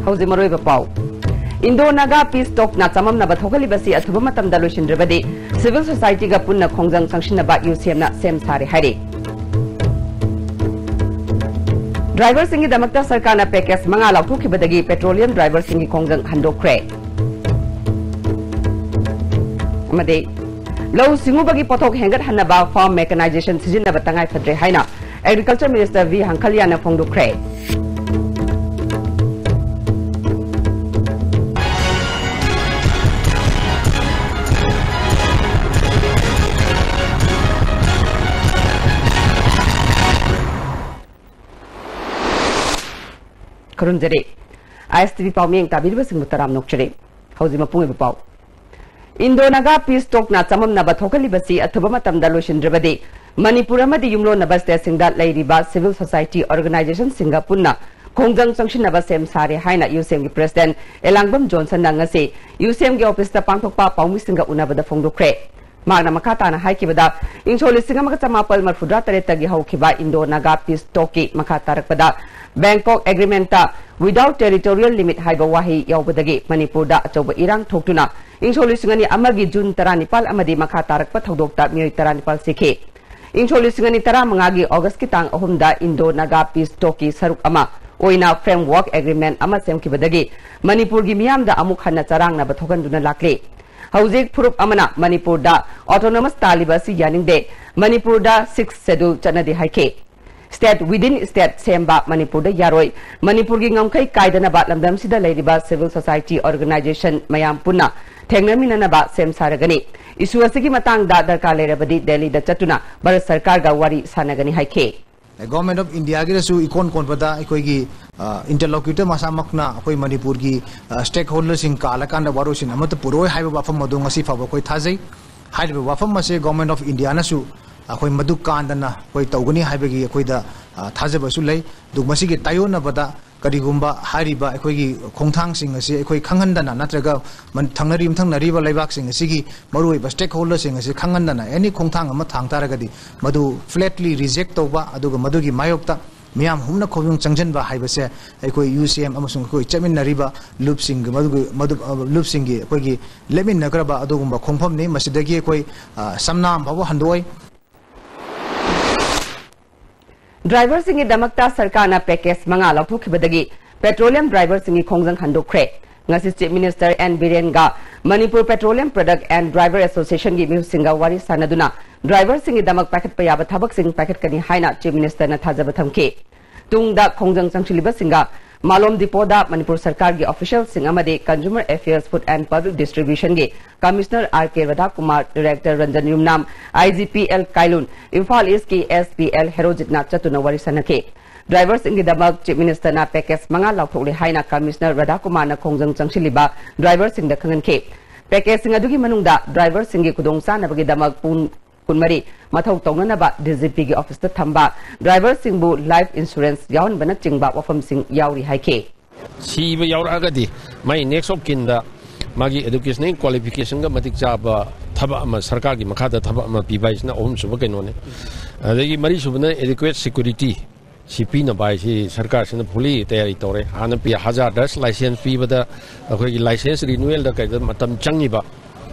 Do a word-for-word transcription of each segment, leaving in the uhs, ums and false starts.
ꯍꯧꯖꯤꯛ ꯃꯔꯨꯑꯣꯏꯕ ꯄꯥꯎ꯫ ꯏꯟꯗꯣ ꯅꯥꯒꯥ ꯄꯤꯁ ꯇꯣꯛꯅ ꯆꯃꯝꯅꯕ ꯊꯣꯛꯍꯜꯂꯤꯕꯁꯤ ꯑꯊꯨꯕ ꯃꯇꯝꯗ ꯂꯣꯏꯁꯤꯟꯗ꯭ꯔꯕꯗꯤ ꯁꯤꯚꯤꯜ ꯁꯣꯁꯥꯏꯇꯤꯒ ꯄꯨꯟꯅ ꯈꯣꯡꯖꯪ ꯆꯪꯁꯤꯟꯅꯕ ꯌꯨ ꯁꯤ ꯑꯦꯝꯅ ꯁꯦꯝ ꯁꯥꯔꯦ ꯍꯥꯏꯔꯤ꯫ ꯗ꯭ꯔꯥꯏꯚꯔꯁꯤꯡꯒꯤꯗꯃꯛꯇ ꯁꯔꯀꯥꯔꯅ ꯄꯦꯀꯦꯖ ꯃꯉꯥ ꯂꯥꯎꯊꯣꯛꯈꯤꯕꯗꯒꯤ ꯄꯦꯇ꯭ꯔꯣꯂꯤꯌꯝ ꯗ꯭ꯔꯥꯏꯚꯔꯁꯤꯡꯒꯤ ꯈꯣꯡꯖꯪ ꯍꯟꯗꯣꯛꯈ꯭ꯔꯦ꯫ ꯑꯃꯗꯤ ꯂꯧꯎ ꯁꯤꯡꯎꯕꯒꯤ ꯄꯣꯠꯊꯣꯛ ꯍꯦꯟꯒꯠꯍꯟꯅꯕ ꯐꯥꯔꯝ ꯃꯦꯀꯅꯥꯏꯖꯦꯁꯟ ꯁꯤꯖꯤꯟꯅꯕ ꯇꯉꯥꯏ ꯐꯗ꯭ꯔꯦ ꯍꯥꯏꯅ ꯑꯦꯒ꯭ꯔꯤꯀꯜꯆꯔ ꯃꯤꯅꯤꯁꯇꯔ ꯚꯤ ꯍꯪꯈꯜꯌꯥꯅ ꯐꯣꯡꯗꯣꯛꯈ꯭ꯔꯦ꯫ ꯈꯨꯔꯨꯝꯖꯔꯤ꯫ ꯑꯥꯏ ꯑꯦꯁ ꯇꯤ ꯚꯤ ꯄꯥꯎꯃꯤꯌꯦꯡ ꯇꯥꯕꯤꯔꯤꯕꯁꯤꯡꯕꯨ ꯇꯔꯥꯝꯅ ꯑꯣꯛꯆꯔꯤ꯫ ꯍꯧꯖꯤꯛ ꯃꯄꯨꯡ ꯑꯣꯏꯕ ꯄꯥꯎ꯫ ꯏꯟꯗꯣ ꯅꯥꯒꯥ ꯄꯤꯁ ꯇꯣꯛꯅ ꯆꯃꯝꯅꯕ ꯊꯣꯛꯍꯜꯂꯤꯕꯁꯤ ꯑꯊꯨꯕ ꯃꯇꯝꯗ ꯂꯣꯏꯁꯤꯟꯗ꯭ꯔꯕꯗꯤ ꯃꯅꯤꯄꯨꯔ ꯑꯃꯗꯤ ꯌꯨꯝꯂꯣꯟꯅꯕ ꯁ꯭ꯇꯦꯠꯁꯤꯡꯗ ꯂꯩꯔꯤꯕ ꯁꯤꯚꯤꯜ ꯁꯣꯁꯥꯏꯇꯤ ꯑꯣꯔꯒꯅꯥꯏꯖꯦꯁꯟꯁꯤꯡꯒ ꯄꯨꯟꯅ ꯈꯣꯡꯖꯪ ꯆꯪꯁꯤꯟꯅꯕ ꯁꯦꯝ ꯁꯥꯔꯦ ꯍꯥꯏꯅ ꯌꯨ ꯁꯤ ꯑꯦꯝꯒꯤ ꯄ꯭ꯔꯦꯁꯤꯗꯦꯟꯠ ꯑꯦꯂꯥꯡꯕꯝ ꯖꯣꯟꯁꯟꯅ ꯉꯁꯤ ꯌꯨ ꯁꯤ ꯑꯦꯝꯒꯤ ꯑꯣꯐꯤꯁꯇ ꯄꯥꯡꯊꯣꯛꯄ ꯄꯥꯎꯃꯤꯁꯤꯡꯒ ꯎꯅꯕꯗ ꯐꯣꯡꯗꯣꯛꯈ꯭ꯔꯦ꯫ ꯃꯍꯥꯛꯅ ꯃꯈꯥ ꯇꯥꯅ ꯍꯥꯏꯈꯤꯕꯗ, ꯏꯪ ꯁꯣꯛ ꯂꯤꯁꯤꯡ ꯑꯃꯒ ꯆꯃꯥꯄꯜ ꯃꯔꯤꯐꯨꯇꯔꯦꯠꯇꯒꯤ ꯍꯧꯈꯤꯕ ꯏꯟꯗꯣ ꯅꯥꯒꯥ ꯄꯤꯁ ꯇꯣꯛꯀꯤ ꯃꯈꯥ ꯇꯥꯔꯛꯄꯗ ꯕꯦꯡꯀꯣꯛ ꯑꯦꯒ꯭ꯔꯤꯃꯦꯟꯠꯇ without territorial limit ꯍꯥꯏꯕ ꯋꯥꯍꯩ ꯌꯥꯎꯕꯗꯒꯤ ꯃꯅꯤꯄꯨꯔꯗ ꯑꯆꯧꯕ ꯏꯔꯥꯡ ꯊꯣꯛꯇꯨꯅ ꯏꯪ ꯁꯣꯛ ꯂꯤꯁꯤꯡ ꯑꯅꯤ ꯑꯃꯒꯤ ꯖꯨꯟ ꯇꯔꯥꯅꯤꯄꯥꯜ ꯑꯃꯗꯤ ꯃꯈꯥ ꯇꯥꯔꯛꯄ ꯊꯧꯗꯣꯛꯇ ꯃꯤꯑꯣꯏ ꯇꯔꯥꯅꯤꯄꯥꯜ ꯁꯤꯈꯤ꯫ ꯏꯪ ꯁꯣꯛ ꯂꯤꯁꯤꯡ ꯑꯅꯤ ꯇꯔꯥꯃꯉꯥꯒꯤ ꯑꯣꯒꯁ꯭ꯠꯀꯤ ꯇꯥꯡ ꯑꯍꯨꯝꯗ ꯏꯟꯗꯣ ꯅꯥꯒꯥ ꯄꯤꯁ ꯇꯣꯛꯀꯤ ꯁꯔꯨꯛ ꯑꯃ ꯑꯣꯏꯅ ꯐ꯭ꯔꯦꯝꯋꯔꯛ ꯑꯦꯒ꯭ꯔꯤꯃꯦꯟꯠ ꯑꯃ ꯁꯦꯝꯈꯤꯕꯗꯒꯤ ꯃꯅꯤꯄꯨꯔꯒꯤ ꯃꯤꯌꯥꯝꯗ ꯑꯃꯨꯛ ꯍꯟꯅ ꯆꯔꯥꯡꯅꯕ ꯊꯣꯛꯍꯟꯗꯨꯅ ꯂꯥꯛꯂꯤ꯫ ꯍꯧꯖꯤꯛ ꯐꯨꯔꯨꯞ ꯑꯃꯅ ꯃꯅꯤꯄꯨꯔꯗ ꯑꯣꯇꯣꯅꯣꯃꯁ ꯇꯥꯜꯂꯤꯕ ꯑꯁꯤ ꯌꯥꯅꯤꯡꯗꯦ, ꯃꯅꯤꯄꯨꯔꯗ ꯁꯤꯛꯁ ꯁꯦꯗꯨꯜ ꯆꯠꯅꯗꯦ ꯍꯥꯏꯈꯤ꯫ ꯁ꯭ꯇꯦꯠ ꯋꯤꯗꯤꯟ ꯁ꯭ꯇꯦꯠ ꯁꯦꯝꯕ ꯃꯅꯤꯄꯨꯔꯗ ꯌꯥꯔꯣꯏ꯫ ꯃꯅꯤꯄꯨꯔꯒꯤ ꯉꯝꯈꯩ ꯀꯥꯏꯗꯅꯕ ꯂꯝꯗꯝꯁꯤꯗ ꯂꯩꯔꯤꯕ ꯁꯤꯚꯤꯜ ꯁꯣꯁꯥꯏꯇꯤ ꯑꯣꯔꯒꯅꯥꯏꯖꯦꯁꯟ ꯃꯌꯥꯝ ꯄꯨꯟꯅ ꯊꯦꯡꯅꯃꯤꯟꯅꯅꯕ ꯁꯦꯝ ꯁꯥꯔꯒꯅꯤ꯫ ꯏꯁꯨ ꯑꯁꯤꯒꯤ ꯃꯇꯥꯡꯗ ꯗꯔꯀꯥꯔ ꯂꯩꯔꯕꯗꯤ ꯗꯦꯜꯂꯤꯗ ꯆꯠꯇꯨꯅ ꯚꯥꯔꯠ ꯁꯔꯀꯥꯔꯒ ꯋꯥꯔꯤ ꯁꯥꯟꯅꯒꯅꯤ ꯍꯥꯏꯈꯤ꯫ ꯒꯣꯚꯔꯟꯃꯦꯟꯠ ꯑꯣꯐ ꯏꯟꯗꯤꯌꯥꯒꯤꯗꯁꯨ ꯏꯀꯣꯟ ꯀꯣꯟꯕꯗ ꯑꯩꯈꯣꯏꯒꯤ, ꯑ, ꯏꯟꯇꯔꯂꯣꯀ꯭ꯌꯨꯇꯔ ꯃꯁꯥꯃꯛꯅ ꯑꯩꯈꯣꯏ ꯃꯅꯤꯄꯨꯔꯒꯤ, ꯑ, ꯁ꯭ꯇꯦꯛ ꯍꯣꯜꯗꯔꯁꯤꯡ ꯀꯥꯜꯂꯀꯥꯟꯗ ꯋꯥꯔꯣꯏꯁꯤꯟ ꯑꯃꯠꯇ ꯄꯨꯔꯛꯑꯣꯏ ꯍꯥꯏꯕ ꯋꯥꯐꯝ ꯑꯗꯨ ꯉꯁꯤ ꯐꯥꯎꯕ ꯑꯩꯈꯣꯏ ꯊꯥꯖꯩ꯫ ꯍꯥꯏꯔꯤꯕ ꯋꯥꯐꯝ ꯑꯁꯦ ꯒꯣꯚꯔꯟꯃꯦꯟꯠ ꯑꯣꯐ ꯏꯟꯗꯤꯌꯥꯅꯁꯨ ꯑꯩꯈꯣꯏ ꯃꯗꯨ ꯀꯥꯟꯗꯅ ꯑꯩꯈꯣꯏ ꯇꯧꯒꯅꯤ ꯍꯥꯏꯕꯒꯤ ꯑꯩꯈꯣꯏꯗ, ꯑ, ꯊꯥꯖꯕꯁꯨ ꯂꯩ꯫ ꯑꯗꯨ ꯃꯁꯤꯒꯤ ꯇꯥꯏꯑꯣꯟꯅꯕꯗ ꯀꯔꯤꯒꯨꯝꯕ ꯍꯥꯏꯔꯤꯕ ꯑꯩꯈꯣꯏꯒꯤ ꯈꯣꯡꯊꯥꯡꯁꯤꯡ ꯑꯁꯤ ꯑꯩꯈꯣꯏ ꯈꯪꯍꯟꯗꯅ ꯅꯠꯇ꯭ꯔꯒ ꯃꯟ-, ꯊꯪꯅꯔꯤ ꯃꯊꯪꯅꯔꯤꯕ ꯂꯩꯕꯥꯛꯁꯤꯡ ꯑꯁꯤꯒꯤ ꯃꯔꯨꯑꯣꯏꯕ ꯁ꯭ꯇꯦꯛ ꯍꯣꯜꯗꯔꯁꯤꯡ ꯑꯁꯤ ꯈꯪꯍꯟꯗꯅ ꯑꯦꯅꯤ ꯈꯣꯡꯊꯥꯡ ꯑꯃ ꯊꯥꯡ ꯇꯥꯔꯒꯗꯤ ꯃꯗꯨ ꯐ꯭ꯂꯦꯠꯂꯤ ꯔꯤꯖꯦꯛ ꯇꯧꯕ, ꯑꯗꯨꯒ ꯃꯗꯨꯒꯤ ꯃꯥꯌꯣꯛꯇ ꯃꯤꯌꯥꯝ ꯍꯨꯝꯅ ꯈꯣꯡꯖꯪ ꯆꯪꯁꯤꯟꯕ ꯍꯥꯏꯕꯁꯦ ꯑꯩꯈꯣꯏ ꯌꯨ ꯁꯤ ꯑꯦꯝ ꯑꯃꯁꯨꯡ ꯑꯩꯈꯣꯏ ꯆꯠꯃꯤꯟꯅꯔꯤꯕ ꯂꯨꯞꯁꯤꯡꯒꯤ ꯃꯗꯨꯒꯤ, ꯃꯗꯨ, ꯑ, ꯂꯨꯞꯁꯤꯡꯒꯤ ꯑꯩꯈꯣꯏꯒꯤ ꯂꯦꯞꯃꯤꯟꯅꯈ꯭ꯔꯕ ꯑꯗꯨꯒꯨꯝꯕ ꯈꯣꯡꯐꯝꯅꯤ꯫ ꯃꯁꯤꯗꯒꯤ ꯑꯩꯈꯣꯏ, ꯑ, ꯁꯝꯅꯥꯝ ꯐꯥꯎꯕ ꯍꯟꯗꯣꯛꯑꯣꯏ꯫ ꯗ꯭ꯔꯥꯏꯚꯔꯁꯤꯡꯒꯤꯗꯃꯛꯇ ꯁꯔꯀꯥꯔꯅ ꯄꯦꯀꯦꯖ ꯃꯉꯥ ꯂꯥꯎꯊꯣꯛꯈꯤꯕꯗꯒꯤ ꯄꯦꯇ꯭ꯔꯣꯂꯤꯌꯝ ꯗ꯭ꯔꯥꯏꯚꯔꯁꯤꯡꯒꯤ ꯈꯣꯡꯖꯪ ꯍꯟꯗꯣꯛꯈ꯭ꯔꯦ꯫ ꯉꯁꯤ ꯆꯤꯐ ꯃꯤꯅꯤꯁꯇꯔ ꯑꯦꯟ ꯕꯤꯔꯦꯟꯒ Manipur petroleum product and driver ꯑꯦꯁꯣꯁꯤꯌꯦꯁꯟꯒꯤ ꯃꯤꯍꯨꯠꯁꯤꯡꯒ ꯋꯥꯔꯤ ꯁꯥꯟꯅꯗꯨꯅ ꯗ꯭ꯔꯥꯏꯚꯔꯁꯤꯡꯒꯤꯗꯃꯛ ꯄꯥꯏꯈꯠꯄ ꯌꯥꯕ ꯊꯕꯛꯁꯤꯡ ꯄꯥꯏꯈꯠꯀꯅꯤ ꯍꯥꯏꯅ ꯆꯤꯐ ꯃꯤꯅꯤꯁꯇꯔꯅ ꯊꯥꯖꯕ ꯊꯝꯈꯤ꯫ ꯇꯨꯡꯗ ꯈꯣꯡꯖꯪ ꯆꯪꯁꯤꯜꯂꯤꯕꯁꯤꯡꯒ ꯃꯥꯂꯣꯝ ꯗꯤꯄꯣꯗ ꯃꯅꯤꯄꯨꯔ ꯁꯔꯀꯥꯔꯒꯤ ꯑꯣꯐꯤꯁꯤꯌꯦꯜꯁꯤꯡ ꯑꯃꯗꯤ consumer affairs, food and public ꯗꯤꯁꯇ꯭ꯔꯤꯕ꯭ꯌꯨꯁꯟꯒꯤ commissioner R K Radhakumar, director Ranjan Yumnam, I G P L Kailun, Imphal ꯏꯁꯀꯤ ꯑꯦꯁ ꯄꯤ ꯑꯦꯜ ꯍꯦꯔꯣꯖꯤꯠꯅ ꯆꯠꯇꯨꯅ ꯋꯥꯔꯤ ꯁꯥꯟꯅꯈꯤ꯫ ꯗ꯭ꯔꯥꯏꯚꯔꯁꯤꯡꯒꯤꯗꯃꯛ ꯆꯤꯐ ꯃꯤꯅꯤꯁꯇꯔꯅ ꯄꯦꯀꯦꯖ ꯃꯉꯥ ꯂꯥꯎꯊꯣꯛꯂꯦ ꯍꯥꯏꯅ ꯀꯃꯤꯁꯅꯔ ꯔꯥꯙꯥꯀꯨꯃꯥꯔꯅ ꯈꯣꯡꯖꯪ ꯆꯪꯁꯤꯜꯂꯤꯕ ꯗ꯭ꯔꯥꯏꯚꯔꯁꯤꯡꯗ ꯈꯪꯍꯟꯈꯤ꯫ ꯄꯦꯀꯦꯖꯁꯤꯡ ꯑꯗꯨꯒꯤ ꯃꯅꯨꯡꯗ ꯗ꯭ꯔꯥꯏꯚꯔꯁꯤꯡꯒꯤ ꯈꯨꯗꯣꯡꯆꯥꯅꯕꯒꯤꯗꯃꯛ ꯄꯨꯡ ꯀꯨꯟꯃꯔꯤ ꯃꯊꯧ ꯇꯧꯅꯅꯕ ꯗꯤ ꯖꯤ ꯄꯤꯒꯤ ꯑꯣꯐꯤꯁꯇ ꯊꯝꯕ, ꯗ꯭ꯔꯥꯏꯚꯔꯁꯤꯡꯕꯨ ꯂꯥꯏꯐ ꯏꯟꯁꯨꯔꯦꯟꯁ ꯌꯥꯎꯍꯟꯕꯅꯆꯤꯡꯕ ꯋꯥꯐꯝꯁꯤꯡ ꯌꯥꯎꯔꯤ ꯍꯥꯏꯈꯤ꯫ ꯁꯤꯕ ꯌꯥꯎꯔꯛꯑꯒꯗꯤ ꯃꯥꯒꯤ next of kinꯗ ꯃꯥꯒꯤ educational qualificationꯒ ꯃꯇꯤꯛ ꯆꯥꯕ ꯊꯕꯛ ꯑꯃ, ꯁꯔꯀꯥꯔꯒꯤ ꯃꯈꯥꯗ ꯊꯕꯛ ꯑꯃ ꯄꯤꯕ ꯍꯥꯏꯁꯤꯅ ꯑꯍꯨꯝꯁꯨꯕ ꯀꯩꯅꯣꯅꯤ꯫ ꯑꯗꯒꯤ ꯃꯔꯤꯁꯨꯕꯅ adequate security꯫ ꯁꯤ ꯄꯤꯅꯕ ꯍꯥꯏꯁꯤ ꯁꯔꯀꯥꯔꯁꯤꯅ fully ꯇꯌꯥꯔꯤ ꯇꯧꯔꯦ꯫ ꯍꯥꯟꯅ ꯄꯤ-, hazardous license ꯄꯤꯕꯗ ꯑꯩꯈꯣꯏꯒꯤ license renewalꯗ ꯀꯩꯗ ꯃꯇꯝ ꯆꯪꯉꯤꯕ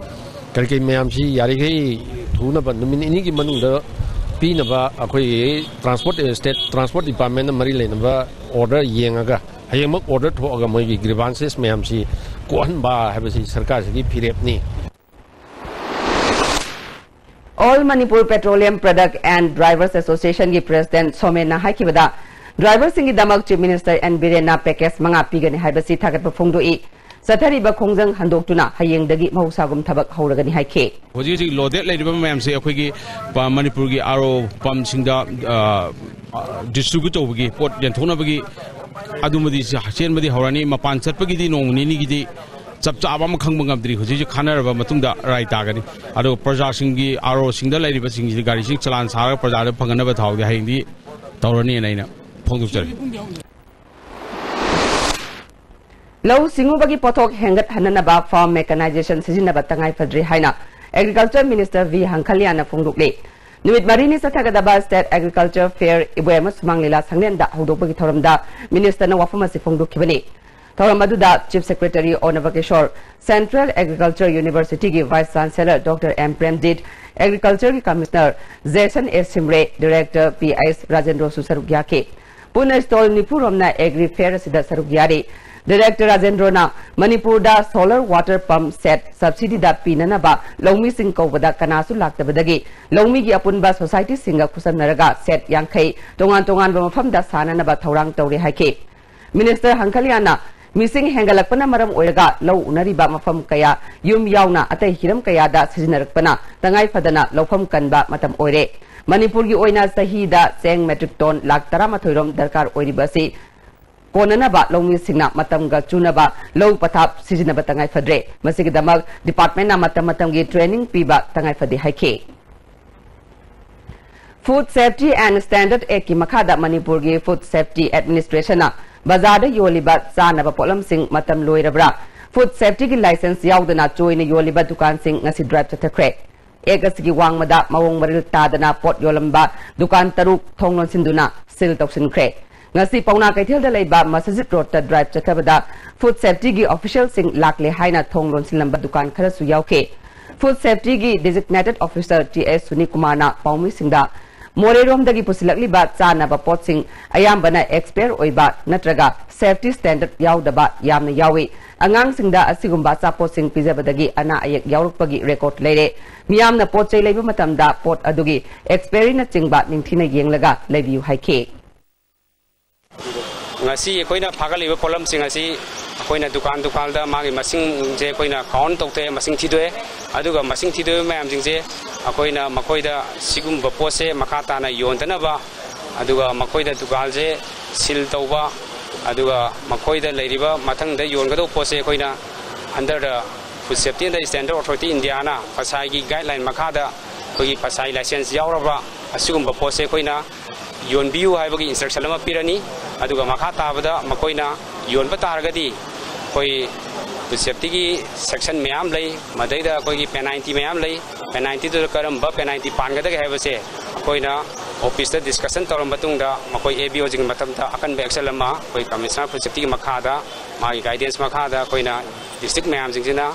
ꯀꯔꯤ ꯀꯔꯤ ꯃꯌꯥꯝꯁꯤ ꯌꯥꯔꯤꯈꯩ ꯊꯨꯅꯕ ꯅꯨꯃꯤꯠ ꯅꯤꯅꯤꯒꯤ ꯃꯅꯨꯡꯗ ꯄꯤꯅꯕ ꯑꯩꯈꯣꯏꯒꯤ transport, state transport departmentꯅ ꯃꯔꯤ ꯂꯩꯅꯕ order ꯌꯦꯡꯉꯒ ꯍꯌꯦꯡꯃꯛ order ꯊꯣꯛꯑꯒ ꯃꯣꯏꯒꯤ grievances ꯃꯌꯥꯝꯁꯤ ꯀꯣꯛꯍꯟꯕ ꯍꯥꯏꯕꯁꯤ ꯁꯔꯀꯥꯔꯁꯤꯒꯤ ꯐꯤꯔꯦꯞꯅꯤ꯫ All Manipur Petroleum Product and Drivers Associationꯒꯤ president ꯁꯣꯃꯦꯟꯅ ꯍꯥꯏꯈꯤꯕꯗ, ꯗ꯭ꯔꯥꯏꯚꯔꯁꯤꯡꯒꯤꯗꯃꯛ ꯆꯤꯐ ꯃꯤꯅꯤꯁꯇꯔ ꯑꯦꯟ ꯕꯤꯔꯦꯟꯅ ꯄꯦꯀꯦꯖ ꯃꯉꯥ ꯄꯤꯒꯅꯤ ꯍꯥꯏꯕꯁꯤ ꯊꯥꯒꯠꯄ ꯐꯣꯡꯗꯣꯛꯏ꯫ ꯆꯠꯊꯔꯤꯕ ꯈꯣꯡꯖꯪ ꯍꯟꯗꯣꯛꯇꯨꯅ ꯍꯌꯦꯡꯗꯒꯤ ꯃꯍꯧꯁꯥꯒꯨꯝ ꯊꯕꯛ ꯍꯧꯔꯒꯅꯤ ꯍꯥꯏꯈꯤ꯫ ꯍꯧꯖꯤꯛ ꯍꯧꯖꯤꯛ loaded ꯂꯩꯔꯤꯕ ꯃꯌꯥꯝꯁꯦ ꯑꯩꯈꯣꯏꯒꯤ ꯄ-, ꯃꯅꯤꯄꯨꯔꯒꯤ ꯑꯥꯔ ꯑꯣ ꯄꯝꯁꯤꯡꯗ, ꯑ, distribute ꯇꯧꯕꯒꯤ, ꯄꯣꯠ ꯌꯦꯟꯊꯣꯛꯅꯕꯒꯤ ꯑꯗꯨꯃꯗꯤ ꯆꯦꯟꯕꯗꯤ ꯍꯧꯔꯅꯤ꯫ ꯃꯄꯥꯟ ꯆꯠꯄꯒꯤꯗꯤ ꯅꯣꯡꯃ ꯅꯤꯅꯤꯒꯤꯗꯤ ꯆꯞ ꯆꯥꯕ ꯑꯃ ꯈꯪꯕ ꯉꯝꯗ꯭ꯔꯤ꯫ ꯍꯧꯖꯤꯛ ꯍꯧꯖꯤꯛ ꯈꯟꯅꯔꯕ ꯃꯇꯨꯡꯗ ꯔꯥꯏ ꯇꯥꯒꯅꯤ꯫ ꯑꯗꯨꯒ ꯄ꯭ꯔꯖꯥꯁꯤꯡꯒꯤ, ꯑꯥꯔ ꯑꯣꯁꯤꯡꯗ ꯂꯩꯔꯤꯕꯁꯤꯡꯁꯤ ꯒꯥꯔꯤꯁꯤ ꯆꯂꯥꯟ ꯁꯥꯔꯒ ꯄ꯭ꯔꯖꯥꯗ ꯐꯪꯍꯟꯅꯕ ꯊꯥꯎꯗꯤ ꯍꯌꯦꯡꯗꯤ ꯇꯧꯔꯅꯤꯅ ꯑꯩꯅ ꯐꯣꯡꯗꯣꯛꯆꯔꯤ꯫ ꯂꯧꯎ ꯁꯤꯡꯎꯕꯒꯤ ꯄꯣꯠꯊꯣꯛ ꯍꯦꯟꯒꯠꯍꯟꯅꯅꯕ farm mechanization ꯁꯤꯖꯤꯟꯅꯕ ꯇꯉꯥꯏ ꯐꯗ꯭ꯔꯤ ꯍꯥꯏꯅ Agriculture Minister V ꯍꯪꯈꯜꯌꯥꯅ ꯐꯣꯡꯗꯣꯛꯂꯤ꯫ ꯅꯨꯃꯤꯠ ꯃꯔꯤꯅꯤ ꯆꯠꯊꯒꯗꯕ State Agriculture Fair ꯏꯕꯣꯌꯥꯏꯃ ꯁꯨꯃꯥꯡ ꯂꯤꯂꯥ ꯁꯪꯂꯦꯟꯗ ꯍꯧꯗꯣꯛꯄꯒꯤ ꯊꯧꯔꯝꯗ Minister ꯅ ꯋꯥꯐꯝ ꯑꯁꯤ ꯐꯣꯡꯗꯣꯛꯈꯤꯕꯅꯤ꯫ ꯊꯧꯔꯝ ꯑꯗꯨꯗ Chief Secretary ꯑꯣꯅꯕ ꯀꯤꯁꯣꯔ, Central Agriculture University ꯒꯤ Vice Chancellor Doctor M Premjit, Agriculture ꯒꯤ Commissioner Jason A Shimray, Director P H ꯔꯥꯖꯦꯟꯗ꯭ꯔꯣꯁꯨ ꯁꯔꯨꯛ ꯌꯥꯈꯤ꯫ ꯄꯨꯟꯅ stall ꯅꯤꯐꯨ ꯔꯣꯝꯅ Agri Fair ꯑꯁꯤꯗ ꯁꯔꯨꯛ ꯌꯥꯔꯤ꯫ Director ꯔꯥꯖꯦꯟꯗ꯭ꯔꯣꯅ ꯃꯅꯤꯄꯨꯔꯗ solar water pump set subsidy ꯗ ꯄꯤꯅꯅꯕ ꯂꯧꯃꯤꯁꯤꯡ ꯀꯧꯕꯗ ꯀꯅꯥꯁꯨ ꯂꯥꯛꯇꯕꯗꯒꯤ ꯂꯧꯃꯤꯒꯤ ꯑꯄꯨꯟꯕ society ꯁꯤꯡꯒ ꯈꯨꯠꯁꯝꯅꯔꯒ set ꯌꯥꯡꯈꯩ ꯇꯣꯉꯥꯟ ꯇꯣꯉꯥꯟꯕ ꯃꯐꯝꯗ ꯁꯥꯅꯅꯕ ꯊꯧꯔꯥꯡ ꯇꯧꯔꯤ ꯍꯥꯏꯈꯤ꯫ Minister ꯍꯪꯈꯂꯤꯌꯥꯅ ꯃꯤꯁꯤꯡ ꯍꯦꯟꯒꯠꯂꯛꯄꯅ ꯃꯔꯝ ꯑꯣꯏꯔꯒ ꯂꯧ ꯎꯅꯔꯤꯕ ꯃꯐꯝ ꯀꯌꯥ, ꯌꯨꯝ ꯌꯥꯎꯅ ꯑꯇꯩ ꯍꯤꯔꯝ ꯀꯌꯥꯗ ꯁꯤꯖꯤꯟꯅꯔꯛꯄꯅ ꯇꯉꯥꯏ ꯐꯗꯅ ꯂꯧꯐꯝ ꯀꯟꯕ ꯃꯇꯝ ꯑꯣꯏꯔꯦ꯫ ꯃꯅꯤꯄꯨꯔꯒꯤ ꯑꯣꯏꯅ ꯆꯍꯤꯗ ꯆꯦꯡ metric ton ꯂꯥꯈ ꯇꯔꯥꯃꯥꯊꯣꯏ ꯔꯣꯝ ꯗꯔꯀꯥꯔ ꯑꯣꯏꯔꯤꯕ ꯑꯁꯤ ꯀꯣꯟꯅꯅꯕ ꯂꯧꯃꯤꯁꯤꯡꯅ ꯃꯇꯝꯒ ꯆꯨꯅꯕ ꯂꯧ ꯄꯊꯥꯞ ꯁꯤꯖꯤꯟꯅꯕ ꯇꯉꯥꯏ ꯐꯗ꯭ꯔꯦ꯫ ꯃꯁꯤꯒꯤꯗꯃꯛ department ꯅ ꯃꯇꯝ ꯃꯇꯝꯒꯤ training ꯄꯤꯕ ꯇꯉꯥꯏ ꯐꯗꯦ ꯍꯥꯏꯈꯤ꯫ Food Safety and Standard Act ꯀꯤ ꯃꯈꯥꯗ ꯃꯅꯤꯄꯨꯔꯒꯤ Food Safety Administration ꯅ ꯕꯖꯥꯔꯗ ꯌꯣꯜꯂꯤꯕ ꯆꯥꯅꯕ ꯄꯣꯠꯂꯝꯁꯤꯡ ꯃꯇꯝ ꯂꯣꯏꯔꯕ꯭ꯔꯥ, Food Safety ꯒꯤ license ꯌꯥꯎꯗꯅ ꯆꯣꯏꯅ ꯌꯣꯜꯂꯤꯕ ꯗꯨꯀꯥꯟꯁꯤꯡ ꯉꯁꯤ drive ꯆꯠꯊꯈ꯭ꯔꯦ꯫ Act ꯑꯁꯤꯒꯤ ꯋꯥꯡꯃꯗ ꯃꯑꯣꯡ ꯃꯔꯤꯜ ꯇꯥꯗꯅ ꯄꯣꯠ ꯌꯣꯜꯂꯝꯕ ꯗꯨꯀꯥꯟ ꯇꯔꯨꯛ ꯊꯣꯡ ꯂꯣꯟꯁꯤꯟꯗꯨꯅ seal ꯇꯧꯁꯤꯟꯈ꯭ꯔꯦ꯫ ꯉꯁꯤ ꯄꯥꯎꯅꯥ ꯀꯩꯊꯦꯜꯗ ꯂꯩꯕ ꯃꯁꯖꯤꯗ ꯔꯣꯗꯇ drive ꯆꯠꯊꯕꯗ Food Safety ꯒꯤ official ꯁꯤꯡ ꯂꯥꯛꯂꯦ ꯍꯥꯏꯅ ꯊꯣꯡ ꯂꯣꯟꯁꯤꯜꯂꯝꯕ ꯗꯨꯀꯥꯟ ꯈꯔꯁꯨ ꯌꯥꯎꯈꯤ꯫ Food Safety ꯒꯤ Designated Officer ꯇꯤ ꯑꯦꯁ ꯁꯨꯅꯤꯀꯨꯃꯥꯔꯅ ꯄꯥꯎꯃꯤꯁꯤꯡꯗ ꯃꯣꯔꯦꯔꯣꯝꯗꯒꯤ ꯄꯨꯁꯤꯜꯂꯛꯂꯤꯕ ꯆꯥꯅꯕ ꯄꯣꯠꯁꯤꯡ ꯑꯌꯥꯝꯕꯅ expire ꯑꯣꯏꯕ ꯅꯠꯇ꯭ꯔꯒ safety standard ꯌꯥꯎꯗꯕ ꯌꯥꯝꯅ ꯌꯥꯎꯏ꯫ ꯑꯉꯥꯡꯁꯤꯡꯗ ꯑꯁꯤꯒꯨꯝꯕ ꯑꯆꯥꯄꯣꯠꯁꯤꯡ ꯄꯤꯖꯕꯗꯒꯤ ꯑꯅꯥ ꯑꯌꯦꯛ ꯌꯥꯎꯔꯛꯄꯒꯤ record ꯂꯩꯔꯦ꯫ ꯃꯤꯌꯥꯝꯅ ꯄꯣꯠ ꯆꯩ ꯂꯩꯕ ꯃꯇꯝꯗ ꯄꯣꯠ ꯑꯗꯨꯒꯤ expiry ꯅꯆꯤꯡꯕ ꯅꯤꯡꯊꯤꯅ ꯌꯦꯡꯂꯒ ꯂꯩꯕꯤꯌꯨ ꯍꯥꯏꯈꯤ꯫ ꯉꯁꯤ ꯑꯩꯈꯣꯏꯅ ꯐꯥꯒꯠꯂꯤꯕ ꯄꯣꯠꯂꯝꯁꯤꯡ ꯑꯁꯤ ꯑꯩꯈꯣꯏꯅ ꯗꯨꯀꯥꯟ ꯗꯨꯀꯥꯟꯗ ꯃꯥꯒꯤ ꯃꯁꯤꯡꯁꯦ ꯑꯩꯈꯣꯏꯅ count ꯇꯧꯊꯣꯛꯑꯦ, ꯃꯁꯤꯡ ꯊꯤꯗꯣꯛꯑꯦ꯫ ꯑꯗꯨꯒ ꯃꯁꯤꯡ ꯊꯤꯗꯣꯛꯏꯕ ꯃꯌꯥꯝꯁꯤꯡꯁꯦ ꯑꯩꯈꯣꯏꯅ ꯃꯈꯣꯏꯗ ꯁꯤꯒꯨꯝꯕ ꯄꯣꯠꯁꯦ ꯃꯈꯥ ꯇꯥꯅ ꯌꯣꯟꯗꯅꯕ, ꯑꯗꯨꯒ ꯃꯈꯣꯏꯗ ꯗꯨꯀꯥꯟꯁꯦ seal ꯇꯧꯕ, ꯑꯗꯨꯒ ꯃꯈꯣꯏꯗ ꯂꯩꯔꯤꯕ ꯃꯊꯪꯗ ꯌꯣꯟꯒꯗꯧꯕ ꯄꯣꯠꯁꯦ ꯑꯩꯈꯣꯏꯅ under the Food Safety and Standard Authority India ꯅ ꯐꯁꯥꯏꯒꯤ guideline ꯃꯈꯥꯗ ꯑꯩꯈꯣꯏꯒꯤ ꯐꯁꯥꯏ license ꯌꯥꯎꯔꯕ ꯑꯁꯤꯒꯨꯝꯕ ꯄꯣꯠꯁꯦ ꯑꯩꯈꯣꯏꯅ ꯌꯣꯟꯕꯤꯌꯨ ꯍꯥꯏꯕꯒꯤ instruction ꯑꯃ ꯄꯤꯔꯅꯤ꯫ ꯑꯗꯨꯒ ꯃꯈꯥ ꯇꯥꯕꯗ ꯃꯈꯣꯏꯅ ꯌꯣꯟꯕ ꯇꯥꯔꯒꯗꯤ ꯑꯩꯈꯣꯏ Food Safety ꯒꯤ section ꯃꯌꯥꯝ ꯂꯩ, ꯃꯗꯩꯗ ꯑꯩꯈꯣꯏꯒꯤ penalty ꯃꯌꯥꯝ ꯂꯩ꯫ ꯄꯦꯅꯥꯜꯇꯤꯗꯨꯗ ꯀꯔꯝꯕ ꯄꯦꯅꯥꯜꯇꯤ ꯄꯥꯟꯒꯗꯒꯦ ꯍꯥꯏꯕꯁꯦ ꯑꯩꯈꯣꯏꯅ ꯑꯣꯐꯤꯁꯇ ꯗꯤꯁꯀꯁꯟ ꯇꯧꯔꯕ ꯃꯇꯨꯡꯗ ꯃꯈꯣꯏ ꯑꯦ ꯕꯤ ꯑꯣꯁꯤꯡꯒꯤ ꯃꯇꯝꯗ ꯑꯀꯟꯕ ꯑꯦꯛꯁꯟ ꯑꯃ ꯑꯩꯈꯣꯏ ꯀꯃꯤꯁꯅꯔ ꯐꯨꯗ ꯁꯦꯐꯇꯤꯒꯤ ꯃꯈꯥꯗ, ꯃꯥꯒꯤ ꯒꯥꯏꯗꯦꯟꯁ ꯃꯈꯥꯗ ꯑꯩꯈꯣꯏꯅ ꯗꯤꯁꯇ꯭ꯔꯤꯛ ꯃꯌꯥꯝꯁꯤꯡꯁꯤꯅ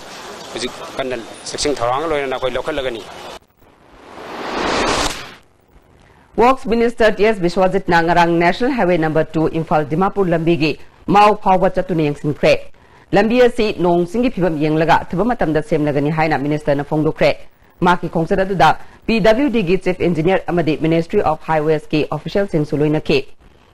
ꯍꯧꯖꯤꯛ ꯀꯟꯅ ꯆꯦꯛꯁꯤꯟ ꯊꯧꯔꯥꯡꯒ ꯂꯣꯏꯅꯅ ꯑꯩꯈꯣꯏ ꯂꯧꯈꯠꯂꯒꯅꯤ꯫ Works Minister T S ꯕꯤꯁ꯭ꯋꯖꯤꯠꯅ ꯉꯔꯥꯡ National Highway number two Imphal Dimapur ꯂꯝꯕꯤꯒꯤ ꯃꯥꯎ ꯐꯥꯎꯕ ꯆꯠꯇꯨꯅ ꯌꯦꯡꯁꯤꯟꯈ꯭ꯔꯦ꯫ ꯂꯝꯕꯤ ꯑꯁꯤ ꯅꯣꯡ ꯆꯤꯡꯒꯤ ꯐꯤꯕꯝ ꯌꯦꯡꯂꯒ ꯑꯊꯨꯕ ꯃꯇꯝꯗ ꯁꯦꯝꯂꯒꯅꯤ ꯍꯥꯏꯅ ꯃꯤꯅꯤꯁꯇꯔꯅ ꯐꯣꯡꯗꯣꯛꯈ꯭ꯔꯦ꯫ ꯃꯍꯥꯛꯀꯤ ꯈꯣꯡꯆꯠ ꯑꯗꯨꯗ P W Dꯒꯤ Chief Engineer ꯑꯃꯗꯤ Ministry of Highwaysꯀꯤ officialꯁꯤꯡꯁꯨ ꯂꯣꯏꯅꯈꯤ꯫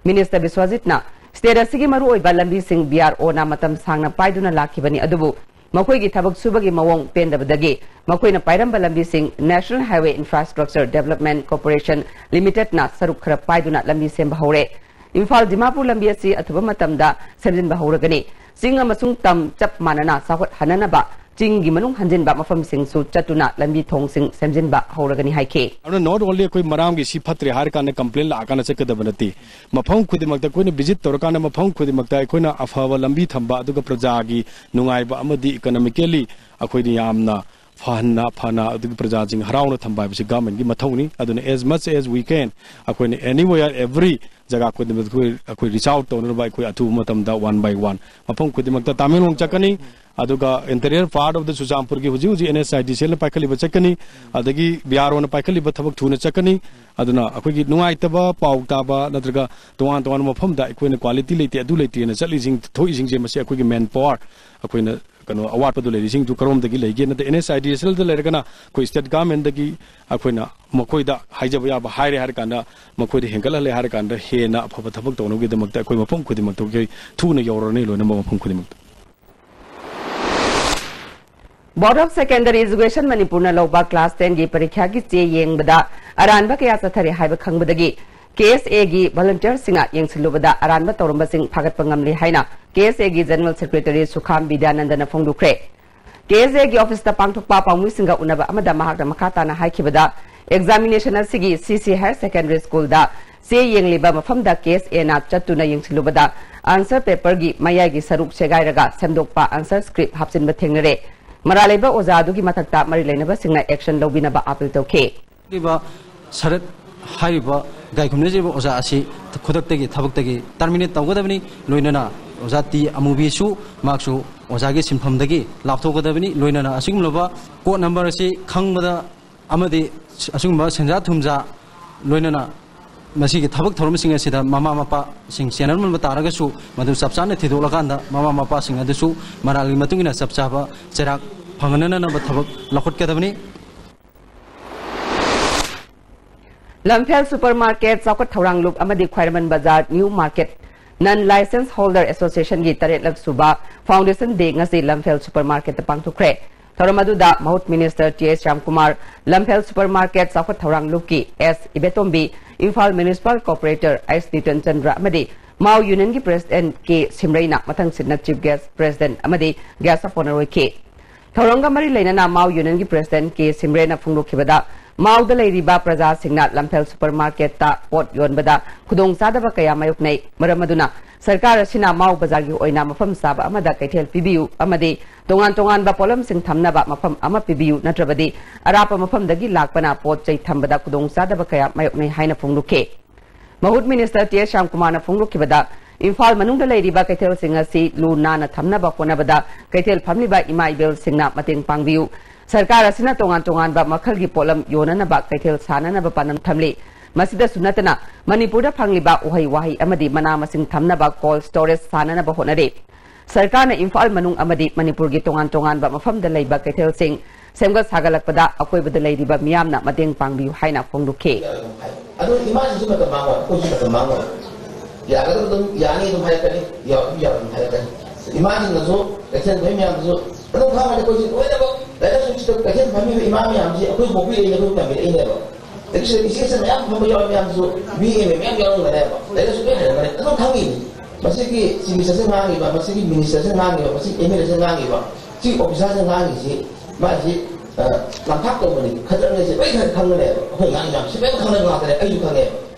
ꯃꯤꯅꯤꯁꯇꯔ ꯕꯤꯁ꯭ꯋꯖꯤꯠꯅ state ꯑꯁꯤꯒꯤ ꯃꯔꯨꯑꯣꯏꯕ ꯂꯝꯕꯤꯁꯤꯡ B R Oꯅ ꯃꯇꯝ ꯁꯥꯡꯅ ꯄꯥꯏꯗꯨꯅ ꯂꯥꯛꯈꯤꯕꯅꯤ, ꯑꯗꯨꯕꯨ ꯃꯈꯣꯏꯒꯤ ꯊꯕꯛ ꯁꯨꯕꯒꯤ ꯃꯑꯣꯡ ꯄꯦꯟꯗꯕꯗꯒꯤ ꯃꯈꯣꯏꯅ ꯄꯥꯏꯔꯝꯕ ꯂꯝꯕꯤꯁꯤꯡ National Highway Infrastructure Development Corporation Limitedꯅ ꯁꯔꯨꯛ ꯈꯔ ꯄꯥꯏꯗꯨꯅ ꯂꯝꯕꯤ ꯁꯦꯝꯕ ꯍꯧꯔꯦ꯫ ꯏꯝꯐꯥꯜ ꯗꯤꯃꯥꯄꯨꯔ ꯂꯝꯕꯤ ꯑꯁꯤ ꯑꯊꯨꯕ ꯃꯇꯝꯗ ꯁꯦꯝꯖꯤꯟꯕ ꯍꯧꯔꯒꯅꯤ꯫ ꯆꯤꯡ ꯑꯃꯁꯨꯡ ꯇꯝ ꯆꯞ ꯃꯥꯟꯅꯅ ꯆꯥꯎꯈꯠꯍꯟꯅꯅꯕ ꯆꯤꯡꯒꯤ ꯃꯅꯨꯡ ꯍꯟꯖꯤꯟꯕ ꯃꯐꯝꯁꯤꯡꯁꯨ ꯆꯠꯇꯨꯅ ꯂꯝꯕꯤ ꯊꯣꯡꯁꯤꯡ ꯁꯦꯝꯖꯤꯟꯕ ꯍꯧꯔꯒꯅꯤ ꯍꯥꯏꯈꯤ꯫ ꯑꯗꯨꯅ not only ꯑꯩꯈꯣꯏ ꯃꯔꯥꯝꯒꯤ ꯁꯤ ꯐꯠꯇ꯭ꯔꯦ ꯍꯥꯏꯔ ꯀꯥꯟꯗ complain ꯂꯥꯛꯑꯀꯥꯟꯗ ꯆꯠꯀꯗꯕ ꯅꯠꯇꯦ꯫ ꯃꯐꯝ ꯈꯨꯗꯤꯡꯃꯛꯇ ꯑꯩꯈꯣꯏꯅ visit ꯇꯧꯔꯀꯥꯟꯗ ꯃꯐꯝ ꯈꯨꯗꯤꯡꯃꯛꯇ ꯑꯩꯈꯣꯏꯅ ꯑꯐꯕ ꯂꯝꯕꯤ ꯊꯝꯕ, ꯑꯗꯨꯒ ꯄ꯭ꯔꯖꯥꯒꯤ ꯅꯨꯡꯉꯥꯏꯕ ꯑꯃꯗꯤ economically ꯑꯩꯈꯣꯏꯅ ꯌꯥꯝꯅ ꯐꯍꯟꯅ, ꯐꯅ, ꯑꯗꯨꯒ ꯄ꯭ꯔꯖꯥꯁꯤꯡ ꯍꯔꯥꯎꯅ ꯊꯝꯕ ꯍꯥꯏꯕꯁꯤ governmentꯀꯤ ꯃꯊꯧꯅꯤ꯫ ꯑꯗꯨꯅ as much as we can ꯑꯩꯈꯣꯏꯅ anywhere, every ꯖꯒꯥ ꯈꯨꯗꯤꯡꯃꯛꯇ ꯑꯩꯈꯣꯏ, ꯑꯩꯈꯣꯏ reach out ꯇꯧꯅꯅꯕ ꯑꯩꯈꯣꯏ ꯑꯊꯨꯕ ꯃꯇꯝꯗ one by one ꯃꯐꯝ ꯈꯨꯗꯤꯡꯃꯛꯇ ꯇꯃꯦꯡꯂꯣꯡ ꯆꯠꯀꯅꯤ, ꯑꯗꯨꯒ interior part of the ꯆꯨꯔꯆꯥꯟꯄꯨꯔꯒꯤ ꯍꯧꯖꯤꯛ ꯍꯧꯖꯤꯛ NHIDCLꯅ ꯄꯥꯏꯈꯠꯂꯤꯕ ꯆꯠꯀꯅꯤ, ꯑꯗꯒꯤ B R Oꯅ ꯄꯥꯏꯈꯠꯂꯤꯕ ꯊꯕꯛ ꯊꯨꯅ ꯆꯠꯀꯅꯤ꯫ ꯑꯗꯨꯅ ꯑꯩꯈꯣꯏꯒꯤ ꯅꯨꯡꯉꯥꯏꯇꯕ ꯄꯥꯎ ꯇꯥꯕ ꯅꯠꯇ꯭ꯔꯒ ꯇꯣꯉꯥꯟ ꯇꯣꯉꯥꯟꯕ ꯃꯐꯝꯗ ꯑꯩꯈꯣꯏꯅ quality ꯂꯩꯇꯦ, ꯑꯗꯨ ꯂꯩꯇꯦꯅ ꯆꯠꯂꯤꯁꯤꯡ, ꯊꯣꯛꯏꯁꯤꯡꯁꯦ ꯃꯁꯤ ꯑꯩꯈꯣꯏꯒꯤ manpower, ꯑꯩꯈꯣꯏꯅ ꯀꯩꯅꯣ ꯑꯋꯥꯠꯄꯗꯨ ꯂꯩꯔꯤꯁꯤꯡꯗꯨ ꯀꯔꯣꯝꯗꯒꯤ ꯂꯩꯒꯦ? ꯅꯠꯇ꯭ꯔꯒ NHIDCLꯗ ꯂꯩꯔꯒꯅ ꯑꯩꯈꯣꯏ state governmentꯗꯒꯤ ꯑꯩꯈꯣꯏꯅ ꯃꯈꯣꯏꯗ ꯍꯥꯏꯖꯕ ꯌꯥꯕ ꯍꯥꯏꯔꯦ ꯍꯥꯏꯔ ꯀꯥꯟꯗ, ꯃꯈꯣꯏꯗ ꯍꯦꯟꯒꯠꯍꯜꯂꯦ ꯍꯥꯏꯔ ꯀꯥꯟꯗ ꯍꯦꯟꯅ ꯑꯐꯕ ꯊꯕꯛ ꯇꯧꯅꯕꯒꯤꯗꯃꯛꯇ ꯑꯩꯈꯣꯏ ꯃꯐꯝ ꯈꯨꯗꯤꯡꯃꯛꯇ ꯑꯩꯈꯣꯏ ꯊꯨꯅ ꯌꯧꯔꯅꯤ, ꯂꯣꯏꯅꯃꯛ ꯃꯐꯝ ꯈꯨꯗꯤꯡꯃꯛꯇ꯫ Board of Secondary Education ꯃꯅꯤꯄꯨꯔꯅ ꯂꯧꯕ class tenꯒꯤ ꯄꯔꯤꯈ꯭ꯌꯥꯒꯤ ꯆꯦ ꯌꯦꯡꯕꯗ ꯑꯔꯥꯟꯕ ꯀꯌꯥ ꯆꯠꯊꯔꯦ ꯍꯥꯏꯕ ꯈꯪꯕꯗꯒꯤ KSAꯒꯤ volunteerꯁꯤꯡꯅ ꯌꯦꯡꯁꯤꯜꯂꯨꯕꯗ ꯑꯔꯥꯟꯕ ꯇꯧꯔꯝꯕꯁꯤꯡ ꯐꯥꯒꯠꯄ ꯉꯝꯂꯦ ꯍꯥꯏꯅ KSAꯒꯤ General Secretary ꯁꯨꯈꯥꯝ ꯕꯤꯗ꯭ꯌꯥꯅꯟꯗꯅ ꯐꯣꯡꯗꯣꯛꯈ꯭ꯔꯦ꯫ KSAꯒꯤ officeꯇ ꯄꯥꯡꯊꯣꯛꯄ ꯄꯥꯎꯃꯤꯁꯤꯡꯒ ꯎꯅꯕ ꯑꯃꯗ ꯃꯍꯥꯛꯅ ꯃꯈꯥ ꯇꯥꯅ ꯍꯥꯏꯈꯤꯕꯗ, examination ꯑꯁꯤꯒꯤ CC Higher Secondary Schoolꯗ ꯆꯦ ꯌꯦꯡꯂꯤꯕ ꯃꯐꯝꯗ KSAꯅ ꯆꯠꯇꯨꯅ ꯌꯦꯡꯁꯤꯜꯂꯨꯕꯗ answer paperꯒꯤ ꯃꯌꯥꯏꯒꯤ ꯁꯔꯨꯛ ꯁꯦꯒꯥꯏꯔꯒ ꯁꯦꯝꯗꯣꯛꯄ answer script ꯍꯥꯞꯆꯤꯟꯕ ꯊꯦꯡꯅꯔꯦ꯫ ꯃꯔꯥꯜ ꯂꯩꯕ ꯑꯣꯖꯥ ꯑꯗꯨꯒꯤ ꯃꯊꯛꯇ ꯃꯔꯤ ꯂꯩꯅꯕꯁꯤꯡꯅ action ꯂꯧꯕꯤꯅꯕ appeal ꯇꯧꯈꯤ꯫ ꯍꯥꯏꯔꯤꯕ ꯁꯔꯠ ꯍꯥꯏꯔꯤꯕ ꯏꯀꯥꯏ ꯈꯨꯝꯅꯖꯔꯤꯕ ꯑꯣꯖꯥ ꯑꯁꯤ ꯈꯨꯗꯛꯇꯒꯤ ꯊꯕꯛꯇꯒꯤ terminate ꯇꯧꯒꯗꯕꯅꯤ꯫ ꯂꯣꯏꯅꯅ ꯑꯣꯖꯥ ꯇꯤ ꯑꯃꯨꯕꯤꯁꯨ ꯃꯍꯥꯛꯁꯨ ꯑꯣꯖꯥꯒꯤ ꯁꯤꯟꯐꯝꯗꯒꯤ ꯂꯥꯞꯊꯣꯛꯀꯗꯕꯅꯤ꯫ ꯂꯣꯏꯅꯅ ꯑꯁꯤꯒꯨꯝꯂꯕ code number ꯑꯁꯤ ꯈꯪꯕꯗ ꯑꯃꯗꯤ ꯑꯁꯤꯒꯨꯝꯕ ꯁꯦꯟꯖꯥ ꯊꯨꯝꯖꯥ ꯂꯣꯏꯅꯅ ꯃꯁꯤꯒꯤ ꯊꯕꯛ ꯊꯧꯔꯝꯁꯤꯡ ꯑꯁꯤꯗ ꯃꯃꯥ ꯃꯄꯥꯁꯤꯡ ꯆꯦꯟꯅꯔꯝꯕ ꯇꯥꯔꯒꯁꯨ, ꯃꯗꯨ ꯆꯞ ꯆꯥꯅ ꯊꯤꯗꯣꯛꯂꯀꯥꯟꯗ ꯃꯃꯥ ꯃꯄꯥꯁꯤꯡ ꯑꯗꯨꯁꯨ ꯃꯔꯥꯜꯒꯤ ꯃꯇꯨꯡ ꯏꯟꯅ ꯆꯞ ꯆꯥꯕ ꯆꯩꯔꯥꯛ ꯐꯪꯍꯟꯅꯅꯕ ꯊꯕꯛ ꯂꯧꯈꯠꯀꯗꯕꯅꯤ꯫ ꯂꯝꯐꯦꯜ ꯁꯨꯄꯔ ꯃꯥꯔꯀꯦꯠ, ꯆꯥꯎꯈꯠ ꯊꯧꯔꯥꯡ ꯂꯨꯞ ꯑꯃꯗꯤ ꯈ꯭ꯋꯥꯏꯔꯝꯕꯟ ꯕꯖꯥꯔ ꯅ꯭ꯌꯨ ꯃꯥꯔꯀꯦꯠ ꯅꯟ ꯂꯥꯏꯁꯦꯟꯁ ꯍꯣꯜꯗꯔ ꯑꯦꯁꯣꯁꯤꯌꯦꯁꯟꯒꯤ ꯇꯔꯦꯠꯂꯛ ꯁꯨꯕ ꯐꯥꯎꯟꯗꯦꯁꯟ ꯗꯦ ꯉꯁꯤ ꯂꯝꯐꯦꯜ ꯁꯨꯄꯔ ꯃꯥꯔꯀꯦꯠꯇ ꯄꯥꯡꯊꯣꯛꯈ꯭ꯔꯦ꯫ ꯊꯧꯔꯝ ꯑꯗꯨꯗ ꯃꯍꯨꯠ ꯃꯤꯅꯤꯁꯇꯔ ꯇꯤ ꯑꯦꯁ ꯁ꯭ꯌꯥꯝꯀꯨꯃꯥꯔ, ꯂꯝꯐꯦꯜ ꯁꯨꯄꯔ ꯃꯥꯔꯀꯦꯠ ꯆꯥꯎꯈꯠ ꯊꯧꯔꯥꯡ ꯂꯨꯞꯀꯤ ꯑꯦꯁ ꯏꯕꯦꯇꯣꯝꯕꯤ, ꯏꯝꯐꯥꯜ ꯃ꯭ꯌꯨꯅꯤꯁꯤꯄꯥꯜ ꯀꯣꯔꯄꯣꯔꯦꯇꯔ ꯑꯩꯁ ꯅꯤꯇꯟ ꯆꯟꯗ꯭ꯔ ꯑꯃꯗꯤ ꯃꯥꯎ ꯌꯨꯅꯤꯌꯟꯒꯤ ꯄ꯭ꯔꯦꯁꯤꯗꯦꯟꯠ ꯀꯦ ꯁꯤꯝꯔꯩꯅ ꯃꯊꯪ ꯁꯤꯠꯅ ꯆꯤꯐ ꯒꯦꯁ꯭ꯠ, ꯄ꯭ꯔꯦꯁꯤꯗꯦꯟꯠ ꯑꯃꯗꯤ ꯒꯦꯁ꯭ꯠ ꯑꯣꯐ ꯑꯣꯅꯔ ꯑꯣꯏꯈꯤ꯫ ꯊꯧꯔꯝꯒ ꯃꯔꯤ ꯂꯩꯅꯅ ꯃꯥꯎ ꯌꯨꯅꯤꯌꯟꯒꯤ ꯄ꯭ꯔꯦꯁꯤꯗꯦꯟꯠ ꯀꯦ ꯁꯤꯝꯔꯦꯅ ꯐꯣꯡꯗꯣꯛꯈꯤꯕꯗ, ꯃꯥꯎꯗ ꯂꯩꯔꯤꯕ ꯄ꯭ꯔꯖꯥꯁꯤꯡꯅ ꯂꯝꯐꯦꯜ ꯁꯨꯄꯔ ꯃꯥꯔꯀꯦꯠꯇ ꯄꯣꯠ ꯌꯣꯟꯕꯗ ꯈꯨꯗꯣꯡꯆꯥꯗꯕ ꯀꯌꯥ ꯃꯥꯌꯣꯛꯅꯩ꯫ ꯃꯔꯝ ꯑꯗꯨꯅ ꯁꯔꯀꯥꯔ ꯑꯁꯤꯅ ꯃꯥꯎ ꯕꯖꯥꯔꯒꯤ ꯑꯣꯏꯅ ꯃꯐꯝ ꯆꯥꯕ ꯑꯃꯗ ꯀꯩꯊꯦꯜ ꯄꯤꯕꯤꯌꯨ ꯑꯃꯗꯤ ꯇꯣꯉꯥꯟ ꯇꯣꯉꯥꯟꯕ ꯄꯣꯠꯂꯝꯁꯤꯡ ꯊꯝꯅꯕ ꯃꯐꯝ ꯑꯃ ꯄꯤꯕꯤꯌꯨ, ꯅꯠꯇ꯭ꯔꯕꯗꯤ ꯑꯔꯥꯞꯄ ꯃꯐꯝꯗꯒꯤ ꯂꯥꯛꯄꯅ ꯄꯣꯠ ꯆꯩ ꯊꯝꯕꯗ ꯈꯨꯗꯣꯡꯆꯥꯗꯕ ꯀꯌꯥ ꯃꯥꯌꯣꯛꯅꯩ ꯍꯥꯏꯅ ꯐꯣꯡꯗꯣꯛꯈꯤ꯫ ꯃꯍꯨꯠ ꯃꯤꯅꯤꯁꯇꯔ ꯇꯤ ꯑꯦꯁ ꯁ꯭ꯌꯥꯝꯀꯨꯃꯥꯔꯅ ꯐꯣꯡꯗꯣꯛꯈꯤꯕꯗ, ꯏꯝꯐꯥꯜ ꯃꯅꯨꯡꯗ ꯂꯩꯔꯤꯕ ꯀꯩꯊꯦꯜꯁꯤꯡ ꯑꯁꯤ ꯂꯨ ꯅꯥꯟꯅ ꯊꯝꯅꯕ ꯍꯣꯠꯅꯕꯗ ꯀꯩꯊꯦꯜ ꯐꯝꯂꯤꯕ ꯏꯃꯥ ꯏꯕꯦꯜꯁꯤꯡꯅ ꯃꯇꯦꯡ ꯄꯥꯡꯕꯤꯌꯨ꯫ ꯁꯔꯀꯥꯔ ꯑꯁꯤꯅ ꯇꯣꯉꯥꯟ ꯇꯣꯉꯥꯟꯕ ꯃꯈꯜꯒꯤ ꯄꯣꯠꯂꯝ ꯌꯣꯟꯅꯅꯕ ꯀꯩꯊꯦꯜ ꯁꯥꯅꯅꯕ ꯄꯥꯟꯗꯝ ꯊꯝꯂꯤ꯫ ꯃꯁꯤꯗꯁꯨ ꯅꯠꯇꯅ, ꯃꯅꯤꯄꯨꯔꯗ ꯐꯪꯂꯤꯕ ꯎꯍꯩ ꯋꯥꯍꯩ ꯑꯃꯗꯤ ꯃꯅꯥ ꯃꯁꯤꯡ ꯊꯝꯅꯕ cold storage ꯁꯥꯅꯅꯕ ꯍꯣꯠꯅꯔꯤ꯫ ꯁꯔꯀꯥꯔꯅ ꯏꯝꯐꯥꯜ ꯃꯅꯨꯡ ꯑꯃꯗꯤ ꯃꯅꯤꯄꯨꯔꯒꯤ ꯇꯣꯉꯥꯟ ꯇꯣꯉꯥꯟꯕ ꯃꯐꯝꯗ ꯂꯩꯕ ꯀꯩꯊꯦꯜꯁꯤꯡ ꯁꯦꯝꯒꯠ ꯁꯥꯒꯠꯂꯛꯄꯗ ꯑꯀꯣꯏꯕꯗ ꯂꯩꯔꯤꯕ ꯃꯤꯌꯥꯝꯅ ꯃꯇꯦꯡ ꯄꯥꯡꯕꯤꯌꯨ ꯍꯥꯏꯅ ꯐꯣꯡꯗꯣꯛꯈꯤ꯫ ꯑꯗꯨ ꯏꯃꯥꯁꯤꯡꯁꯨ ꯃꯇꯝ ꯃꯥꯡꯉꯣꯏ, ꯑꯩꯈꯣꯏꯁꯨ ꯃꯇꯝ ꯃꯥꯡꯉꯣꯏ꯫ ꯌꯥꯒꯗꯕ ꯑꯗꯨꯝ ꯌꯥꯅꯤ ꯑꯗꯨꯝ ꯍꯥꯏꯔꯛꯀꯅꯤ, ꯌꯥꯎ-, ꯑꯗꯨꯝ ꯌꯥꯎ ꯑꯗꯨꯝ ꯍꯥꯏꯔꯛꯀꯅꯤ꯫ ꯏꯃꯥꯁꯤꯡꯅꯁꯨ, ꯀꯩꯊꯦꯜ ꯐꯝꯃꯤ ꯃꯌꯥꯝꯗꯁꯨ ꯑꯗꯨꯝ ꯈꯪꯉꯅꯤ꯫ ꯑꯩꯈꯣꯏꯁꯤ ꯂꯣꯏꯅꯃꯛ ꯂꯥꯏꯔꯤꯛ ꯂꯥꯏꯁꯨ ꯁꯤꯗ ꯀꯩꯊꯦꯜ ꯐꯝꯃꯤꯕ ꯏꯃꯥ ꯃꯌꯥꯝꯁꯤ ꯑꯩꯈꯣꯏ ꯄꯣꯛꯄꯤꯔꯛꯏꯅꯦ, ꯑꯩꯈꯣꯏ ꯇꯝꯕꯤꯔꯛꯏꯅꯦꯕ꯫ ꯑꯗꯒꯤ ꯁꯤꯗ ꯏꯆꯦ ꯏꯆꯟ ꯃꯌꯥꯝ ꯐꯝꯕ ꯌꯥꯎꯔꯤ ꯃꯌꯥꯝꯁꯨ ꯕꯤ ꯑꯦ ꯑꯦꯝ ꯑꯦ ꯃꯌꯥꯝ ꯌꯥꯎꯔꯝꯒꯅꯦꯕ꯫ ꯂꯥꯏꯔꯤꯛ ꯂꯥꯏꯁꯨ ꯂꯣꯏ ꯍꯩꯔꯝꯒꯅꯤ꯫ ꯑꯗꯨꯝ ꯈꯪꯉꯤꯅꯤ꯫ ꯃꯁꯤꯒꯤ ꯆꯤꯐ ꯃꯤꯅꯤꯁꯇꯔꯁꯤꯅ ꯉꯥꯡꯉꯤꯕ, ꯃꯁꯤꯒꯤ ꯃꯤꯅꯤꯁꯇꯔꯁꯤꯅ ꯉꯥꯡꯉꯤꯕ, ꯃꯁꯤꯒꯤ ꯑꯦꯝ ꯑꯦꯜ ꯑꯦꯁꯤꯅ ꯉꯥꯡꯉꯤꯕ, ꯁꯤ ꯑꯣꯐꯤꯁꯔꯁꯤꯅ ꯉꯥꯡꯉꯤꯁꯤ, ꯃꯥꯁꯤ, ꯑ, ꯂꯝꯄꯥꯛ ꯇꯧꯕꯅꯤ, ꯈꯗ꯭ꯔꯛꯅꯦꯁꯦ ꯂꯣꯏ ꯈꯪ-, ꯈꯪꯒꯅꯦꯕ꯫ ꯑꯩꯈꯣꯏ ꯉꯥꯡꯉꯤ ꯃꯌꯥꯝꯁꯤ ꯂꯣꯏ ꯈꯪꯅꯕ ꯉꯥꯛꯇꯅꯦ, ꯑꯩꯁꯨ ꯈꯪꯉꯦꯕ꯫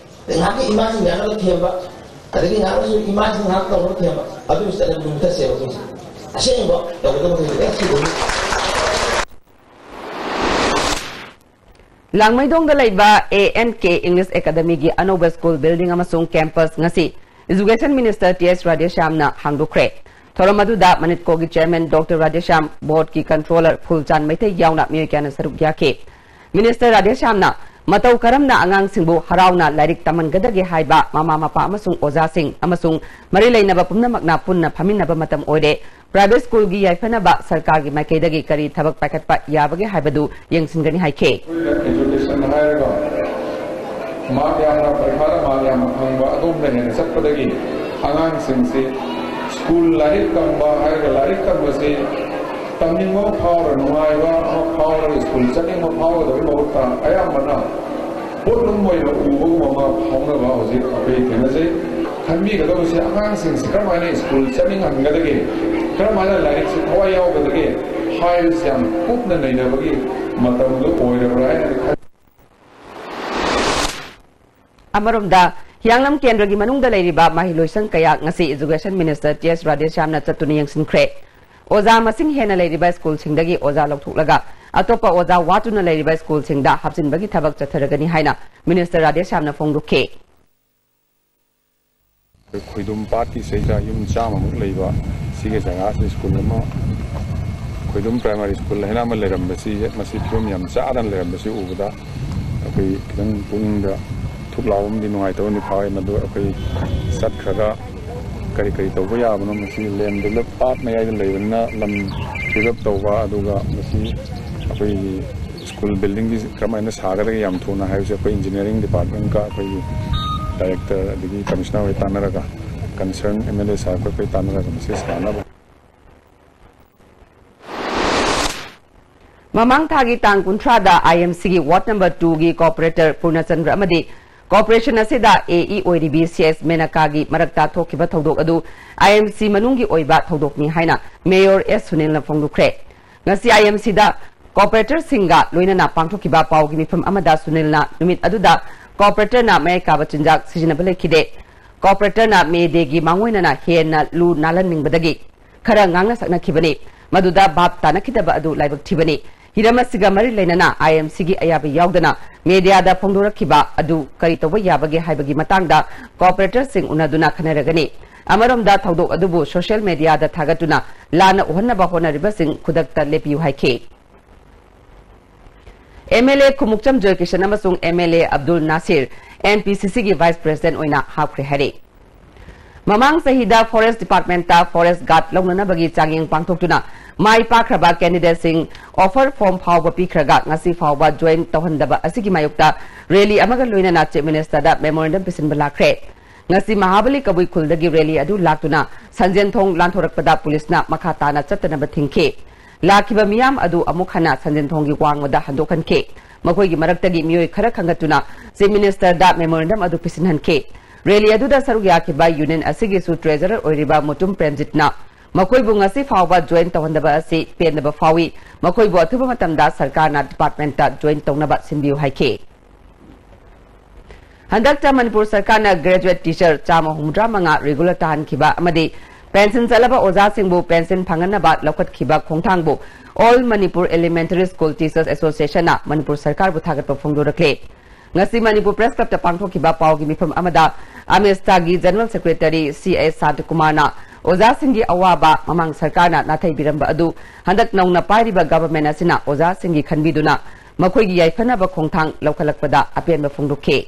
ꯑꯗꯩ ꯉꯥꯏꯍꯥꯛꯀꯤ ꯏꯃꯥꯁꯤꯡ ꯌꯥꯅꯕ ꯊꯦꯝꯕ, ꯑꯗꯒꯤ ꯉꯥꯏꯍꯥꯛꯁꯨ ꯏꯃꯥꯁꯤꯡ ꯉꯥꯏꯍꯥꯛ ꯇꯧꯅꯕ ꯊꯦꯝꯕ, ꯑꯩꯈꯣꯏꯁꯦ ꯑꯁꯦꯡꯕ ꯇꯧꯒꯗꯕ ꯃꯈꯩꯁꯦ ꯂꯣꯏ ꯁꯤꯗꯣꯏꯅꯤ꯫ ꯂꯥꯡꯃꯩꯗꯣꯡꯗ ꯂꯩꯕ A and K English Academyꯒꯤ ꯑꯅꯧꯕ school building ꯑꯃꯁꯨꯡ campus ꯉꯁꯤ Education Minister T S ꯔꯥꯙꯦꯁ꯭ꯌꯥꯝꯅ ꯍꯥꯡꯗꯣꯛꯈ꯭ꯔꯦ꯫ ꯊꯧꯔꯝ ꯑꯗꯨꯗ ꯃꯅꯤꯠꯀꯣꯒꯤ chairman Doctor Radheshyam, boardꯀꯤ controller ꯐꯨꯜꯆꯥꯟ Meitei ꯌꯥꯎꯅ ꯃꯤꯑꯣꯏ ꯀꯌꯥꯅ ꯁꯔꯨꯛ ꯌꯥꯈꯤ꯫ Minister ꯔꯥꯙꯦꯁ꯭ꯌꯥꯝꯅ ꯃꯇꯧ ꯀꯔꯝꯅ ꯑꯉꯥꯡꯁꯤꯡꯕꯨ ꯍꯔꯥꯎꯅ ꯂꯥꯏꯔꯤꯛ ꯇꯝꯍꯟꯒꯗꯒꯦ ꯍꯥꯏꯕ ꯃꯃꯥ ꯃꯄꯥ ꯑꯃꯁꯨꯡ ꯑꯣꯖꯥꯁꯤꯡ ꯑꯃꯁꯨꯡ ꯃꯔꯤ ꯂꯩꯅꯕ ꯄꯨꯝꯅꯃꯛꯅ ꯄꯨꯟꯅ ꯐꯝꯃꯤꯟꯅꯕ ꯃꯇꯝ ꯑꯣꯏꯔꯦ꯫ Private schoolꯒꯤ ꯌꯥꯏꯐꯅꯕ ꯁꯔꯀꯥꯔꯒꯤ ꯃꯥꯏꯀꯩꯗꯒꯤ ꯀꯔꯤ ꯊꯕꯛ ꯄꯥꯏꯈꯠꯄ ꯌꯥꯕꯒꯦ ꯍꯥꯏꯕꯗꯨ ꯌꯦꯡꯁꯤꯟꯒꯅꯤ ꯍꯥꯏꯈꯤ꯫ Education ꯍꯥꯏꯔꯒ ꯃꯥꯔꯛ ꯌꯥꯝꯅ, ꯄꯔꯤꯈꯥꯗ ꯃꯥꯔꯛ ꯌꯥꯝꯅ ꯐꯪꯕ ꯑꯗꯣꯝꯗ ꯍꯦꯟꯅ ꯆꯠꯄꯗꯒꯤ ꯑꯉꯥꯡꯁꯤꯡꯁꯤ school ꯂꯥꯏꯔꯤꯛ ꯇꯝꯕ ꯍꯥꯏꯔꯒ ꯂꯥꯏꯔꯤꯛ ꯇꯝꯕꯁꯤ ꯇꯝꯅꯤꯡꯕ ꯑꯃ ꯐꯥꯎꯔ, ꯅꯨꯡꯉꯥꯏꯕ ꯑꯃ ꯐꯥꯎꯔꯒ school ꯆꯠꯅꯤꯡꯕ ꯐꯥꯎꯒꯗꯕꯒꯤ ꯃꯍꯨꯠꯇ ꯑꯌꯥꯝꯕꯅ ꯄꯣꯠꯂꯨꯝ ꯑꯣꯏꯅ ꯎꯕꯒꯨꯝꯕ ꯑꯃ ꯐꯥꯎꯅꯕ ꯍꯧꯖꯤꯛ ꯑꯩꯈꯣꯏ ꯊꯦꯡꯅꯖꯩ꯫ ꯈꯟꯕꯤꯒꯗꯕꯁꯦ ꯑꯉꯥꯡꯁꯤꯡꯁꯤ ꯀꯔꯝꯍꯥꯏꯅ school ꯆꯠꯅꯤꯡꯍꯟꯒꯗꯒꯦ, ꯀꯔꯝꯍꯥꯏꯅ ꯂꯥꯏꯔꯤꯛꯁꯤ ꯊꯋꯥꯏ ꯌꯥꯎꯒꯗꯒꯦ ꯍꯥꯏꯕꯁꯤ ꯌꯥꯝ ꯀꯨꯞꯅ ꯅꯩꯅꯕꯒꯤ ꯃꯇꯝꯗꯨ ꯑꯣꯏꯔꯕ꯭ꯔꯥ ꯍꯥꯏꯅ ꯈꯜꯂꯤ꯫ ꯑꯃꯔꯣꯝꯗ, ꯍꯤꯌꯥꯡꯂꯝ ꯀꯦꯟꯗ꯭ꯔꯒꯤ ꯃꯅꯨꯡꯗ ꯂꯩꯔꯤꯕ ꯃꯍꯩꯂꯣꯏꯁꯪ ꯀꯌꯥ ꯉꯁꯤ Education Minister T S ꯔꯥꯙꯦꯁ꯭ꯌꯥꯝꯅ ꯆꯠꯇꯨꯅ ꯌꯦꯡꯁꯤꯟꯈ꯭ꯔꯦ꯫ ꯑꯣꯖꯥ ꯃꯁꯤꯡ ꯍꯦꯟꯅ ꯂꯩꯔꯤꯕ schoolꯁꯤꯡꯗꯒꯤ ꯑꯣꯖꯥ ꯂꯧꯊꯣꯛꯂꯒ ꯑꯇꯣꯞꯄ ꯑꯣꯖꯥ ꯋꯥꯠꯇꯨꯅ ꯂꯩꯔꯤꯕ schoolꯁꯤꯡꯗ ꯍꯥꯞꯆꯤꯟꯕꯒꯤ ꯊꯕꯛ ꯆꯠꯊꯔꯒꯅꯤ ꯍꯥꯏꯅ Minister ꯔꯥꯙꯦꯁ꯭ꯌꯥꯝꯅ ꯐꯣꯡꯗꯣꯛꯈꯤ꯫ ꯑꯩꯈꯣꯏ ꯈꯣꯏꯗꯨꯝ ꯄꯥꯠꯀꯤ ꯁꯤꯗꯩꯗ ꯌꯨꯝ ꯆꯥꯝꯃꯃꯨꯛ ꯂꯩꯕ ꯁꯤꯒꯤ ꯖꯒꯥꯁꯤꯗ school ꯑꯃ, ꯈꯣꯏꯗꯨꯝ primary school ꯍꯥꯏꯅ ꯑꯃ ꯂꯩꯔꯝꯕꯁꯤ, ꯃꯁꯤ ꯐꯤꯕꯝ ꯌꯥꯝ ꯆꯥꯗꯅ ꯂꯩꯔꯝꯕꯁꯤ ꯎꯕꯗ ꯑꯩꯈꯣꯏ ꯈꯤꯇꯪ ꯄꯨꯛꯅꯤꯡꯗ ꯊꯨꯛ ꯂꯥꯎꯕ ꯑꯃꯗꯤ, ꯅꯨꯡꯉꯥꯏꯇꯕ ꯑꯃꯗꯤ ꯐꯥꯎꯏ꯫ ꯃꯗꯨ ꯑꯩꯈꯣꯏ ꯆꯠꯈ꯭ꯔꯒ ꯀꯔꯤ ꯀꯔꯤ ꯇꯧꯕ ꯌꯥꯕꯅꯣ, ꯃꯁꯤ land develop ꯄꯥꯠ ꯃꯌꯥꯏꯗ ꯂꯩꯕꯅꯤꯅ ꯂꯝ develop ꯇꯧꯕ, ꯑꯗꯨꯒ ꯃꯁꯤ ꯑꯩꯈꯣꯏꯒꯤ school buildingꯒꯤ ꯀꯔꯝꯍꯥꯏꯅ ꯁꯥꯒꯗꯒꯦ ꯌꯥꯝ ꯊꯨꯅ ꯍꯥꯏꯕꯁꯦ ꯑꯩꯈꯣꯏ engineering departmentꯀ ꯑꯩꯈꯣꯏꯒꯤ director ꯑꯗꯒꯤ commissioner ꯍꯣꯏ ꯇꯥꯟꯅꯔꯒ, concern M L A sir ꯈꯣꯏ ꯇꯥꯟꯅꯔꯒ ꯃꯁꯤ ꯁꯥꯅꯕ꯫ ꯃꯃꯥꯡ ꯊꯥꯒꯤ ꯇꯥꯡ ꯀꯨꯟꯊ꯭ꯔꯥꯗ I M Cꯒꯤ ward number twoꯒꯤ corporator ꯄꯨꯔꯅꯆꯟꯗ꯭ꯔ ꯑꯃꯗꯤ corporation ꯑꯁꯤꯗ A E ꯑꯣꯏꯔꯤꯕꯤ C S ꯃꯦꯅꯀꯥꯒꯤ ꯃꯔꯛꯇ ꯊꯣꯛꯈꯤꯕ ꯊꯧꯗꯣꯛ ꯑꯗꯨ I M C ꯃꯅꯨꯡꯒꯤ ꯑꯣꯏꯕ ꯊꯧꯗꯣꯛꯅꯤ ꯍꯥꯏꯅ Mayor S ꯁꯨꯅꯤꯜꯅ ꯐꯣꯡꯗꯣꯛꯈ꯭ꯔꯦ꯫ ꯉꯁꯤ I M Cꯗ corporatorꯁꯤꯡꯒ ꯂꯣꯏꯅꯅ ꯄꯥꯡꯊꯣꯛꯈꯤꯕ ꯄꯥꯎꯒꯤ ꯃꯤꯐꯝ ꯑꯃꯗ ꯁꯨꯅꯤꯜꯅ ꯅꯨꯃꯤꯠ ꯑꯗꯨꯗ corporatorꯅ ꯃꯌꯥꯏ ꯀꯥꯕ ꯆꯤꯟꯖꯥꯛ ꯁꯤꯖꯤꯟꯅꯕ ꯂꯩꯈꯤꯗꯦ꯫ Corporatorꯅ May Dayꯒꯤ ꯃꯥꯡꯑꯣꯏꯅꯅ ꯍꯦꯟꯅ ꯂꯨ ꯅꯥꯜꯍꯟꯅꯤꯡꯕꯗꯒꯤ ꯈꯔ ꯉꯥꯡꯅ ꯁꯛꯅꯈꯤꯕꯅꯤ꯫ ꯃꯗꯨꯗ ꯚꯥꯞ ꯇꯥꯅꯈꯤꯗꯕ ꯑꯗꯨ ꯂꯥꯏꯕꯛ ꯊꯤꯕꯅꯤ꯫ ꯍꯤꯔꯝ ꯑꯁꯤꯒ ꯃꯔꯤ ꯂꯩꯅꯅ IMCꯒꯤ ꯑꯌꯥꯕ ꯌꯥꯎꯗꯅ mediaꯗ ꯐꯣꯡꯗꯣꯔꯛꯈꯤꯕ ꯑꯗꯨ ꯀꯔꯤ ꯇꯧꯕ ꯌꯥꯕꯒꯦ ꯍꯥꯏꯕꯒꯤ ꯃꯇꯥꯡꯗ co-operatorꯁꯤꯡ ꯎꯅꯗꯨꯅ ꯈꯟꯅꯔꯒꯅꯤ꯫ ꯑꯃꯔꯣꯝꯗ ꯊꯧꯗꯣꯛ ꯑꯗꯨꯕꯨ social mediaꯗ ꯊꯥꯒꯠꯇꯨꯅ ꯂꯥꯟꯅ ꯎꯍꯟꯅꯕ ꯍꯣꯠꯅꯔꯤꯕꯁꯤꯡ ꯈꯨꯗꯛꯇ ꯂꯦꯞꯄꯤꯌꯨ ꯍꯥꯏꯈꯤ꯫ MLA ꯈꯨꯃꯨꯛꯆꯝ ꯖꯣꯏꯀꯤꯁꯟ ꯑꯃꯁꯨꯡ MLA Abdul Nasir NPCCꯒꯤ vice president ꯑꯣꯏꯅ ꯍꯥꯞꯈ꯭ꯔꯦ ꯍꯥꯏꯔꯦ꯫ ꯃꯃꯥꯡ ꯆꯍꯤꯗ forest departmentꯇ forest guard ꯂꯧꯅꯅꯕꯒꯤ ꯆꯥꯡꯌꯦꯡ ꯄꯥꯡꯊꯣꯛꯇꯨꯅ ꯃꯥꯏ ꯄꯥꯛꯈ꯭ꯔꯕ candidateꯁꯤꯡ offer form ꯐꯥꯎꯕ ꯄꯤꯈ꯭ꯔꯒ ꯉꯁꯤ ꯐꯥꯎꯕ join ꯇꯧꯍꯟꯗꯕ ꯑꯁꯤꯒꯤ ꯃꯥꯌꯣꯛꯇ rally ꯑꯃꯒ ꯂꯣꯏꯅꯅ Chief Ministerꯗ memorandum ꯄꯤꯁꯤꯟꯕ ꯂꯥꯛꯈ꯭ꯔꯦ꯫ ꯉꯁꯤ ꯃꯍꯥꯕꯂꯤ ꯀꯕꯨꯏ ꯈꯨꯜꯗꯒꯤ rally ꯑꯗꯨ ꯂꯥꯛꯇꯨꯅ ꯁꯟꯖꯦꯟꯊꯣꯡ ꯂꯥꯟꯊꯣꯔꯛꯄꯗ ꯄꯨꯂꯤꯁꯅ ꯃꯈꯥ ꯇꯥꯅ ꯆꯠꯇꯅꯕ ꯊꯤꯡꯈꯤ꯫ ꯂꯥꯛꯈꯤꯕ ꯃꯤꯌꯥꯝ ꯑꯗꯨ ꯑꯃꯨꯛ ꯍꯟꯅ ꯁꯟꯖꯦꯟꯊꯣꯡꯒꯤ ꯋꯥꯡꯃꯗ ꯍꯟꯗꯣꯛꯍꯟꯈꯤ꯫ ꯃꯈꯣꯏꯒꯤ ꯃꯔꯛꯇꯒꯤ ꯃꯤꯑꯣꯏ ꯈꯔ ꯈꯟꯒꯠꯇꯨꯅ Chief Ministerꯗ memorandum ꯑꯗꯨ ꯄꯤꯁꯤꯟꯍꯟꯈꯤ꯫ Rally ꯑꯗꯨꯗ ꯁꯔꯨꯛ ꯌꯥꯈꯤꯕ union ꯑꯁꯤꯒꯤꯁꯨ treasurer ꯑꯣꯏꯔꯤꯕ ꯃꯨꯇꯨꯝ ꯄ꯭ꯔꯦꯝꯖꯤꯠꯅ ꯃꯈꯣꯏꯕꯨ ꯉꯁꯤ ꯐꯥꯎꯕ join ꯇꯧꯍꯟꯗꯕ ꯑꯁꯤ ꯄꯦꯟꯗꯕ ꯐꯥꯎꯏ꯫ ꯃꯈꯣꯏꯕꯨ ꯑꯊꯨꯕ ꯃꯇꯝꯗ ꯁꯔꯀꯥꯔꯅ departmentꯇ join ꯇꯧꯅꯕ ꯁꯤꯟꯕꯤꯌꯨ ꯍꯥꯏꯈꯤ꯫ ꯍꯟꯗꯛꯇ ꯃꯅꯤꯄꯨꯔ ꯁꯔꯀꯥꯔꯅ graduate teacher ꯆꯥꯝꯃ ꯍꯨꯝꯐꯨꯇꯔꯥ ꯃꯉꯥ regular ꯇꯥꯍꯟꯈꯤꯕ ꯑꯃꯗꯤ pension ꯆꯠꯂꯕ ꯑꯣꯖꯥꯁꯤꯡꯕꯨ pension ꯐꯪꯍꯟꯅꯕ ꯂꯧꯈꯠꯈꯤꯕ ꯈꯣꯡꯊꯥꯡꯕꯨ All Manipur Elementary School Teachers Associationꯅ Manipur ꯁꯔꯀꯥꯔꯕꯨ ꯊꯥꯒꯠꯄ ꯐꯣꯡꯗꯣꯔꯛꯂꯦ꯫ ꯉꯁꯤ ꯃꯅꯤꯄꯨꯔ Press Clubꯇ ꯄꯥꯡꯊꯣꯛꯈꯤꯕ ꯄꯥꯎꯒꯤ ꯃꯤꯐꯝ ꯑꯃꯗ AMESTAꯒꯤ General Secretary ꯁꯤ ꯑꯦꯁ ꯁꯥꯟꯇꯀꯨꯃꯥꯔꯅ ꯑꯣꯖꯥꯁꯤꯡꯒꯤ ꯑꯋꯥꯕ ꯃꯃꯥꯡ ꯁꯔꯀꯥꯔꯅ ꯅꯥꯊꯩꯕꯤꯔꯝꯕ ꯑꯗꯨ ꯍꯟꯗꯛ ꯅꯧꯅ ꯄꯥꯏꯔꯤꯕ government ꯑꯁꯤꯅ ꯑꯣꯖꯥꯁꯤꯡꯒꯤ ꯈꯟꯕꯤꯗꯨꯅ ꯃꯈꯣꯏꯒꯤ ꯌꯥꯏꯐꯅꯕ ꯈꯣꯡꯊꯥꯡ ꯂꯧꯈꯠꯂꯛꯄꯗ ꯑꯄꯦꯟꯕ ꯐꯣꯡꯗꯣꯛꯈꯤ꯫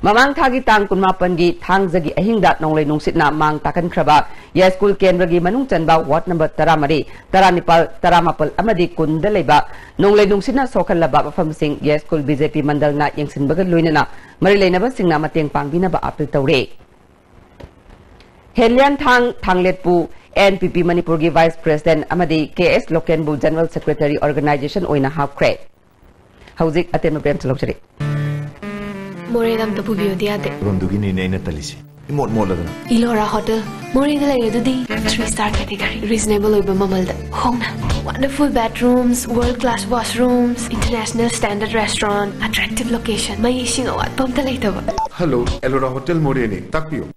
ꯃꯃꯥꯡ ꯊꯥꯒꯤ ꯇꯥꯡ ꯀꯨꯟꯃꯥꯄꯟꯒꯤ ꯊꯥꯡꯖꯒꯤ ꯑꯍꯤꯡꯗ ꯅꯣꯡꯂꯩ ꯅꯨꯡꯁꯤꯠꯅ ꯃꯥꯡ ꯇꯥꯛꯍꯟꯈ꯭ꯔꯕ ꯌꯥꯏꯁ꯭ꯀꯨꯜ ꯀꯦꯟꯗ꯭ꯔꯒꯤ ꯃꯅꯨꯡ ꯆꯟꯕ ward number ꯇꯔꯥꯃꯔꯤ, ꯇꯔꯥꯅꯤꯄꯥꯜ, ꯇꯔꯥꯃꯥꯄꯜ ꯑꯃꯗꯤ ꯀꯨꯟꯗ ꯂꯩꯕ ꯅꯣꯡꯂꯩ ꯅꯨꯡꯁꯤꯠꯅ ꯁꯣꯛꯍꯜꯂꯕ ꯃꯐꯝꯁꯤꯡ ꯌꯥꯏꯁ꯭ꯀꯨꯜ BJP ꯃꯟꯗꯜꯅ ꯌꯦꯡꯁꯤꯟꯕꯒ ꯂꯣꯏꯅꯅ ꯃꯔꯤ ꯂꯩꯅꯕꯁꯤꯡꯅ ꯃꯇꯦꯡ ꯄꯥꯡꯕꯤꯅꯕ appeal ꯇꯧꯔꯦ꯫ ꯍꯦꯟꯂꯤꯌꯥꯟꯊꯥꯡ ꯊꯥꯡꯂꯦꯠꯄꯨ NPP ꯃꯅꯤꯄꯨꯔꯒꯤ vice president ꯑꯃꯗꯤ ꯀꯦ ꯑꯦꯁ ꯂꯣꯀꯦꯟꯕꯨ general secretary organization ꯑꯣꯏꯅ ꯍꯥꯞꯈ꯭ꯔꯦ꯫ ꯍꯧꯖꯤꯛ ꯑꯇꯦꯟꯕ ꯄꯦꯟꯁꯨ ꯂꯧꯖꯔꯤ꯫ ꯃꯣꯔꯦꯗ ꯑꯝꯇ ꯄꯨꯕꯤꯌꯨꯗꯤ ꯌꯥꯗꯦ꯫ ꯃꯐꯝꯗꯨꯒꯤꯅꯤꯅꯦ ꯑꯩꯅ ꯇꯜꯂꯤꯁꯦ꯫ ꯏꯃꯣꯠ ꯃꯣꯠꯂꯗꯅ꯫ Ellora Hotel, ꯃꯣꯔꯦꯗ ꯂꯩꯔꯦ ꯑꯗꯨꯗꯤ꯫ Three star category, reasonable ꯑꯣꯏꯕ ꯃꯃꯜꯗ ꯍꯣꯡꯅ꯫ Wonderful bedrooms, world class washrooms, international standard restaurant, attractive location, ꯃꯩ ꯏꯁꯤꯡ ꯑꯋꯥꯠꯄ ꯑꯝꯇ ꯂꯩꯇꯕ꯫ Hello, Ellora Hotel ꯃꯣꯔꯦꯅꯤ, ꯇꯥꯛꯄꯤꯌꯨ꯫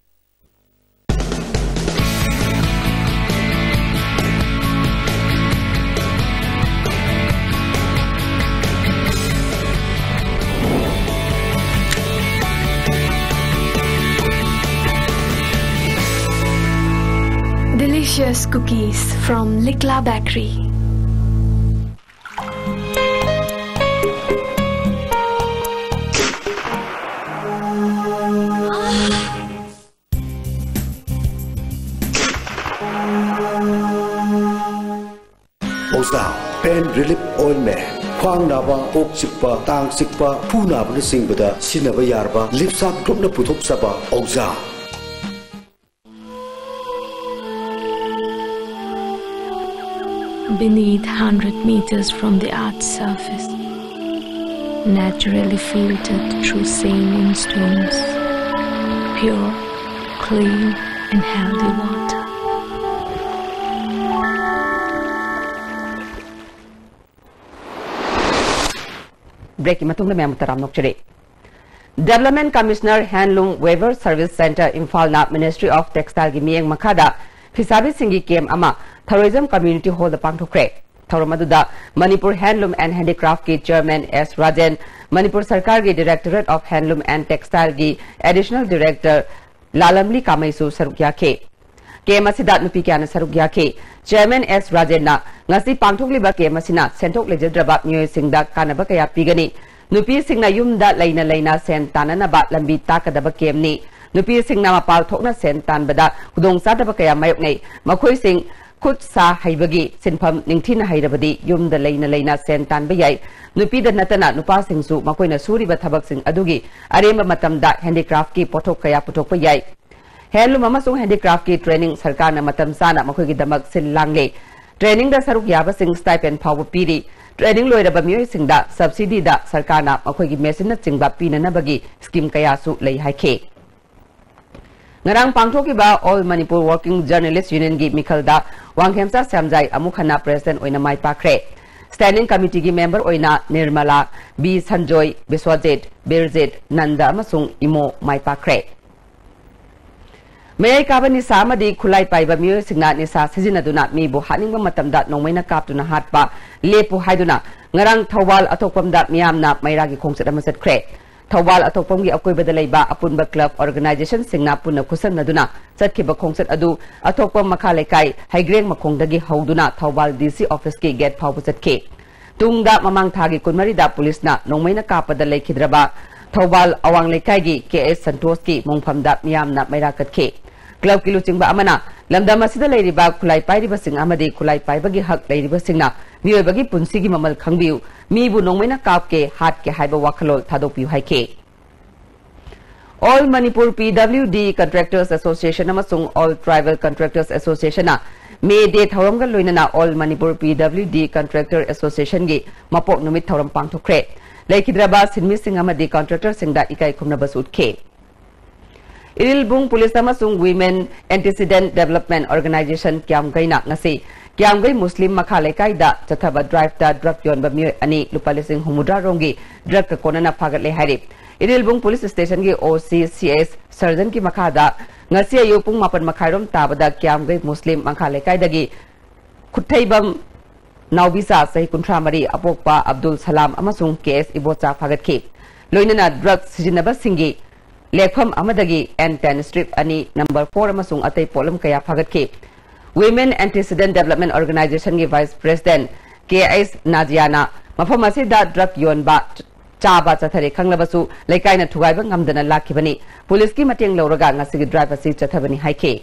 Delicious cookies from Likla Bakery. ꯑꯣꯖꯥ, pain relief ointment, ꯈ꯭ꯋꯥꯡ ꯅꯥꯕ, ꯀꯣꯛ ꯆꯤꯛꯄ, ꯇꯥꯡ ꯆꯤꯛꯄ, ꯈꯨ ꯅꯥꯕꯅꯆꯤꯡꯕꯗ ꯁꯤꯖꯤꯟꯅꯕ ꯌꯥꯔꯕ ꯂꯤꯞꯁꯥꯞ ꯒ꯭ꯔꯨꯞꯅ ꯄꯨꯊꯣꯛꯆꯕ ꯑꯣꯖꯥ꯫ Beneath, hundred meters from the earth's surface, naturally filtered through saline stones, pure, clean, and healthy water. Break ꯀꯤ ꯃꯇꯨꯡꯗ ꯃꯌꯥꯝꯕꯨ ꯇꯔꯥꯝꯅ ꯑꯣꯛꯆꯔꯤ꯫ Development Commissioner Handloom Weaver Service Centre ꯏꯝꯐꯥꯜꯅ Ministry of Textile ꯒꯤ ꯃꯤꯠꯌꯦꯡ ꯃꯈꯥꯗ ꯐꯤꯁꯥꯕꯤꯁꯤꯡꯒꯤ camp ꯑꯃ ꯊꯧꯔꯣꯏꯖꯝ Community Hall ꯗ ꯄꯥꯡꯊꯣꯛꯈ꯭ꯔꯦ꯫ ꯊꯧꯔꯝ ꯑꯗꯨꯗ Manipur Handloom and Handicraft ꯀꯤ Chairman ꯑꯦꯁ ꯔꯥꯖꯦꯟ, ꯃꯅꯤꯄꯨꯔ ꯁꯔꯀꯥꯔꯒꯤ Directorate of Handloom and Textile ꯒꯤ Additional Director ꯂꯥꯂꯝꯂꯤ ꯀꯥꯃꯩꯁꯨ ꯁꯔꯨꯛ ꯌꯥꯈꯤ꯫ Camp ꯑꯁꯤꯗ ꯅꯨꯄꯤ ꯀꯌꯥꯅ ꯁꯔꯨꯛ ꯌꯥꯈꯤ꯫ Chairman ꯑꯦꯁ ꯔꯥꯖꯦꯟꯅ ꯉꯁꯤ ꯄꯥꯡꯊꯣꯛꯂꯤꯕ camp ꯑꯁꯤꯅ ꯁꯦꯟꯊꯣꯛ ꯂꯩꯖꯗ꯭ꯔꯕ ꯃꯤꯑꯣꯏꯁꯤꯡꯗ ꯀꯥꯟꯅꯕ ꯀꯌꯥ ꯄꯤꯒꯅꯤ꯫ ꯅꯨꯄꯤꯁꯤꯡꯅ ꯌꯨꯝꯗ ꯂꯩꯅ ꯂꯩꯅ ꯁꯦꯟ ꯇꯥꯟꯅꯅꯕ ꯂꯝꯕꯤ ꯇꯥꯛꯀꯗꯕ camp ꯅꯤ꯫ ꯅꯨꯄꯤꯁꯤꯡꯅ ꯃꯄꯥꯜ ꯊꯣꯛꯅ ꯁꯦꯟ ꯇꯥꯟꯕꯗ ꯈꯨꯗꯣꯡꯆꯥꯗꯕ ꯀꯌꯥ ꯃꯥꯌꯣꯛꯅꯩ꯫ ꯃꯈꯣꯏꯁꯤꯡ ꯈꯨꯠ ꯁꯥ ꯍꯩꯕꯒꯤ ꯁꯤꯟꯐꯝ ꯅꯤꯡꯊꯤꯅ ꯍꯩꯔꯕꯗꯤ ꯌꯨꯝꯗ ꯂꯩꯅ ꯂꯩꯅ ꯁꯦꯟ ꯇꯥꯟꯕ ꯌꯥꯏ꯫ ꯅꯨꯄꯤꯗ ꯅꯠꯇꯅ ꯅꯨꯄꯥꯁꯤꯡꯁꯨ ꯃꯈꯣꯏꯅ ꯁꯨꯔꯤꯕ ꯊꯕꯛꯁꯤꯡ ꯑꯗꯨꯒꯤ ꯑꯔꯦꯝꯕ ꯃꯇꯝꯗ handicraft ꯀꯤ ꯄꯣꯠꯊꯣꯛ ꯀꯌꯥ ꯄꯨꯊꯣꯛꯄ ꯌꯥꯏ꯫ Handloom ꯑꯃꯁꯨꯡ handicraft ꯀꯤ training ꯁꯔꯀꯥꯔꯅ ꯃꯇꯝ ꯆꯥꯅ ꯃꯈꯣꯏꯒꯤꯗꯃꯛ ꯁꯤꯜ ꯂꯥꯡꯂꯦ꯫ Training ꯗ ꯁꯔꯨꯛ ꯌꯥꯕꯁꯤꯡ stipend ꯐꯥꯎꯕ ꯄꯤꯔꯤ꯫ Training ꯂꯣꯏꯔꯕ ꯃꯤꯑꯣꯏꯁꯤꯡꯗ subsidy ꯗ ꯁꯔꯀꯥꯔꯅ ꯃꯈꯣꯏꯒꯤ machine ꯅꯆꯤꯡꯕ ꯄꯤꯅꯅꯕꯒꯤ scheme ꯀꯌꯥꯁꯨ ꯂꯩ ꯍꯥꯏꯈꯤ꯫ ꯉꯔꯥꯡ ꯄꯥꯡꯊꯣꯛꯈꯤꯕ All Manipur Working Journalist Union ꯒꯤ ꯃꯤꯈꯜꯗ ꯋꯥꯡꯈꯦꯝꯆꯥ ꯁ꯭ꯌꯥꯝꯖꯥꯏ ꯑꯃꯨꯛ ꯍꯟꯅ president ꯑꯣꯏꯅ ꯃꯥꯏ ꯄꯥꯛꯈ꯭ꯔꯦ꯫ Standing committee ꯒꯤ member ꯑꯣꯏꯅ ꯅꯤꯔꯃꯂꯥ, ꯕꯤ ꯁꯟꯖꯣꯏ, ꯕꯤꯁ꯭ꯋꯖꯤꯠ, ꯕꯤꯔꯖꯤꯠ, ꯅꯟꯗ ꯑꯃꯁꯨꯡ ꯏꯃꯣ ꯃꯥꯏ ꯄꯥꯛꯈ꯭ꯔꯦ꯫ ꯃꯌꯥꯏ ꯀꯥꯕ ꯅꯤꯁꯥ ꯑꯃꯗꯤ ꯈꯨꯠꯂꯥꯏ ꯄꯥꯏꯕ ꯃꯤꯑꯣꯏꯁꯤꯡꯅ ꯅꯤꯁꯥ ꯁꯤꯖꯤꯟꯅꯗꯨꯅ ꯃꯤꯕꯨ ꯍꯥꯠꯅꯤꯡꯕ ꯃꯇꯝꯗ ꯅꯣꯡꯃꯩꯅ ꯀꯥꯞꯇꯨꯅ ꯍꯥꯠꯄ ꯂꯦꯞꯄꯨ ꯍꯥꯏꯗꯨꯅ ꯉꯔꯥꯡ ꯊꯧꯕꯥꯜ ꯑꯊꯣꯛꯄꯝꯗ ꯃꯤꯌꯥꯝꯅ ꯃꯩꯔꯥꯒꯤ ꯈꯣꯡꯆꯠ ꯑꯃ ꯆꯠꯈ꯭ꯔꯦ꯫ ꯊꯧꯕꯥꯜ ꯑꯊꯣꯛꯄꯝꯒꯤ ꯑꯀꯣꯏꯕꯗ ꯂꯩꯕ ꯑꯄꯨꯟꯕ club organizationꯁꯤꯡꯅ ꯄꯨꯟꯅ ꯈꯨꯠꯁꯝꯅꯗꯨꯅ ꯆꯠꯈꯤꯕ ꯈꯣꯡꯆꯠ ꯑꯗꯨ ꯑꯊꯣꯛꯄꯝ ꯃꯈꯥ ꯂꯩꯀꯥꯏ ꯍꯩꯒ꯭ꯔꯦꯡ ꯃꯈꯣꯡꯗꯒꯤ ꯍꯧꯗꯨꯅ ꯊꯧꯕꯥꯜ DC officeꯀꯤ gate ꯐꯥꯎꯕ ꯆꯠꯈꯤ꯫ ꯇꯨꯡꯗ ꯃꯃꯥꯡ ꯊꯥꯒꯤ ꯀꯨꯟꯃꯔꯤꯗ ꯄꯨꯂꯤꯁꯅ ꯅꯣꯡꯃꯩꯅ ꯀꯥꯞꯄꯗ ꯂꯩꯈꯤꯗ꯭ꯔꯕ ꯊꯧꯕꯥꯜ ꯑꯋꯥꯡ ꯂꯩꯀꯥꯏꯒꯤ ꯀꯦ ꯑꯦꯁ ꯁꯟꯇꯣꯁꯀꯤ ꯃꯣꯡꯐꯝꯗ ꯃꯤꯌꯥꯝꯅ ꯃꯩꯔꯥ ꯀꯠꯈꯤ꯫ Clubꯀꯤ ꯂꯨꯆꯤꯡꯕ ꯑꯃꯅ ꯂꯝꯗꯝ ꯑꯁꯤꯗ ꯂꯩꯔꯤꯕ ꯈꯨꯠꯂꯥꯏ ꯄꯥꯏꯔꯤꯕꯁꯤꯡ ꯑꯃꯗꯤ ꯈꯨꯠꯂꯥꯏ ꯄꯥꯏꯕꯒꯤ ꯍꯛ ꯂꯩꯔꯤꯕꯁꯤꯡꯅ ꯃꯤꯑꯣꯏꯕꯒꯤ ꯄꯨꯟꯁꯤꯒꯤ ꯃꯃꯜ ꯈꯪꯕꯤꯌꯨ, ꯃꯤꯕꯨ ꯅꯣꯡꯃꯩꯅ ꯀꯥꯞꯀꯦ, ꯍꯥꯠꯀꯦ ꯍꯥꯏꯕ ꯋꯥꯈꯜꯂꯣꯟ ꯊꯥꯗꯣꯛꯄꯤꯌꯨ ꯍꯥꯏꯈꯤ꯫ All Manipur PWD Contractors Association ꯑꯃꯁꯨꯡ All Tribal Contractors Associationꯅ May Day ꯊꯧꯔꯝꯒ ꯂꯣꯏꯅꯅ All Manipur PWD Contractor Associationꯒꯤ ꯃꯄꯣꯛ ꯅꯨꯃꯤꯠ ꯊꯧꯔꯝ ꯄꯥꯡꯊꯣꯛꯈ꯭ꯔꯦ꯫ ꯂꯩꯈꯤꯗ꯭ꯔꯕ ꯁꯤꯟꯃꯤꯁꯤꯡ ꯑꯃꯗꯤ contractorꯁꯤꯡꯗ ꯏꯀꯥꯏ ꯈꯨꯝꯅꯕꯁꯨ ꯎꯠꯈꯤ꯫ ꯏꯔꯤꯜꯕꯨꯡ ꯄꯨꯂꯤꯁ ꯑꯃꯁꯨꯡ Women Antecedent Development Organization ꯀ꯭ꯌꯥꯝꯒꯩꯅ ꯉꯁꯤ ꯀ꯭ꯌꯥꯝꯒꯩ ꯃꯨꯁꯂꯤꯝ ꯃꯈꯥ ꯂꯩꯀꯥꯏꯗ ꯆꯠꯊꯕ driveꯇ drug ꯌꯣꯟꯕ ꯃꯤꯑꯣꯏ ꯑꯅꯤ ꯂꯨꯄꯥ ꯂꯤꯁꯤꯡ ꯍꯨꯝꯐꯨꯇꯔꯥ ꯔꯣꯝꯒꯤ drugꯀ ꯀꯣꯟꯅꯅ ꯐꯥꯒꯠꯂꯦ ꯍꯥꯏꯔꯤ꯫ Irilbung police ꯁ꯭ꯇꯦꯁꯟꯒꯤ OC C S ꯁꯔꯖꯟꯒꯤ ꯃꯈꯥꯗ ꯉꯁꯤ ꯑꯌꯨꯛ ꯄꯨꯡ ꯃꯥꯄꯟ ꯃꯈꯥꯏꯔꯣꯝ ꯇꯥꯕꯗ ꯀ꯭ꯌꯥꯝꯒꯩ ꯃꯨꯁꯂꯤꯝ ꯃꯈꯥ ꯂꯩꯀꯥꯏꯗꯒꯤ ꯈꯨꯠꯊꯩꯕꯝ ꯅꯥꯎꯕꯤꯆꯥ, ꯆꯍꯤ ꯀꯨꯟꯊ꯭ꯔꯥ ꯃꯔꯤ, ꯑꯄꯣꯛꯄ ꯑꯕꯗꯨꯜ ꯁꯂꯥꯝ ꯑꯃꯁꯨꯡ ꯀꯦ ꯑꯦꯁ ꯏꯕꯣꯆꯥ ꯐꯥꯒꯠꯈꯤ꯫ ꯂꯣꯏꯅꯅ drug ꯁꯤꯖꯤꯟꯅꯕꯁꯤꯡꯒꯤ ꯂꯦꯛꯐꯝ ꯑꯃꯗꯒꯤ N ten strip ꯑꯅꯤ, number four ꯑꯃꯁꯨꯡ ꯑꯇꯩ ꯄꯣꯠꯂꯝ ꯀꯌꯥ ꯐꯥꯒꯠꯈꯤ꯫ Women Antecedent Development Organizationꯒꯤ Vice President ꯀꯦ ꯑꯩꯆ ꯅꯥꯖꯤꯌꯥꯅ ꯃꯐꯝ ꯑꯁꯤꯗ drug ꯌꯣꯟꯕ, ꯆꯥꯕ ꯆꯠꯊꯔꯦ ꯈꯪꯂꯕꯁꯨ ꯂꯩꯀꯥꯏꯅ ꯊꯨꯒꯥꯏꯕ ꯉꯝꯗꯅ ꯂꯥꯛꯈꯤꯕꯅꯤ꯫ ꯄꯨꯂꯤꯁꯀꯤ ꯃꯇꯦꯡ ꯂꯧꯔꯒ ꯉꯁꯤꯒꯤ drive ꯑꯁꯤ ꯆꯠꯊꯕꯅꯤ ꯍꯥꯏꯈꯤ꯫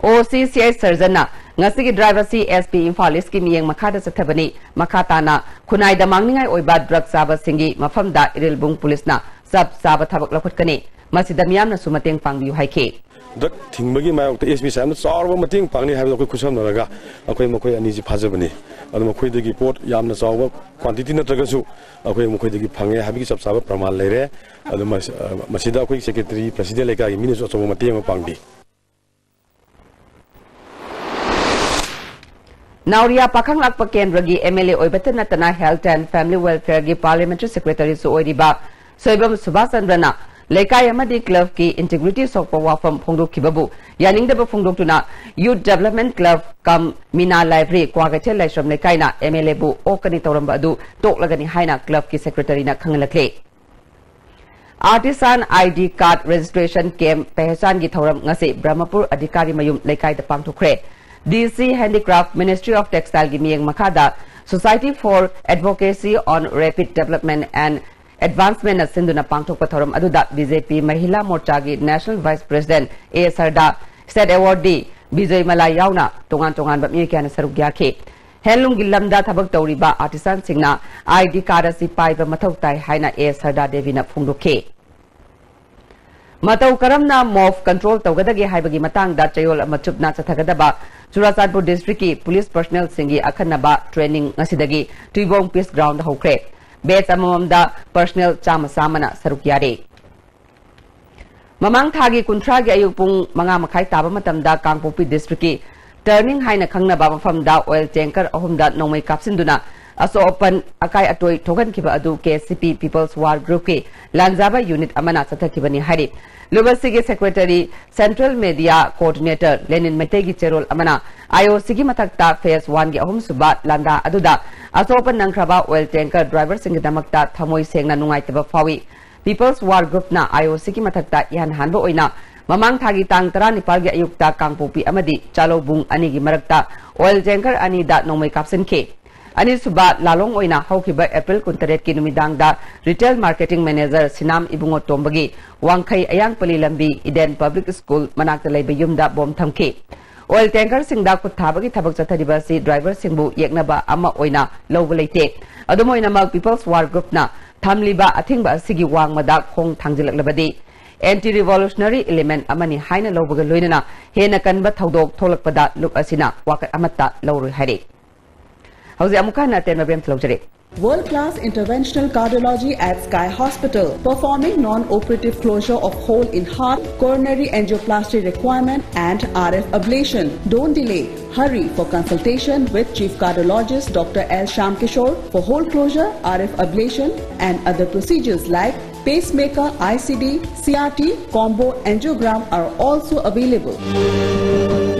OC ꯁꯤ ꯑꯩꯆ ꯁꯔꯖꯟꯅ ꯉꯁꯤꯒꯤ drive ꯑꯁꯤ SP ꯏꯝꯐꯥꯜ ꯏꯁꯀꯤ ꯃꯤꯠꯌꯦꯡ ꯃꯈꯥꯗ ꯆꯠꯊꯕꯅꯤ꯫ ꯃꯈꯥ ꯇꯥꯅ ꯈꯨꯟꯅꯥꯏꯗ ꯃꯥꯡꯅꯤꯡꯉꯥꯏ ꯑꯣꯏꯕ drug ꯆꯥꯕꯁꯤꯡꯒꯤ ꯃꯐꯝꯗ ꯏꯔꯤꯜꯕꯨꯡ ꯄꯨꯂꯤꯁꯅ ꯆꯞ ꯆꯥꯕ ꯊꯕꯛ ꯂꯧꯈꯠꯀꯅꯤ꯫ ꯃꯁꯤꯗ ꯃꯤꯌꯥꯝꯅꯁꯨ ꯃꯇꯦꯡ ꯄꯥꯡꯕꯤꯌꯨ ꯍꯥꯏꯈꯤ꯫ Drug ꯊꯤꯡꯕꯒꯤ ꯃꯥꯌꯣꯛꯇ SP ꯁꯥꯍꯦꯕꯅ ꯆꯥꯎꯔꯕ ꯃꯇꯦꯡ ꯄꯥꯡꯅꯤ ꯍꯥꯏꯕꯗꯣ ꯑꯩꯈꯣꯏ ꯈꯨꯠꯁꯝꯅꯔꯒ ꯑꯩꯈꯣꯏ ꯃꯈꯣꯏ ꯑꯅꯤꯁꯤ ꯐꯥꯖꯕꯅꯤ꯫ ꯑꯗꯣ ꯃꯈꯣꯏꯗꯒꯤ ꯄꯣꯠ ꯌꯥꯝꯅ ꯆꯥꯎꯕ quantity ꯅꯠꯇ꯭ꯔꯒꯁꯨ ꯑꯩꯈꯣꯏ ꯃꯈꯣꯏꯗꯒꯤ ꯐꯪꯉꯦ ꯍꯥꯏꯕꯒꯤ ꯆꯞ ꯆꯥꯕ ꯄ꯭ꯔꯃꯥꯟ ꯂꯩꯔꯦ꯫ ꯑꯗꯨ ꯃꯁ-, ꯑ, ꯃꯁꯤꯗ ꯑꯩꯈꯣꯏ secretary, president ꯂꯩꯀꯥꯏꯒꯤ ꯃꯤꯅꯁꯨ ꯑꯆꯧꯕ ꯃꯇꯦꯡ ꯑꯃ ꯄꯥꯡꯕꯤ꯫ ꯅꯥꯎꯔꯤꯌꯥ ꯄꯥꯈꯪ ꯂꯥꯛꯄ ꯀꯦꯟꯗ꯭ꯔꯒꯤ MLA ꯑꯣꯏꯕꯇ ꯅꯠꯇꯅ Health and Family Welfareꯒꯤ Parliamentary Secretaryꯁꯨ ꯑꯣꯏꯔꯤꯕ ꯁꯣꯏꯕꯝ ꯁꯨꯕꯥꯁ ꯆꯟꯗ꯭ꯔꯅ ꯂꯩꯀꯥꯏ ꯑꯃꯗꯤ clubꯀꯤ integrity ꯁꯣꯛꯄ ꯋꯥꯐꯝ ꯐꯣꯡꯗꯣꯛꯈꯤꯕꯕꯨ ꯌꯥꯅꯤꯡꯗꯕ ꯐꯣꯡꯗꯣꯛꯇꯨꯅ Youth Development Club cum Mina Library Kwakeithel ꯂꯥꯏꯁ꯭ꯔꯝ ꯂꯩꯀꯥꯏꯅ MLAꯕꯨ ꯑꯣꯛꯀꯅꯤ ꯇꯧꯔꯝꯕ ꯑꯗꯨ ꯇꯣꯛꯂꯒꯅꯤ ꯍꯥꯏꯅ clubꯀꯤ secretaryꯅ ꯈꯪꯍꯜꯂꯛꯂꯤ꯫ Artisan ID card registration camp ꯄꯦꯍꯆꯥꯟꯒꯤ ꯊꯧꯔꯝ ꯉꯁꯤ ꯕ꯭ꯔꯍꯃꯄꯨꯔ ꯑꯙꯤꯀꯥꯔꯤ ꯃꯌꯨꯝ ꯂꯩꯀꯥꯏꯗ ꯄꯥꯡꯊꯣꯛꯈ꯭ꯔꯦ꯫ DC Handicraft, Ministry of Textileꯒꯤ ꯃꯤꯠꯌꯦꯡ ꯃꯈꯥꯗ Society for Advocacy on Rapid Development and Advancementꯅ ꯁꯤꯟꯗꯨꯅ ꯄꯥꯡꯊꯣꯛꯄ ꯊꯧꯔꯝ ꯑꯗꯨꯗ BJP ꯃꯍꯤꯂꯥ ꯃꯣꯔꯆꯥꯒꯤ National Vice President A ꯁꯔꯗꯥ, State Awardee Bijoy ꯃꯂꯥ ꯌꯥꯎꯅ ꯇꯣꯉꯥꯟ ꯇꯣꯉꯥꯟꯕ ꯃꯤꯑꯣꯏ ꯀꯌꯥꯅ ꯁꯔꯨꯛ ꯌꯥꯈꯤ꯫ Handloomꯒꯤ ꯂꯝꯗ ꯊꯕꯛ ꯇꯧꯔꯤꯕ artisanꯁꯤꯡꯅ ID card ꯑꯁꯤ ꯄꯥꯏꯕ ꯃꯊꯧ ꯇꯥꯏ ꯍꯥꯏꯅ A ꯁꯔꯗꯥ ꯗꯦꯕꯤꯅ ꯐꯣꯡꯗꯣꯛꯈꯤ꯫ ꯃꯇꯧ ꯀꯔꯝꯅ mob control ꯇꯧꯒꯗꯒꯦ ꯍꯥꯏꯕꯒꯤ ꯃꯇꯥꯡꯗ ꯆꯌꯣꯜ ꯑꯃ ꯆꯨꯞꯅ ꯆꯠꯊꯒꯗꯕ ꯆꯨꯔꯥꯆꯥꯟꯄꯨꯔ districtꯀꯤ police personnelꯁꯤꯡꯒꯤ ꯑꯈꯟꯅꯕ training ꯉꯁꯤꯗꯒꯤ ꯇꯨꯏꯕꯣꯡ Peace Groundꯗ ꯍꯧꯈ꯭ꯔꯦ꯫ Batch ꯑꯃꯃꯝꯗ personnel ꯆꯥꯝꯃ ꯆꯥꯝꯃꯅ ꯁꯔꯨꯛ ꯌꯥꯔꯤ꯫ ꯃꯃꯥꯡ ꯊꯥꯒꯤ ꯀꯨꯟꯊ꯭ꯔꯥꯒꯤ ꯑꯌꯨꯛ ꯄꯨꯡ ꯃꯉꯥ ꯃꯈꯥꯏ ꯇꯥꯕ ꯃꯇꯝꯗ ꯀꯥꯡꯄꯣꯛꯄꯤ districtꯀꯤ Turning ꯍꯥꯏꯅ ꯈꯪꯅꯕ ꯃꯐꯝꯗ oil tanker ꯑꯍꯨꯝꯗ ꯅꯣꯡꯃꯩ ꯀꯥꯞꯁꯤꯟꯗꯨꯅ ꯑꯁꯣꯛ ꯑꯄꯟ ꯑꯀꯥꯏ ꯑꯇꯣꯏ ꯊꯣꯛꯍꯟꯈꯤꯕ ꯑꯗꯨ KCP People's War Groupꯀꯤ ꯂꯥꯟꯖꯥꯕ unit ꯑꯃꯅ ꯆꯠꯊꯈꯤꯕꯅꯤ ꯍꯥꯏꯔꯤ꯫ ꯂꯨꯞ ꯑꯁꯤꯒꯤ secretary, central media coordinator ꯂꯦꯅꯤꯟ ꯃꯩꯇꯩꯒꯤ ꯆꯦꯔꯣꯜ ꯑꯃꯅ IOCꯒꯤ ꯃꯊꯛꯇ phase oneꯒꯤ ꯑꯍꯨꯝꯁꯨꯕ ꯂꯥꯟꯗꯥ ꯑꯗꯨꯗ ꯑꯁꯣꯛ ꯑꯄꯟ ꯅꯪꯈ꯭ꯔꯕ oil tanker driverꯁꯤꯡꯒꯤꯗꯃꯛꯇ ꯊꯃꯣꯏ ꯁꯦꯡꯅ ꯅꯨꯡꯉꯥꯏꯇꯕ ꯐꯥꯎꯏ꯫ People's War Groupꯅ IOCꯒꯤ ꯃꯊꯛꯇ ꯏꯍꯥꯟ ꯍꯥꯟꯕ ꯑꯣꯏꯅ ꯃꯃꯥꯡ ꯊꯥꯒꯤ ꯇꯥꯡ ꯇꯔꯥꯅꯤꯄꯥꯜꯒꯤ ꯑꯌꯨꯛꯇ ꯀꯥꯡꯄꯣꯛꯄꯤ ꯑꯃꯗꯤ ꯆꯥꯂꯧꯕꯨꯡ ꯑꯅꯤꯒꯤ ꯃꯔꯛꯇ oil tanker ꯑꯅꯤꯗ ꯅꯣꯡꯃꯩ ꯀꯥꯞꯁꯤꯟꯈꯤ꯫ ꯑꯅꯤꯁꯨꯕ ꯂꯥꯂꯣꯡ ꯑꯣꯏꯅ ꯍꯧꯈꯤꯕ April ꯀꯨꯟꯇꯔꯦꯠꯀꯤ ꯅꯨꯃꯤꯗꯥꯡꯗ retail marketing manager ꯁꯤꯅꯥꯝ ꯏꯕꯨꯡꯉꯣ ꯇꯣꯝꯕꯒꯤ ꯋꯥꯡꯈꯩ ꯑꯌꯥꯡꯄꯜꯂꯤ ꯂꯝꯕꯤ Eden Public School ꯃꯅꯥꯛꯇ ꯂꯩꯕ ꯌꯨꯝꯗ bomb ꯊꯝꯈꯤ꯫ Oil tankerꯁꯤꯡꯗ ꯈꯨꯠ ꯊꯥꯕꯒꯤ ꯊꯕꯛ ꯆꯠꯊꯔꯤꯕ ꯑꯁꯤ driverꯁꯤꯡꯕꯨ ꯌꯦꯛꯅꯕ ꯑꯃ ꯑꯣꯏꯅ ꯂꯧꯕ ꯂꯩꯇꯦ꯫ ꯑꯗꯨꯝ ꯑꯣꯏꯅꯃꯛ People's War Groupꯅ ꯊꯝꯂꯤꯕ ꯑꯊꯤꯡꯕ ꯑꯁꯤꯒꯤ ꯋꯥꯡꯃꯗ ꯈꯣꯡ ꯊꯥꯡꯖꯤꯜꯂꯛꯂꯕꯗꯤ anti revolutionary element ꯑꯃꯅꯤ ꯍꯥꯏꯅ ꯂꯧꯕꯒ ꯂꯣꯏꯅꯅ ꯍꯦꯟꯅ ꯀꯟꯕ ꯊꯧꯗꯣꯛ ꯊꯣꯛꯂꯛꯄꯗ ꯂꯨꯞ ꯑꯁꯤꯅ ꯋꯥꯀꯠ ꯑꯃꯠꯇ ꯂꯧꯔꯣꯏ ꯍꯥꯏꯔꯤ꯫ ꯍꯧꯖꯤꯛ ꯑꯃꯨꯛꯀ ꯍꯟꯅ ꯑꯇꯦꯟꯕ ꯕꯦꯝ ꯊꯤꯜꯍꯧꯖꯔꯤ꯫ World class interventional cardiology at Sky Hospital, performing non operative closure of hole in heart, coronary angioplasty requirement, and RF ablation. Don't delay. Hurry for consultation with Chief Cardiologist Doctor L Shyamkishore for hole closure, RF ablation, and other procedures like Pacemaker, I C D, C R T, combo angiogram are also available.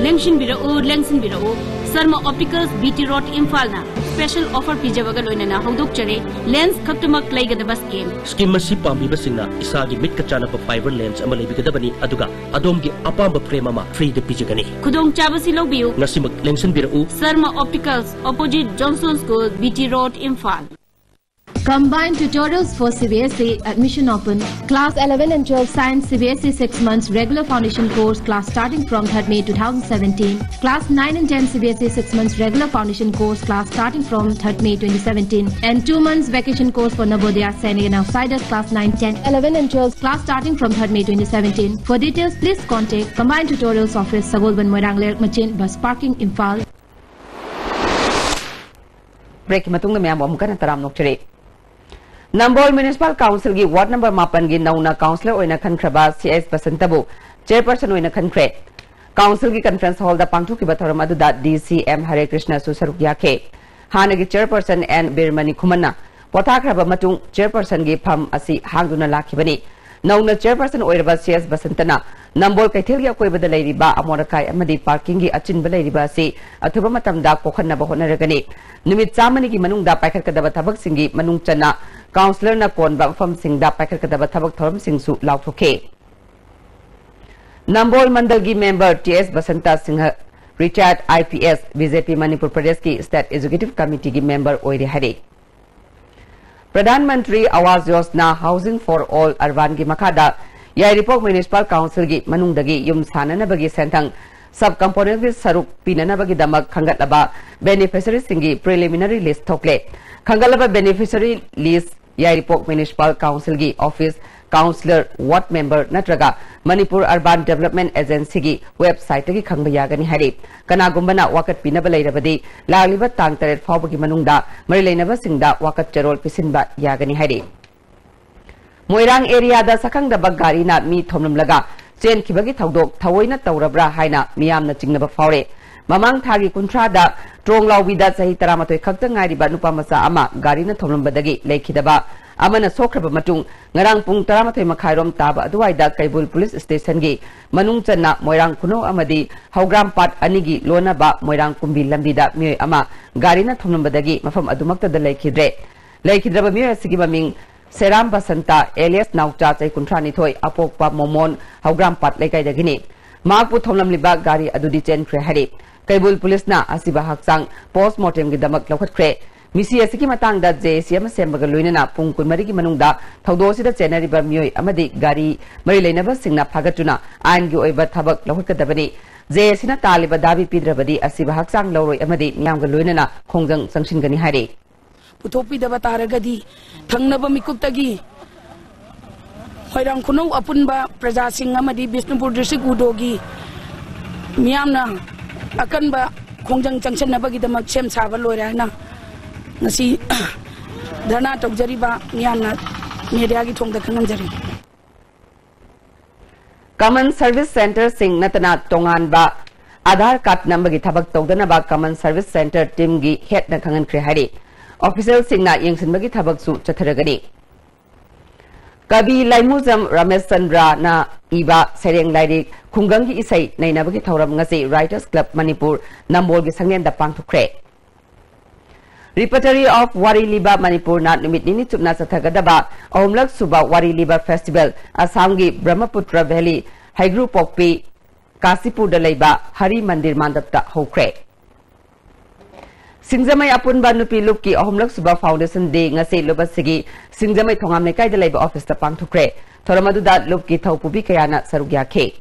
ꯂꯦꯡꯁꯤꯟꯕꯤꯔꯛꯎ, ꯂꯦꯡꯁꯤꯟꯕꯤꯔꯛꯎ꯫ Sharma opticals, B T road, ꯏꯝꯐꯥꯜꯅ special offer ꯄꯤꯖꯕꯒ ꯂꯣꯏꯅꯅ ꯍꯧꯗꯣꯛꯆꯔꯤ꯫ Lens ꯈꯛꯇꯃꯛ ꯂꯩꯒꯗꯕ scheme. Scheme ꯑꯁꯤ ꯄꯥꯝꯕꯤꯕꯁꯤꯡꯅ ꯏꯁꯥꯒꯤ ꯃꯤꯠꯀ ꯆꯥꯟꯅꯕ ꯐꯥꯏꯕꯔ ꯂꯦꯟꯁ ꯑꯃ ꯂꯩꯕꯤꯒꯗꯕꯅꯤ, ꯑꯗꯨꯒ ꯑꯗꯣꯝꯒꯤ ꯑꯄꯥꯝꯕ ꯐ꯭ꯔꯦꯝ ꯑꯃ ꯐ꯭ꯔꯤꯗ ꯄꯤꯖꯒꯅꯤ꯫ ꯈꯨꯗꯣꯡꯆꯥꯕꯁꯤ ꯂꯧꯕꯤꯌꯨ꯫ ꯉꯁꯤꯃꯛ ꯂꯦꯡꯁꯤꯟꯕꯤꯔꯛꯎ꯫ Sharma opticals, opposite Johnson school, B T road, Imphal. Combined Tutorials for C B S E admission open. Class eleven and twelve Science C B S E six months regular foundation course class starting from third May two thousand seventeen. Class nine and ten C B S E six months regular foundation course class starting from third May twenty seventeen. And two months vacation course for Navodaya Sainik and outsiders class nine, ten, eleven and twelve class starting from third May twenty seventeen. For details, please contact Combined Tutorials Office, Sagolband, Moirang Leirak Machin, Bus Parking, Imphal. ꯕ꯭ꯔꯦꯛꯀꯤ ꯃꯇꯨꯡꯗ ꯃꯌꯥꯝꯕꯨ ꯑꯃꯨꯛ ꯍꯟꯅ ꯇꯔꯥꯝꯅ ꯑꯣꯛꯆꯔꯤ꯫ ꯅꯝꯕꯣꯜ municipal ꯀꯥꯎꯟꯁꯤꯜꯒꯤ ward number ꯃꯥꯄꯟꯒꯤ ꯅꯧꯅ counsellor ꯑꯣꯏꯅ ꯈꯟꯈ꯭ꯔꯕ C S ꯕꯁꯟꯇꯕꯨ ꯆꯦꯌꯔꯄꯔꯁꯟ ꯑꯣꯏꯅ ꯈꯟꯈ꯭ꯔꯦ꯫ ꯀꯥꯎꯟꯁꯤꯜꯒꯤ ꯀꯟꯐꯔꯦꯟꯁ ꯍꯣꯜꯗ ꯄꯥꯡꯊꯣꯛꯈꯤꯕ ꯊꯧꯔꯝ ꯑꯗꯨꯗ ꯗꯤ ꯁꯤ ꯑꯦꯝ ꯍꯔꯦ ꯀ꯭ꯔꯤꯁꯅꯁꯨ ꯁꯔꯨꯛ ꯌꯥꯈꯤ꯫ ꯍꯥꯟꯅꯒꯤ ꯆꯦꯌꯔꯄꯔꯁꯟ ꯑꯦꯟ ꯕꯤꯔꯃꯅꯤ ꯈꯨꯃꯟꯅ ꯄꯣꯊꯥꯈ꯭ꯔꯕ ꯃꯇꯨꯡ ꯆꯦꯌꯔꯄꯔꯁꯟꯒꯤ ꯐꯝ ꯑꯁꯤ ꯍꯥꯡꯗꯨꯅ ꯂꯥꯛꯈꯤꯕꯅꯤ꯫ ꯅꯧꯅ ꯆꯦꯌꯔꯄꯔꯁꯟ ꯑꯣꯏꯔꯕ ꯁꯤ ꯑꯦꯁ ꯕꯁꯟꯇꯅ ꯅꯝꯕꯣꯜ ꯀꯩꯊꯦꯜꯒꯤ ꯑꯀꯣꯏꯕꯗ ꯂꯩꯔꯤꯕ ꯑꯃꯣꯠ ꯑꯀꯥꯏ ꯑꯃꯗꯤ ꯄꯥꯔꯀꯤꯡꯒꯤ ꯑꯆꯤꯟꯕ ꯂꯩꯔꯤꯕ ꯑꯁꯤ ꯑꯊꯨꯕ ꯃꯇꯝꯗ ꯀꯣꯛꯍꯟꯅꯕ ꯍꯣꯠꯅꯔꯒꯅꯤ꯫ ꯅꯨꯃꯤꯠ ꯆꯥꯝꯃꯅꯤꯒꯤ ꯃꯅꯨꯡꯗ ꯄꯥꯏꯈꯠꯀꯗꯕ ꯊꯕꯛꯁꯤꯡꯒꯤ ꯃꯅꯨꯡ ꯆꯟꯅ ꯀꯥꯎꯟꯁꯤꯂꯔꯅ ꯀꯣꯟꯕ ꯃꯐꯝꯁꯤꯡꯗ ꯄꯥꯏꯈꯠꯀꯗꯕ ꯊꯕꯛ ꯊꯧꯔꯝꯁꯤꯡꯁꯨ ꯂꯥꯎꯊꯣꯛꯈꯤ꯫ ꯅꯝꯕꯣꯜ ꯃꯟꯗꯜꯒꯤ member T S Basanta Singh, retired I P S, B J P Manipur ꯄ꯭ꯔꯗꯦꯁꯀꯤ ꯁ꯭ꯇꯦꯠ ꯑꯦꯛꯖꯤꯀ꯭ꯌꯨꯇꯤꯚ ꯀꯃꯤꯇꯤꯒꯤ ꯃꯦꯝꯕꯔ ꯑꯣꯏꯔꯦ ꯍꯥꯏꯔꯤ꯫ Pradhan Mantri Awas Yojana housing for all ꯑꯔꯕꯥꯟꯒꯤ ꯃꯈꯥꯗ ꯌꯥꯏꯔꯤꯄꯣꯛ ꯃ꯭ꯌꯨꯅꯤꯁꯤꯄꯥꯜ ꯀꯥꯎꯟꯁꯤꯜꯒꯤ ꯃꯅꯨꯡꯗꯒꯤ ꯌꯨꯝ ꯁꯥꯟꯅꯅꯕꯒꯤ ꯁꯦꯟꯊꯪ ꯁꯕ ꯀꯝꯄꯣꯅꯦꯟꯒꯤ ꯁꯔꯨꯛ ꯄꯤꯅꯅꯕꯒꯤꯗꯃꯛ ꯈꯟꯒꯠꯂꯕ ꯕꯦꯅꯤꯐꯤꯁꯔꯤꯁꯤꯡꯒꯤ ꯄ꯭ꯔꯤꯂꯤꯃꯤꯅꯔꯤ ꯂꯤꯁ ꯊꯣꯛꯂꯦ꯫ ꯈꯟꯒꯠꯂꯕ ꯕꯦꯅꯤꯐꯤꯁꯔꯤ ꯂꯤꯁ ꯌꯥꯏꯔꯤꯄꯣꯛ ꯃ꯭ꯌꯨꯅꯤꯁꯤꯄꯥꯜ ꯀꯥꯎꯟꯁꯤꯜꯒꯤ ꯑꯣꯐꯤꯁ, ꯀꯥꯎꯟꯁꯤꯂꯔ, ꯋꯥꯔꯗ ꯃꯦꯝꯕꯔ ꯅꯠꯇ꯭ꯔꯒ ꯃꯅꯤꯄꯨꯔ ꯑꯔꯕꯥꯟ ꯗꯦꯕꯂꯞꯃꯦꯟ ꯑꯦꯖꯦꯟꯁꯤꯒꯤ ꯋꯦꯕꯁꯥꯏꯠꯇꯒꯤ ꯈꯪꯕ ꯌꯥꯒꯅꯤ ꯍꯥꯏꯔꯤ꯫ ꯀꯅꯥꯒꯨꯝꯕꯅ ꯋꯥꯀꯠꯄꯤꯅꯕ ꯂꯩꯔꯕꯗꯤ ꯂꯥꯛꯂꯤꯕ ꯇꯥꯡ ꯇꯔꯦꯠ ꯐꯥꯎꯕꯒꯤ ꯃꯅꯨꯡꯗ ꯃꯔꯤ ꯂꯩꯅꯕꯁꯤꯡꯗ ꯋꯥꯀꯠ ꯆꯦꯔꯣꯜ ꯄꯤꯁꯤꯟꯕ ꯌꯥꯒꯅꯤ ꯍꯥꯏꯔꯤ꯫ ꯃꯣꯏꯔꯥꯡ ꯑꯦꯔꯤꯌꯥꯗ ꯁꯛꯈꯪꯗꯕ ꯒꯥꯔꯤꯅ ꯃꯤ ꯊꯣꯝꯂꯝꯂꯒ ꯆꯦꯟꯈꯤꯕꯒꯤ ꯊꯧꯗꯣꯛ ꯊꯑꯣꯏꯅ ꯇꯧꯔꯕ꯭ꯔꯥ ꯍꯥꯏꯅ ꯃꯤꯌꯥꯝꯅ ꯆꯤꯡꯅꯕ ꯐꯥꯎꯔꯦ꯫ ꯃꯃꯥꯡ ꯊꯥꯒꯤ ꯀꯨꯟꯊ꯭ꯔꯥꯗ ꯇ꯭ꯔꯣꯡꯂꯥꯎꯕꯤꯗ ꯆꯍꯤ ꯇꯔꯥꯃꯥꯊꯣꯏ ꯈꯛꯇ ꯉꯥꯏꯔꯤꯕ ꯅꯨꯄꯥ ꯃꯆꯥ ꯑꯃ ꯒꯥꯔꯤꯅ ꯊꯣꯝꯂꯝꯕꯗꯒꯤ ꯂꯩꯈꯤꯗꯕ ꯑꯃꯅ ꯁꯣꯛꯈ꯭ꯔꯕ ꯃꯇꯨꯡ, ꯉꯔꯥꯡ ꯄꯨꯡ ꯇꯔꯥꯃꯥꯊꯣꯏ ꯃꯈꯥꯏꯔꯣꯝ ꯇꯥꯕ ꯑꯗꯨꯋꯥꯏꯗ ꯀꯩꯕꯨꯜ ꯄꯨꯂꯤꯁ ꯁ꯭ꯇꯦꯁꯟꯒꯤ ꯃꯅꯨꯡ ꯆꯟꯅ ꯃꯣꯏꯔꯥꯡ ꯈꯨꯅꯧ ꯑꯃꯗꯤ ꯍꯧꯒ꯭ꯔꯥꯝꯄꯥꯠ ꯑꯅꯤꯒꯤ ꯂꯣꯟꯅꯕ ꯃꯣꯏꯔꯥꯡ ꯀꯨꯝꯕꯤ ꯂꯝꯕꯤꯗ ꯃꯤꯑꯣꯏ ꯑꯃ ꯒꯥꯔꯤꯅ ꯊꯣꯝꯂꯝꯕꯗꯒꯤ ꯃꯐꯝ ꯑꯗꯨꯃꯛꯇꯗ ꯂꯩꯈꯤꯗ꯭ꯔꯦ꯫ ꯂꯩꯈꯤꯗ꯭ꯔꯕ ꯃꯤꯑꯣꯏ ꯑꯁꯤꯒꯤ ꯃꯃꯤꯡ ꯁꯦꯔꯥꯝ ꯕꯁꯟꯇ alias ꯅꯥꯎꯆꯥ, ꯆꯍꯤ ꯀꯨꯟꯊ꯭ꯔꯥ ꯅꯤꯊꯣꯏ, ꯑꯄꯣꯛꯄ ꯃꯣꯃꯣꯟ, ꯍꯧꯒ꯭ꯔꯥꯝꯄꯥꯠ ꯂꯩꯀꯥꯏꯗꯒꯤꯅꯤ꯫ ꯃꯍꯥꯛꯄꯨ ꯊꯣꯝꯂꯝꯂꯤꯕ ꯒꯥꯔꯤ ꯑꯗꯨꯗꯤ ꯆꯦꯟꯈ꯭ꯔꯦ ꯍꯥꯏꯔꯤ꯫ ꯀꯩꯕꯨꯜ ꯄꯨꯂꯤꯁꯅ ꯑꯁꯤꯕ ꯍꯛꯆꯥꯡ post mortemꯒꯤꯗꯃꯛ ꯂꯧꯈꯠꯈ꯭ꯔꯦ꯫ ꯃꯤꯁꯤ ꯑꯁꯤꯒꯤ ꯃꯇꯥꯡꯗ JAC ꯑꯃ ꯁꯦꯝꯕꯒ ꯂꯣꯏꯅꯅ ꯄꯨꯡ ꯀꯨꯟꯃꯔꯤꯒꯤ ꯃꯅꯨꯡꯗ ꯊꯧꯗꯣꯛ ꯑꯁꯤꯗ ꯆꯦꯟꯅꯔꯤꯕ ꯃꯤꯑꯣꯏ ꯑꯃꯗꯤ ꯒꯥꯔꯤ ꯃꯔꯤ ꯂꯩꯅꯕꯁꯤꯡꯅ ꯐꯥꯒꯠꯇꯨꯅ ꯑꯥꯏꯟꯒꯤ ꯑꯣꯏꯕ ꯊꯕꯛ ꯂꯧꯈꯠꯀꯗꯕꯅꯤ꯫ JACꯅ ꯇꯥꯜꯂꯤꯕ ꯗꯥꯕꯤ ꯄꯤꯗ꯭ꯔꯕꯗꯤ ꯑꯁꯤꯕ ꯍꯛꯆꯥꯡ ꯂꯧꯔꯣꯏ ꯑꯃꯗꯤ ꯃꯤꯌꯥꯝꯒ ꯂꯣꯏꯅꯅ ꯈꯣꯡꯖꯪ ꯆꯪꯁꯤꯟꯒꯅꯤ ꯍꯥꯏꯔꯤ꯫ ꯄꯨꯊꯣꯛꯄꯤꯗꯕ ꯇꯥꯔꯒꯗꯤ ꯊꯪꯅꯕ ꯃꯤꯀꯨꯞꯇꯒꯤ ꯃꯣꯏꯔꯥꯡ ꯈꯨꯅꯧ ꯑꯄꯨꯟꯕ ꯄ꯭ꯔꯖꯥꯁꯤꯡ ꯑꯃꯗꯤ ꯕꯤꯁꯅꯨꯄꯨꯔ district UDOꯒꯤ ꯃꯤꯌꯥꯝꯅ ꯑꯀꯟꯕ ꯈꯣꯡꯖꯪ ꯆꯪꯁꯤꯟꯅꯕꯒꯤꯗꯃꯛ ꯁꯦꯝ ꯁꯥꯕ ꯂꯣꯏꯔꯦ ꯍꯥꯏꯅ ꯉꯁꯤ ꯙꯔꯅꯥ ꯇꯧꯖꯔꯤꯕ ꯃꯤꯌꯥꯝꯅ mediaꯒꯤ ꯊꯣꯡꯗ ꯈꯪꯍꯟꯖꯔꯤ꯫ Common service centreꯁꯤꯡ ꯅꯠꯇꯅ ꯇꯣꯉꯥꯟꯕ ꯑꯥꯙꯥꯔ ꯀꯥꯔꯗ ꯅꯝꯕꯒꯤ ꯊꯕꯛ ꯇꯧꯗꯅꯕ common service centre teamꯒꯤ headꯅ ꯈꯪꯍꯟꯈ꯭ꯔꯦ ꯍꯥꯏꯔꯤ꯫ Officialꯁꯤꯡꯅ ꯌꯦꯡꯁꯤꯟꯕꯒꯤ ꯊꯕꯛꯁꯨ ꯆꯠꯊꯔꯒꯅꯤ꯫ ꯀꯕꯤ ꯂꯥꯏꯃꯨꯖꯝ ꯔꯥꯃꯦꯁꯆꯟꯗ꯭ꯔꯅ ꯏꯕ ꯁꯩꯔꯦꯡ ꯂꯥꯏꯔꯤꯛ ꯈꯨꯡꯒꯪꯒꯤ ꯏꯁꯩ ꯅꯩꯅꯕꯒꯤ ꯊꯧꯔꯝ ꯉꯁꯤ Writers Club Manipur ꯅꯝꯕꯣꯜꯒꯤ ꯁꯪꯂꯦꯟꯗ ꯄꯥꯡꯊꯣꯛꯈ꯭ꯔꯦ꯫ Repertory of ꯋꯥꯔꯤ ꯂꯤꯕ ꯃꯅꯤꯄꯨꯔꯅ ꯅꯨꯃꯤꯠ ꯅꯤꯅꯤ ꯆꯨꯞꯅ ꯆꯠꯊꯒꯗꯕ ꯑꯍꯨꯝꯂꯛ ꯁꯨꯕ ꯋꯥꯔꯤ ꯂꯤꯕ festival ꯑꯁꯥꯝꯒꯤ ꯕ꯭ꯔꯍ꯭ꯃꯄꯨꯇ꯭ꯔ Valley ꯍꯩꯒ꯭ꯔꯨ ꯄꯣꯛꯄꯤ ꯀꯥꯁꯤꯄꯨꯔꯗ ꯂꯩꯕ ꯍꯔꯤ ꯃꯟꯗꯤꯔ ꯃꯥꯟꯗꯞꯇ ꯍꯧꯈ꯭ꯔꯦ꯫ ꯁꯤꯡꯖꯃꯩ ꯑꯄꯨꯟꯕ ꯅꯨꯄꯤ ꯂꯨꯞꯀꯤ ꯑꯍꯨꯝꯂꯛ ꯁꯨꯕ Foundation Day ꯉꯁꯤ ꯂꯨꯞ ꯑꯁꯤꯒꯤ ꯁꯤꯡꯖꯃꯩ ꯊꯣꯉꯥꯝ ꯂꯩꯀꯥꯏꯗ ꯂꯩꯕ officeꯇ ꯄꯥꯡꯊꯣꯛꯈ꯭ꯔꯦ꯫ ꯊꯧꯔꯝ ꯑꯗꯨꯗ ꯂꯨꯞꯀꯤ ꯊꯧꯄꯨꯕꯤ ꯀꯌꯥꯅ ꯁꯔꯨꯛ ꯌꯥꯈꯤ꯫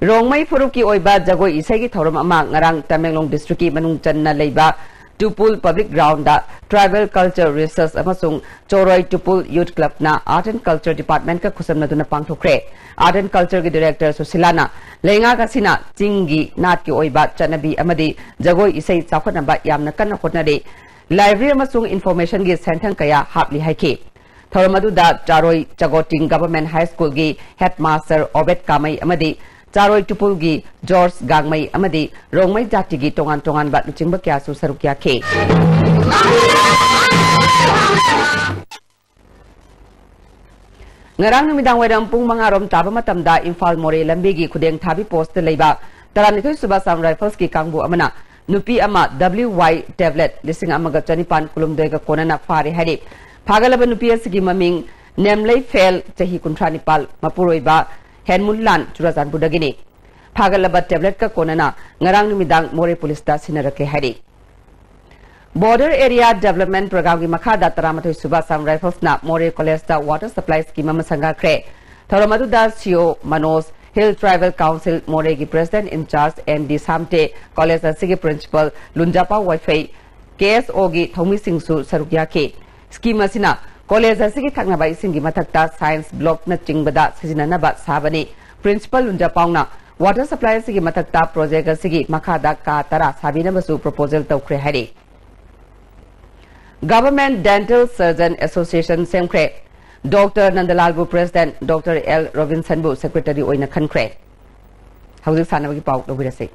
ꯔꯣꯡꯃꯩ ꯐꯨꯔꯨꯞꯀꯤ ꯑꯣꯏꯕ ꯖꯒꯣꯏ ꯏꯁꯩꯒꯤ ꯊꯧꯔꯝ ꯑꯃ ꯉꯔꯥꯡ ꯇꯃꯦꯡꯂꯣꯡ districtꯀꯤ ꯃꯅꯨꯡ ꯆꯟꯅ ꯂꯩꯕ ꯇꯨꯄꯨꯜ public groundꯗ Tribal Culture Research ꯑꯃꯁꯨꯡ ꯆꯣꯔꯣꯏ ꯇꯨꯄꯨꯜ Youth Clubꯅ Art and Culture Departmentꯀ ꯈꯨꯠꯁꯝꯅꯗꯨꯅ ꯄꯥꯡꯊꯣꯛꯈ꯭ꯔꯦ꯫ Art and Cultureꯒꯤ director ꯁꯨꯁꯤꯂꯥꯅ ꯂꯩꯉꯥꯛ ꯑꯁꯤꯅ ꯆꯤꯡꯒꯤ ꯅꯥꯠꯀꯤ ꯑꯣꯏꯕ ꯆꯠꯅꯕꯤ ꯑꯃꯗꯤ ꯖꯒꯣꯏ ꯏꯁꯩ ꯆꯥꯎꯈꯠꯅꯕ ꯌꯥꯝꯅ ꯀꯟꯅ ꯍꯣꯠꯅꯔꯤ꯫ Library ꯑꯃꯁꯨꯡ informationꯒꯤ ꯁꯦꯟꯊꯪ ꯀꯌꯥ ꯍꯥꯞꯂꯤ ꯍꯥꯏꯈꯤ꯫ ꯊꯧꯔꯝ ꯑꯗꯨꯗ ꯆꯥꯔꯣꯏ ꯆꯒꯣꯇꯤꯡ Government High Schoolꯒꯤ headmaster ꯑꯣꯕꯦꯠ ꯀꯥꯃꯩ ꯑꯃꯗꯤ ꯆꯥꯔꯣꯏ ꯇꯨꯄꯨꯜꯒꯤ ꯖꯣꯔꯖ ꯒꯥꯡꯃꯩ ꯑꯃꯗꯤ ꯔꯣꯡꯃꯩ ꯖꯥꯇꯤꯒꯤ ꯇꯣꯉꯥꯟ ꯇꯣꯉꯥꯟꯕ ꯂꯨꯆꯤꯡꯕ ꯀꯌꯥꯁꯨ ꯁꯔꯨꯛ ꯌꯥꯈꯤ꯫ ꯉꯔꯥꯡ ꯅꯨꯃꯤꯗꯥꯡ ꯋꯥꯏꯔꯝ ꯄꯨꯡ ꯃꯉꯥ ꯔꯣꯝ ꯇꯥꯕ ꯃꯇꯝꯗ ꯏꯝꯐꯥꯜ ꯃꯣꯔꯦ ꯂꯝꯕꯤꯒꯤ ꯈꯨꯗꯦꯡ ꯊꯥꯕꯤ ꯄꯣꯁꯇ ꯂꯩꯕ ꯇꯔꯥꯅꯤꯊꯣꯏ ꯁꯨꯕ ꯑꯁꯥꯝ ꯔꯥꯏꯐꯜꯁꯀꯤ ꯀꯥꯡꯕꯨ ꯑꯃꯅ ꯅꯨꯄꯤ ꯑꯃ W Y tablet ꯂꯤꯁꯤꯡ ꯑꯃꯒ ꯆꯅꯤꯄꯥꯟ ꯀꯨꯟꯍꯨꯝꯗꯣꯏꯒ ꯀꯣꯟꯅꯅ ꯐꯥꯔꯦ ꯍꯥꯏꯔꯤ꯫ ꯐꯥꯒꯠꯂꯕ ꯅꯨꯄꯤ ꯑꯁꯤꯒꯤ ꯃꯃꯤꯡ ꯅꯦꯝꯂꯩ ꯐꯦꯜ, ꯆꯍꯤ ꯀꯨꯟꯊ꯭ꯔꯥ ꯅꯤꯄꯥꯜ, ꯃꯄꯨꯔꯣꯏꯕ ꯍꯦꯟꯃꯨꯟꯂꯥꯟ, ꯆꯨꯔꯥꯆꯥꯟꯄꯨꯔꯗꯒꯤꯅꯤ꯫ ꯐꯥꯒꯠꯂꯕ ꯇꯦꯕ꯭ꯂꯦꯠꯀ ꯀꯣꯟꯅꯅ ꯉꯔꯥꯡ ꯅꯨꯃꯤꯗꯥꯡ ꯃꯣꯔꯦ ꯄꯨꯂꯤꯁꯇ ꯁꯤꯟꯅꯔꯛꯂꯦ ꯍꯥꯏꯔꯤ꯫ Border Area Development Programꯒꯤ ꯃꯈꯥꯗ ꯇꯔꯥꯃꯥꯊꯣꯏ ꯁꯨꯕ ꯑꯁꯥꯝ ꯔꯥꯏꯐꯜꯁꯅ ꯃꯣꯔꯦ ꯀꯣꯂꯦꯖꯇ water supply scheme ꯑꯃ ꯁꯪꯒꯥꯈ꯭ꯔꯦ꯫ ꯊꯧꯔꯝ ꯑꯗꯨꯗ C O Manoj, Hill Tribal Council ꯃꯣꯔꯦꯒꯤ President in Charge N D Samte, college ꯑꯁꯤꯒꯤ Principal Lunjapao Vaiphei, K S Oꯒꯤ ꯊꯧꯃꯤꯁꯤꯡꯁꯨ ꯁꯔꯨꯛ ꯌꯥꯈꯤ꯫ Scheme ꯑꯁꯤꯅ ꯀꯣꯂꯦꯖ ꯑꯁꯤꯒꯤ ꯊꯛꯅꯕ ꯏꯁꯤꯡꯒꯤ ꯃꯊꯛꯇ science blockꯅꯆꯤꯡꯕꯗ ꯁꯤꯖꯤꯟꯅꯅꯕ ꯁꯥꯕꯅꯤ꯫ Principal ꯂꯨꯟꯖꯥꯄꯥꯎꯅ water supply ꯑꯁꯤꯒꯤ ꯃꯊꯛꯇ project ꯑꯁꯤꯒꯤ ꯃꯈꯥꯗ ꯀꯥ ꯇꯔꯥ ꯁꯥꯕꯤꯅꯕꯁꯨ proposal ꯇꯧꯈ꯭ꯔꯦ ꯍꯥꯏꯔꯤ꯫ Government Dental Surgeon Association ꯁꯦꯝꯈ꯭ꯔꯦ꯫ Doctor ꯅꯟꯗꯂꯥꯜꯕꯨ President, Doctor L ꯔꯣꯕꯤꯟꯁꯟꯕꯨ Secretary ꯑꯣꯏꯅ ꯈꯟꯈ꯭ꯔꯦ꯫ ꯍꯧꯖꯤꯛ ꯁꯥꯟꯅꯕꯒꯤ ꯄꯥꯎ ꯂꯧꯕꯤꯔꯁꯤ꯫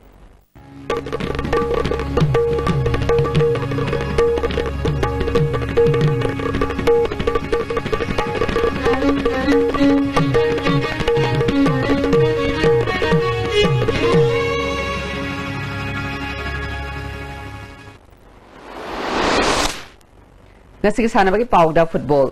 ꯉꯁꯤꯒꯤ ꯁꯥꯟꯅꯕꯒꯤ ꯄꯥꯎꯗ football꯫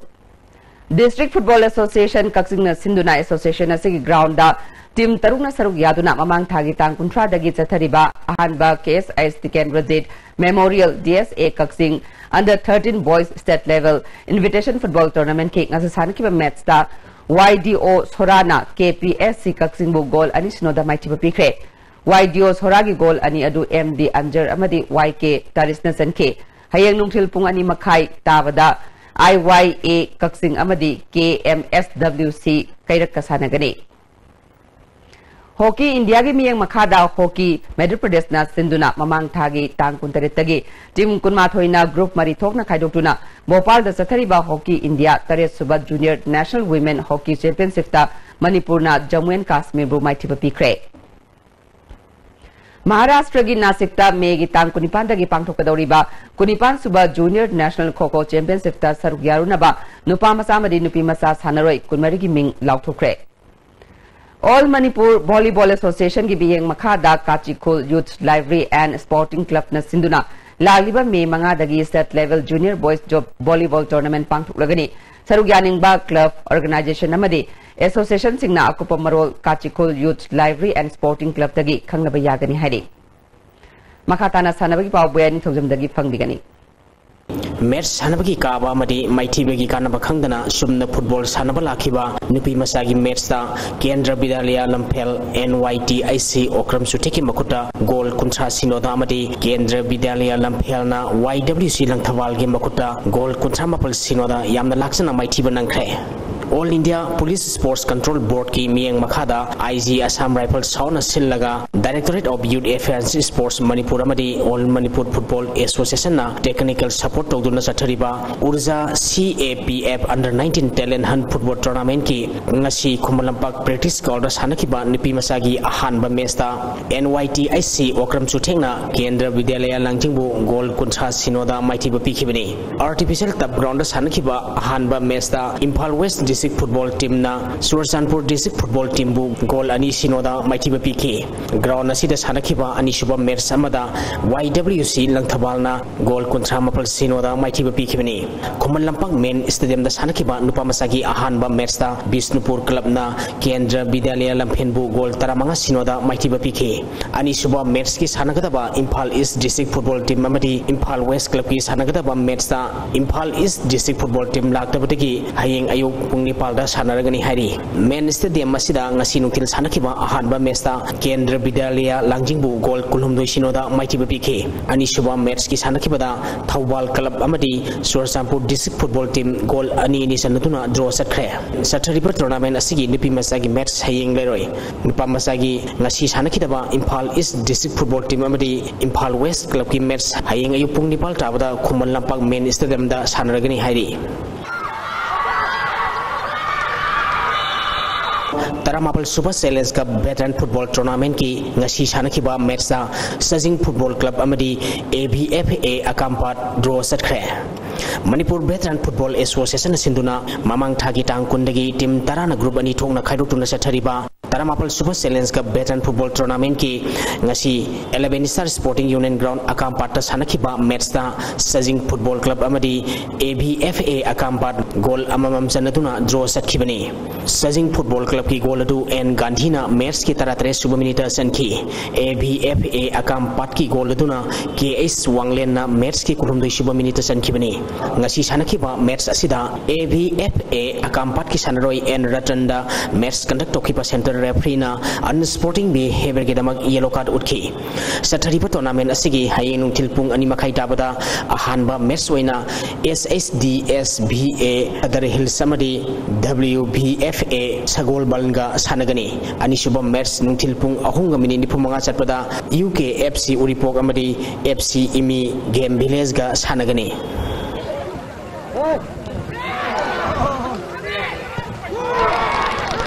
District Football Association ꯀꯛꯆꯤꯡꯅ ꯁꯤꯟꯗꯨꯅ association ꯑꯁꯤꯒꯤ groundꯗ team ꯇꯔꯨꯛꯅ ꯁꯔꯨꯛ ꯌꯥꯗꯨꯅ ꯃꯃꯥꯡ ꯊꯥꯒꯤ ꯇꯥꯡ ꯀꯨꯟꯊ꯭ꯔꯥꯗꯒꯤ ꯆꯠꯊꯔꯤꯕ ꯑꯍꯥꯟꯕ K S I S Tikendrajit Memorial D S A Kakching under thirteen boys state level invitation football tournamentꯀꯤ ꯉꯁꯤ ꯁꯥꯟꯅꯈꯤꯕ matchꯇ Y D O ꯁꯣꯔꯥꯅ K P S C ꯀꯛꯆꯤꯡꯕꯨ goal ꯑꯅꯤ ꯁꯤꯅꯣꯗ ꯃꯥꯏꯊꯤꯕ ꯄꯤꯈ꯭ꯔꯦ꯫ Y D O ꯁꯣꯔꯥꯒꯤ goal ꯑꯅꯤ ꯑꯗꯨ M D ꯑꯟꯖꯔ ꯑꯃꯗꯤ Y K ꯇꯥꯔꯤꯁꯅ ꯆꯟꯈꯤ꯫ ꯍꯌꯦꯡ ꯅꯨꯡꯊꯤꯜ ꯄꯨꯡ ꯑꯅꯤ ꯃꯈꯥꯏ ꯇꯥꯕꯗ I Y A ꯀꯛꯆꯤꯡ ꯑꯃꯗꯤ K M S W C ꯀꯩꯔꯛꯀ ꯁꯥꯟꯅꯒꯅꯤ꯫ Hockey Indiaꯒꯤ ꯃꯤꯠꯌꯦꯡ ꯃꯈꯥꯗ hockey ꯃꯙ꯭ꯌ ꯄ꯭ꯔꯗꯦꯁꯅ ꯁꯤꯟꯗꯨꯅ ꯃꯃꯥꯡ ꯊꯥꯒꯤ ꯇꯥꯡ ꯀꯨꯟꯇꯔꯦꯠꯇꯒꯤ team ꯀꯨꯟꯃꯥꯊꯣꯏꯅ group ꯃꯔꯤ ꯊꯣꯛꯅ ꯈꯥꯏꯗꯣꯛꯇꯨꯅ ꯚꯣꯄꯥꯜꯗ ꯆꯠꯊꯔꯤꯕ Hockey India ꯇꯔꯦꯠ ꯁꯨꯕ Junior National Women Hockey Championshipꯇ ꯃꯅꯤꯄꯨꯔꯅ ꯖꯝꯃꯨ ꯑꯦꯟ ꯀꯥꯁꯃꯤꯔꯕꯨ ꯃꯥꯏꯊꯤꯕ ꯄꯤꯈ꯭ꯔꯦ꯫ ꯃꯍꯥꯔꯥꯁꯇ꯭ꯔꯒꯤ ꯅꯥꯁꯤꯛꯇ ꯃꯦꯒꯤ ꯇꯥꯡ ꯀꯨꯟꯅꯤꯄꯥꯟꯗꯒꯤ ꯄꯥꯡꯊꯣꯛꯀꯗꯧꯔꯤꯕ ꯀꯨꯟꯅꯤꯄꯥꯟ ꯁꯨꯕ ꯖꯨꯅꯤꯌꯔ ꯅꯦꯁꯅꯦꯜ ꯈꯣ ꯈꯣ ꯆꯦꯝꯄꯤꯌꯟꯁꯤꯞꯇ ꯁꯔꯨꯛ ꯌꯥꯔꯨꯅꯕ ꯅꯨꯄꯥ ꯃꯆꯥ ꯑꯃꯗꯤ ꯅꯨꯄꯤ ꯃꯆꯥ ꯁꯥꯟꯅꯔꯣꯏ ꯀꯨꯟꯃꯔꯤꯒꯤ ꯃꯤꯡ ꯂꯥꯎꯊꯣꯛꯈ꯭ꯔꯦ꯫ ꯑꯣꯜ ꯃꯅꯤꯄꯨꯔ ꯚꯣꯂꯤꯕꯣꯜ ꯑꯦꯁꯣꯁꯤꯌꯦꯁꯟꯒꯤ ꯃꯤꯠꯌꯦꯡ ꯃꯈꯥꯗ Kachikhul youth library and sporting ꯀ꯭ꯂꯕꯅ ꯁꯤꯟꯗꯨꯅ ꯂꯥꯛꯂꯤꯕ ꯃꯦ ꯃꯉꯥꯗꯒꯤ ꯁ꯭ꯇꯦꯠ ꯂꯦꯚꯦꯜ ꯖꯨꯅꯤꯌꯔ ꯕꯣꯏꯁ ꯖꯣꯕ ꯚꯣꯂꯤꯕꯣꯜ ꯇꯣꯔꯅꯥꯃꯦꯟꯠ ꯄꯥꯡꯊꯣꯛꯂꯒꯅꯤ꯫ ꯁꯔꯨꯛ ꯌꯥꯅꯤꯡꯕ ꯀ꯭ꯂꯕ, ꯑꯣꯔꯒꯅꯥꯏꯖꯦꯁꯟ ꯑꯃꯗꯤ ꯑꯦꯁꯣꯁꯤꯌꯦꯁꯟꯁꯤꯡꯅ ꯑꯀꯨꯞꯄ ꯃꯔꯣꯜ Kachikhul youth library and sporting ꯀ꯭ꯂꯕꯇꯒꯤ ꯈꯪꯅꯕ ꯌꯥꯒꯅꯤ ꯍꯥꯏꯔꯤ꯫ ꯃꯈꯥ ꯇꯥꯅ ꯁꯥꯟꯅꯕꯒꯤ ꯄꯥꯎ ꯕꯣꯌꯥ ꯅꯤꯡꯊꯧꯖꯝꯗꯒꯤ ꯐꯪꯕꯤꯒꯅꯤ꯫ ꯃꯦꯠꯆ ꯁꯥꯟꯅꯕꯒꯤ ꯀꯥꯕ ꯑꯃꯗꯤ ꯃꯥꯏꯊꯤꯕꯒꯤ ꯀꯥꯟꯅꯕ ꯈꯪꯗꯅ ꯆꯨꯝꯅ ꯐꯨꯠꯕꯣꯜ ꯁꯥꯟꯅꯕ ꯂꯥꯛꯈꯤꯕ ꯅꯨꯄꯤ ꯃꯆꯥꯒꯤ ꯃꯦꯠꯆꯇ Kendra Vidyalaya Lamphel, N Y T H C Okram ꯁꯨꯊꯦꯛꯀꯤ ꯃꯈꯨꯠꯇ ꯒꯣꯜ ꯀꯨꯟꯊ꯭ꯔꯥ ꯁꯤꯅꯣꯗ ꯑꯃꯗꯤ ꯀꯦꯟꯗ꯭ꯔ ꯕꯤꯗ꯭ꯌꯥꯂꯌꯥ ꯂꯝꯐꯦꯜꯅ ꯋꯥꯏ ꯗꯕ꯭ꯂꯤꯎ ꯁꯤ ꯂꯪꯊꯕꯥꯜꯒꯤ ꯃꯈꯨꯠꯇ ꯒꯣꯜ ꯀꯨꯟꯊ꯭ꯔꯥ ꯃꯥꯄꯜ ꯁꯤꯅꯣꯗ ꯌꯥꯝꯅ ꯂꯥꯛꯆꯅ ꯃꯥꯏꯊꯤꯕ ꯅꯪꯈ꯭ꯔꯦ꯫ All India police sports control ꯕꯣꯔꯗꯀꯤ ꯃꯤꯠꯌꯦꯡ ꯃꯈꯥꯗ ꯑꯥꯏ ꯖꯤ ꯑꯁꯥꯝ ꯔꯥꯏꯐꯜꯁ ꯁꯥꯎꯅ ꯁꯤꯜꯂꯒ Directorate of Youth Affairs, Sports Manipur ꯑꯃꯗꯤ All Manipur Football Associationꯅ technical support ꯇꯧꯗꯨꯅ ꯆꯠꯊꯔꯤꯕ Urja C A P F Under nineteen Talent Hunt Football Tournamentꯀꯤ ꯉꯁꯤ ꯈꯨꯃꯟ ꯂꯝꯄꯥꯛ practice groundꯗ ꯁꯥꯟꯅꯈꯤꯕ ꯅꯨꯄꯤ ꯃꯆꯥꯒꯤ ꯑꯍꯥꯟꯕ ꯃꯦꯠꯆꯇ N Y T H C Okram ꯆꯨꯊꯦꯛꯅ ꯀꯦꯟꯗ꯭ꯔ ꯕꯤꯗ꯭ꯌꯥꯂꯌꯥ ꯂꯥꯡꯖꯤꯡꯕꯨ ꯒꯣꯜ ꯀꯨꯟꯊ꯭ꯔꯥ ꯁꯤꯅꯣꯗ ꯃꯥꯏꯊꯤꯕ ꯄꯤꯈꯤꯕꯅꯤ꯫ Artificial turf groundꯗ ꯁꯥꯟꯅꯈꯤꯕ ꯑꯍꯥꯟꯕ ꯃꯦꯠꯆꯇ ꯏꯝꯐꯥꯜ ꯋꯦꯁ district football teamꯅ ꯆꯨꯔꯆꯥꯟꯄꯨꯔ district football teamꯕꯨ ꯒꯣꯜ ꯑꯅꯤ ꯁꯤꯅꯣꯗ ꯃꯥꯏꯊꯤꯕ ꯄꯤꯈꯤ꯫ Ground ꯑꯁꯤꯗ ꯁꯥꯟꯅꯈꯤꯕ ꯑꯅꯤꯁꯨꯕ ꯃꯦꯠꯆ ꯑꯃꯗ ꯋꯥꯏ ꯗꯕ꯭ꯂꯤꯎ ꯁꯤ ꯂꯪꯊꯕꯥꯜꯅ ꯒꯣꯜ ꯀꯨꯟꯊ꯭ꯔꯥ ꯃꯥꯄꯜ ꯁꯤꯅꯣꯗ ꯃꯥꯏꯊꯤꯕ ꯄꯤꯈꯤꯕꯅꯤ꯫ ꯈꯨꯃꯟ ꯂꯝꯄꯥꯛ ꯃꯦꯟ ꯁ꯭ꯇꯦꯗꯤꯌꯝꯗ ꯁꯥꯟꯅꯈꯤꯕ ꯅꯨꯄꯥ ꯃꯆꯥꯒꯤ ꯑꯍꯥꯟꯕ ꯃꯦꯠꯆꯇ ꯕꯤꯁꯅꯨꯄꯨꯔ ꯀ꯭ꯂꯕꯅ ꯀꯦꯟꯗ꯭ꯔ ꯕꯤꯗ꯭ꯌꯥꯂꯌꯥ ꯂꯝꯐꯦꯟꯕꯨ ꯒꯣꯜ ꯇꯔꯥꯃꯉꯥ ꯁꯤꯅꯣꯗ ꯃꯥꯏꯊꯤꯕ ꯄꯤꯈꯤ꯫ ꯑꯅꯤꯁꯨꯕ ꯃꯦꯠꯆꯀꯤ ꯁꯥꯟꯅꯒꯗꯕ ꯏꯝꯐꯥꯜ ꯏꯁ district football team ꯑꯃꯗꯤ ꯏꯝꯐꯥꯜ ꯋꯦꯁ ꯀ꯭ꯂꯕꯀꯤ ꯁꯥꯟꯅꯒꯗꯕ ꯃꯦꯠꯆꯇ ꯏꯝꯐꯥꯜ ꯏꯁ district football team ꯂꯥꯛꯇꯕꯗꯒꯤ ꯍꯌꯦꯡ ꯑꯌꯨꯛ ꯄꯨꯡ ꯅꯤꯄꯥꯜꯗ ꯁꯥꯟꯅꯔꯒꯅꯤ ꯍꯥꯏꯔꯤ꯫ ꯃꯦꯟ ꯁ꯭ꯇꯦꯗꯤꯌꯝ ꯑꯁꯤꯗ ꯉꯁꯤ ꯅꯨꯡꯊꯤꯜ ꯁꯥꯟꯅꯈꯤꯕ ꯑꯍꯥꯟꯕ ꯃꯦꯠꯆꯇ ꯀꯦꯟꯗ꯭ꯔ ꯕꯤꯗ꯭ꯌꯥꯂꯌꯥ ꯂꯥꯡꯖꯤꯡꯕꯨ ꯒꯣꯜ ꯀꯨꯟꯍꯨꯝꯗꯣꯏ ꯁꯤꯅꯣꯗ ꯃꯥꯏꯊꯤꯕ ꯄꯤꯈꯤ꯫ ꯑꯅꯤꯁꯨꯕ ꯃꯦꯠꯆꯀꯤ ꯁꯥꯟꯅꯈꯤꯕꯗ ꯊꯧꯕꯥꯜ ꯀ꯭ꯂꯕ ꯑꯃꯗꯤ Churachandpur district football team goal ꯑꯅꯤ ꯑꯅꯤ ꯆꯟꯅꯗꯨꯅ ꯗ꯭ꯔꯣ ꯆꯠꯈ꯭ꯔꯦ꯫ ꯆꯠꯊꯔꯤꯕ ꯇꯣꯔꯅꯥꯃꯦꯟ ꯑꯁꯤꯒꯤ ꯅꯨꯄꯤ ꯃꯆꯥꯒꯤ ꯃꯦꯠꯆ ꯍꯌꯦꯡ ꯂꯩꯔꯣꯏ꯫ ꯅꯨꯄꯥ ꯃꯆꯥꯒꯤ ꯉꯁꯤ ꯁꯥꯟꯅꯈꯤꯗꯕ ꯏꯝꯐꯥꯜ ꯏꯁ district football team ꯑꯃꯗꯤ ꯏꯝꯐꯥꯜ ꯋꯦꯁ ꯀ꯭ꯂꯕꯀꯤ ꯃꯦꯠꯆ ꯍꯌꯦꯡ ꯑꯌꯨꯛ ꯄꯨꯡ ꯅꯤꯄꯥꯜ ꯇꯥꯕꯗ ꯈꯨꯃꯟ ꯂꯝꯄꯥꯛ ꯃꯦꯟ ꯁ꯭ꯇꯦꯗꯤꯌꯝꯗ ꯁꯥꯟꯅꯔꯒꯅꯤ ꯍꯥꯏꯔꯤ꯫ ꯇꯔꯥꯃꯥꯄꯜ ꯁꯨꯕ ꯆꯦꯂꯦꯟꯖ ꯀꯞ ꯚꯦꯇꯔꯥꯟ ꯐꯨꯠꯕꯣꯜ ꯇꯣꯔꯅꯥꯃꯦꯟꯠꯀꯤ ꯉꯁꯤ ꯁꯥꯟꯅꯈꯤꯕ ꯃꯦꯠꯁꯇ ꯁꯖꯤꯡ ꯐꯨꯠꯕꯣꯜ ꯀ꯭ꯂꯕ ꯑꯃꯗꯤ ꯑꯦ ꯚꯤ ꯑꯦꯐ ꯑꯦ ꯑꯀꯥꯝꯄꯥꯠ ꯗ꯭ꯔꯣ ꯆꯠꯈ꯭ꯔꯦ꯫ ꯃꯅꯤꯄꯨꯔ ꯚꯦꯇꯔꯥꯟ ꯐꯨꯠꯕꯣꯜ ꯑꯦꯁꯣꯁꯤꯌꯦꯁꯟꯅ ꯁꯤꯟꯗꯨꯅ ꯃꯃꯥꯡ ꯊꯥꯒꯤ ꯇꯥꯡ ꯀꯨꯟꯗꯒꯤ ꯇꯤꯝ ꯇꯔꯥꯅ ꯒ꯭ꯔꯨꯞ ꯑꯅꯤ ꯊꯣꯛꯅ ꯈꯥꯏꯗꯣꯛꯇꯨꯅ ꯆꯠꯊꯔꯤꯕ ꯇꯔꯥꯃꯥꯄꯜ ꯁꯨꯕ ꯆꯦꯂꯦꯟꯖ ꯀꯞ ꯚꯦꯇꯔꯥꯟ ꯐꯨꯠꯕꯣꯜ ꯇꯣꯔꯅꯥꯃꯦꯟꯠꯀꯤ ꯉꯁꯤ eleven star sporting union ground ꯑꯀꯥꯝꯄꯥꯠꯇ ꯁꯥꯟꯅꯈꯤꯕ ꯃꯦꯠꯁꯇ ꯁꯖꯤꯡ ꯐꯨꯠꯕꯣꯜ ꯀ꯭ꯂꯕ ꯑꯃꯗꯤ A V F A Akampat goal ꯑꯃꯃꯝ ꯆꯟꯅꯗꯨꯅ ꯗ꯭ꯔꯣ ꯆꯠꯈꯤꯕꯅꯤ꯫ ꯁꯖꯤꯡ ꯐꯨꯠꯕꯣꯜ ꯀ꯭ꯂꯕꯀꯤ ꯒꯣꯜ ꯑꯗꯨ ꯑꯦꯟ ꯒꯥꯟꯙꯤꯅ ꯃꯦꯠꯁꯀꯤ ꯇꯔꯥꯇꯔꯦꯠ ꯁꯨꯕ ꯃꯤꯅꯤꯠꯇ ꯆꯟꯈꯤ꯫ ꯑꯦ ꯚꯤ ꯑꯦꯐ ꯑꯦ ꯑꯀꯥꯝꯄꯥꯠꯀꯤ ꯒꯣꯜ ꯑꯗꯨꯅ ꯀꯦ ꯑꯩꯆ ꯋꯥꯡꯂꯦꯟꯅ ꯃꯦꯠꯁꯀꯤ ꯀꯨꯟꯍꯨꯝꯗꯣꯏ ꯁꯨꯕ ꯃꯤꯅꯤꯠꯇ ꯆꯟꯈꯤꯕꯅꯤ꯫ ꯉꯁꯤ ꯁꯥꯟꯅꯈꯤꯕ ꯃꯦꯠꯁ ꯑꯁꯤꯗ ꯑꯦ ꯚꯤ ꯑꯦꯐ ꯑꯦ ꯑꯀꯥꯝꯄꯥꯠꯀꯤ ꯁꯥꯟꯅꯔꯣꯏ ꯑꯦꯟ ꯔꯇꯟꯗ ꯃꯦꯠꯁ ꯀꯟꯗꯛ ꯇꯧꯈꯤꯕ ꯁꯦꯟꯇꯔ ꯔꯦꯐ꯭ꯔꯤꯅ ꯑꯟꯁ꯭ꯄꯣꯔꯇꯤꯡ ꯕꯤꯍꯦꯕꯤꯌꯔꯒꯤꯗꯃꯛ ꯌꯦꯂꯣ ꯀꯥꯔꯗ ꯎꯠꯈꯤ꯫ ꯆꯠꯊꯔꯤꯕ ꯇꯣꯔꯅꯥꯃꯦꯟ ꯑꯁꯤꯒꯤ ꯍꯌꯦꯡ ꯅꯨꯡꯊꯤꯜ ꯄꯨꯡ ꯑꯅꯤ ꯃꯈꯥꯏ ꯇꯥꯕꯗ ꯑꯍꯥꯟꯕ ꯃꯦꯠꯁ ꯑꯣꯏꯅ S H D S V A Sadar hills ꯑꯃꯗꯤ ꯗꯕ꯭ꯂꯤꯎ ꯚꯤ ꯑꯦꯐ ꯑꯦ ꯁꯒꯣꯜꯕꯟꯒ ꯁꯥꯟꯅꯒꯅꯤ꯫ ꯑꯅꯤꯁꯨꯕ ꯃꯦꯠꯁ ꯅꯨꯡꯊꯤꯜ ꯄꯨꯡ ꯑꯍꯨꯝꯒ ꯃꯤꯅꯤꯠ ꯅꯤꯐꯨ ꯃꯉꯥ ꯆꯠꯄꯗ ꯌꯨ ꯀꯦ ꯑꯦꯐ ꯁꯤ ꯎꯔꯤꯄꯣꯛ ꯑꯃꯗꯤ ꯑꯦꯐ ꯁꯤ ꯏꯃꯤ ꯒꯦꯝ ꯚꯤꯂꯦꯖꯒ ꯁꯥꯟꯅꯒꯅꯤ꯫